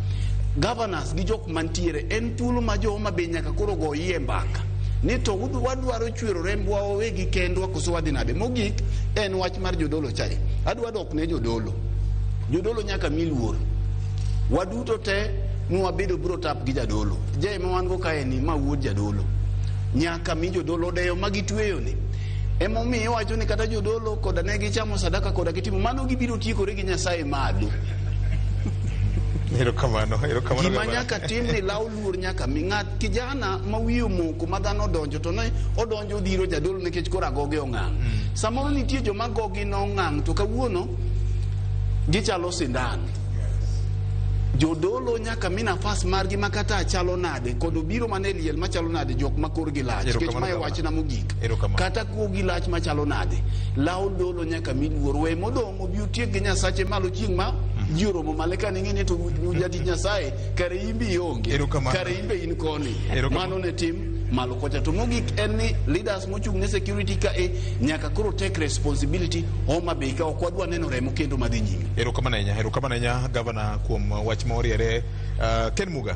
S16: Governors gi jok mantiere en thuolo ma jo Homa Bay nyaka koro go yie mbaka. Ni to wadwaro chwero rembwa wawegi kendwa koso wadhi nade. Mogik en wach mar jodolo chae. Adwa dok ne jodolo. Jodolo nyaka mi luor. Waduto te nwabedo brought up gi jadolo. Je ma wan go kae ni ma wuod jadolo. Nyaka mi jodolo deyo ma gitweyo ni. Emomiyo iwacho ni kata jodolo koda ne gichamo sadaka koda gitimo mano gibiro tiekore gi Nyasaye malo.
S5: Erokamano, erokamano.
S16: Gima nyaka tim ni law luor nyaka mi ng'at kijana ma wiye omoko ma dhano odonjo to ne odonjo dhiro jadolo nikech koro agoge ong'ang'. Samoro nitie joma gogi nong'ang' to kawuono gichalo sindan. Jodolo nyaka mi nafas margi makata achalo nade kod obiro mana e liel machalo nade jok ma korgi lach nikech
S5: Erokamano,
S16: mae
S5: Gavana.
S16: wachna mogik.
S5: Erokamano.
S16: Kata kuogi lach machalo nade, law dolo nyaka mi luor. We modong' obi otiek gi Nyasache malo chieng' ma ji oromo malo ka ning'e ni to jatich Nyasaye kare in be ionge, kare in be in koni.
S5: Erokamano.
S16: Mano ne tim malo kocha. To mogik en ni leaders mochung' ne security ka e nyaka koro take responsibility Homa Bay ka ok wadwa neno remo kendo madhi nyime.
S5: Erokamano ahinya, erokamano ahinya gavana kuom wach ma oriere. Ken Muga,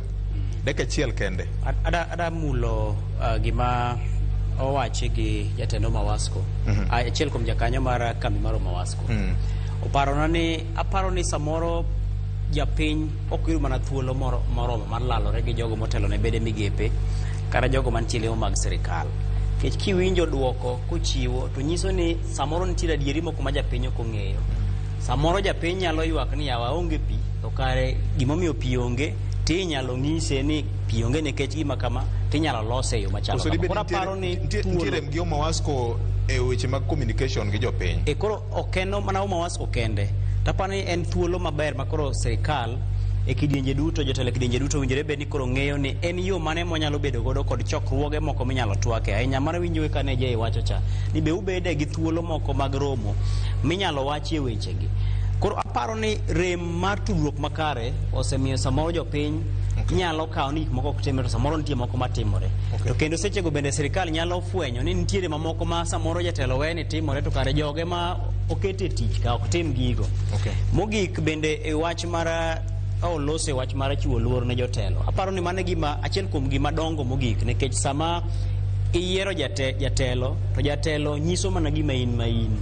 S5: dakika achiel kende.
S15: Ada mulo gima owachi gi jatend Omawasco. Achiel kuom jakanyo mar kambi mar Omawasco. Oparona ni aparo ni samoro japiny ok yud mana thuolo moromo mar lalore gi jogo motelo ne bede migepe kata jogo mantie lemo mag sirikal. Nikech kiwinjo duoko kochiwo to nyiso ni samoro nitiere adieri moko ma japiny ok ong'eyo. Samoro japiny nyalo ywak ni yawa onge pi to kare gimomiyo pi onge tinyalo ng'ise ni pi onge nikech gima kama tinyalo lose e yo machalo
S5: Koso
S15: kama.
S5: dibed
S15: Koro aparo ni
S5: nitie rem gi Omawasco e weche mag communication gi jopiny.
S15: E koro ok en mana Omawasco kende. Taparo ni en thuolo maber ma koro sirikal e kidienje duto, jotelo e kidienje duto owinjore bed ni koro ng'eyo ni en yo mane mwanyalo bedo godo kod chokruoge moko minyalo twake ahinya. Mano winjo ka ne Jay wacho cha ni be ubede gi thuolo moko mag romo minyalo wachie wechegi. Koro aparo ni rem mar tudruok makare osemiyo samoro jopiny nyalo kawo ni gik moko ok timre to samoro nitie moko matimore. To kendo sechego bende sirikal nyalo fwenyo ni nitiere mamoko ma samoro jatelo we ni timore to kare joge ma okete tich ka ok tim gigo. Mogik bende e wach mar olose wach mar chiwo luor ne jotelo. Aparo ni mano e gima achiel kuom gima dongo mogik nikech sama iyiero jatelo to jatelo nyiso mana gima in ma in.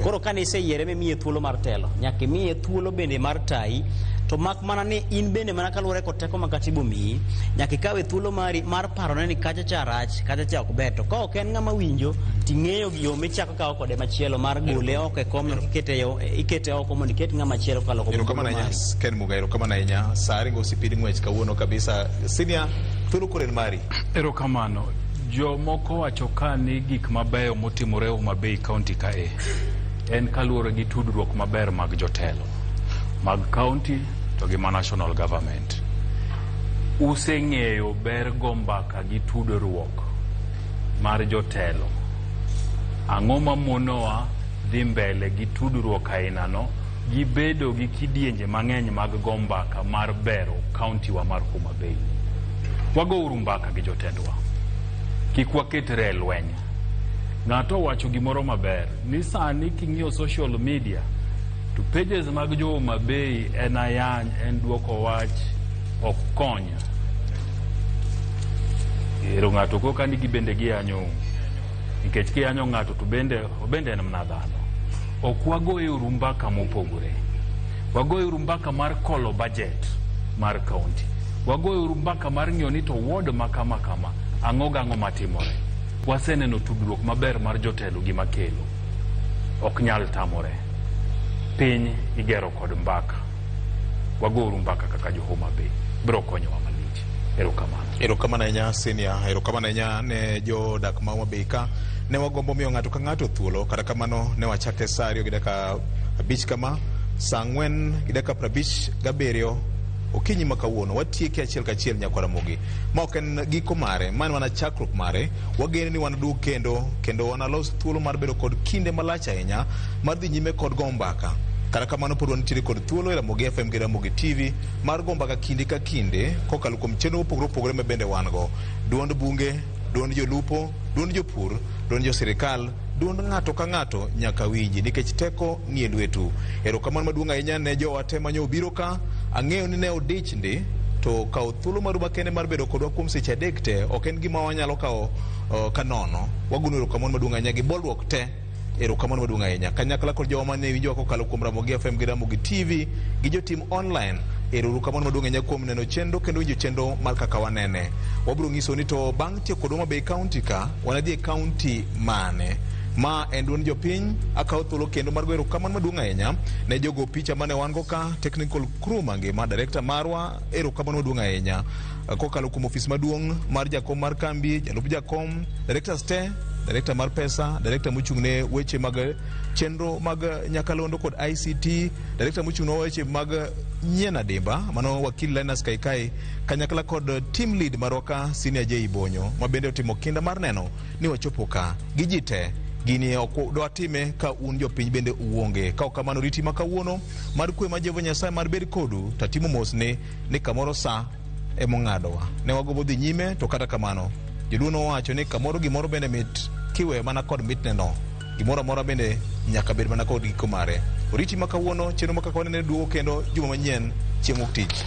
S15: Koro kane iseyiere mimiye thuolo mar telo, nyaka imiye thuolo bende mar tayi, to mak mana ni in bende mana kaluwore kod teko ma katiba omiyi, nyaka ikawe thuolo mari mar parone ni kacha cha rach, kacha cha ok ber. To ka ok en ng'ama winjo, ting'eyo yo michako kawo kode machielo mar gole oko e komno ikete oko mondo iket ng'ama chielo kokalo kuom
S5: Erokamano
S15: thuolo
S5: ahinya
S15: mari.
S5: Ken Muga, erokamano ahinya. Sa ringo osipid ng'wech kawuono kabisa. Senior, thuolo koro en mari.
S13: Erokamano. Jomoko wacho ka ni gik mabeyo motimore Homa Bay County kae en kaluwore gi tudruok maber mag jotelo mag county to gi ma national government. Useng'eyo ber go mbaka gi tudruok mar jotelo. Ang'o mamonowa dhi mbele gi tudruok ainano gi bedo gi kidienje mang'eny mag go mbaka mar bero county wa mar Homa Bay? Wagouru mbaka gi jotendwa. Kik waketre e lweny. Ng'ato owacho gimoro maber ni sani king'iyo social media to pages mag jo Homa Bay en ayany, en duoko wach, ok kony. Ero ng'ato koka ni gibende giyanyo nikech kiyanyo ng'ato to bende obende en mana dhano. Ok wagoyeuru mbaka mopogore. Wagoyeuru mbaka mar kolo budget mar county. Wagoyeuru mbaka mar ng'iyo ni to ward ma kama kama ang'o gang'o matimore. Waseneno tudruok maber mar jotelo gima kelo. Ok nyal tamore. Piny igero kod mbaka. Wagouru mbaka kaka jo Homa Bay. Biro konyowa malich. Erokamano.
S5: Erokamano ahinya Senior, erokamano ahinya ne jodak ma Homa Bay ka. Ne wagombo miyo ng'ato ka ng'ato thuolo, kata kamano ne wachake sa 2 gi dakika 5 kama, sa 4 gi dakika 57 okinyi ma kawuono watieke achiel kachiel nyakwar Ramogi. Ma ok en giko mare, ma en mana chakruok mare. Wageno ni wanaduog kendo wanalos thuolo mar bedo kod kinde malach ahinya mar dhi nyime kod go mbaka. Kata kamano pod wantiere kod thuolo e Ramogi FM gi Ramogi TV mar go mbaka kinde ka kinde kokalo kuom chenro mopogore opogore ma bende wan go. Duond bunge, duond jolupo, duond jopur, duond jo sirikal, duond ng'ato ka ng'ato nyaka winji nikech teko nie lwetu. Erokamano maduong' ahinya ne jowa te manyo obiro ka. Ang'eyo ni ne odich ndi to kawo thuolo maru makende mar bedo kodwa kuom seche 3 te ok en gima wanyalo kawo ka nono. Wagono erokamano maduong' ahinya gi bolruok te. Erokamano maduong' ahinya kanyakla kod jowa mane winjowa kokalo kuom Ramogi FM gi Ramogi TV gi jotim online. Erokamano maduong' ahinya kuom neno chenro kendo winjo chenro mar kaka wanene. Wabiro nyiso ni to bang' tieko kod Homa Bay County ka, wanadhi e county mane? Ma en duond jopiny. Akawo thuolo kendo mar goyo erokamano maduong' ahinya ne jogo picha mane wan go ka, technical crew mangima, director marwa, erokamano maduong' ahinya kokalo kuom ofis maduong' mar jakom mar kambi, jalup jakom, directors te director mar pesa, director mochung' ne weche mag chenro mag nyakalondo kod ICT, director mochung' ne weche mag nyien adimba, mano wakil Linus Kaikai, kanyakla kod team lead marwa ka Senior J Bonyo, ma bende otimo kinda mar neno ni wachopo ka gi ji te. Gini ok dwatime ka un jopiny bende uonge. Ka ok kamano riti ma kawuono mar kwe ma Jehova Nyasaye mar bed kodu, tatimo mos ni ni kamoro sa emong'adowa. Ne wagombo dhi nyime to kata kamano joluo nowacho ni kamoro gimoro bende mit kiweyo mana kod mitne no. Gimoro amora bende nyaka bed mana kod giko mare. Oriti ma kawuono chenro ma kaka wanene duogo kendo juma manyien chieng' wuok tich.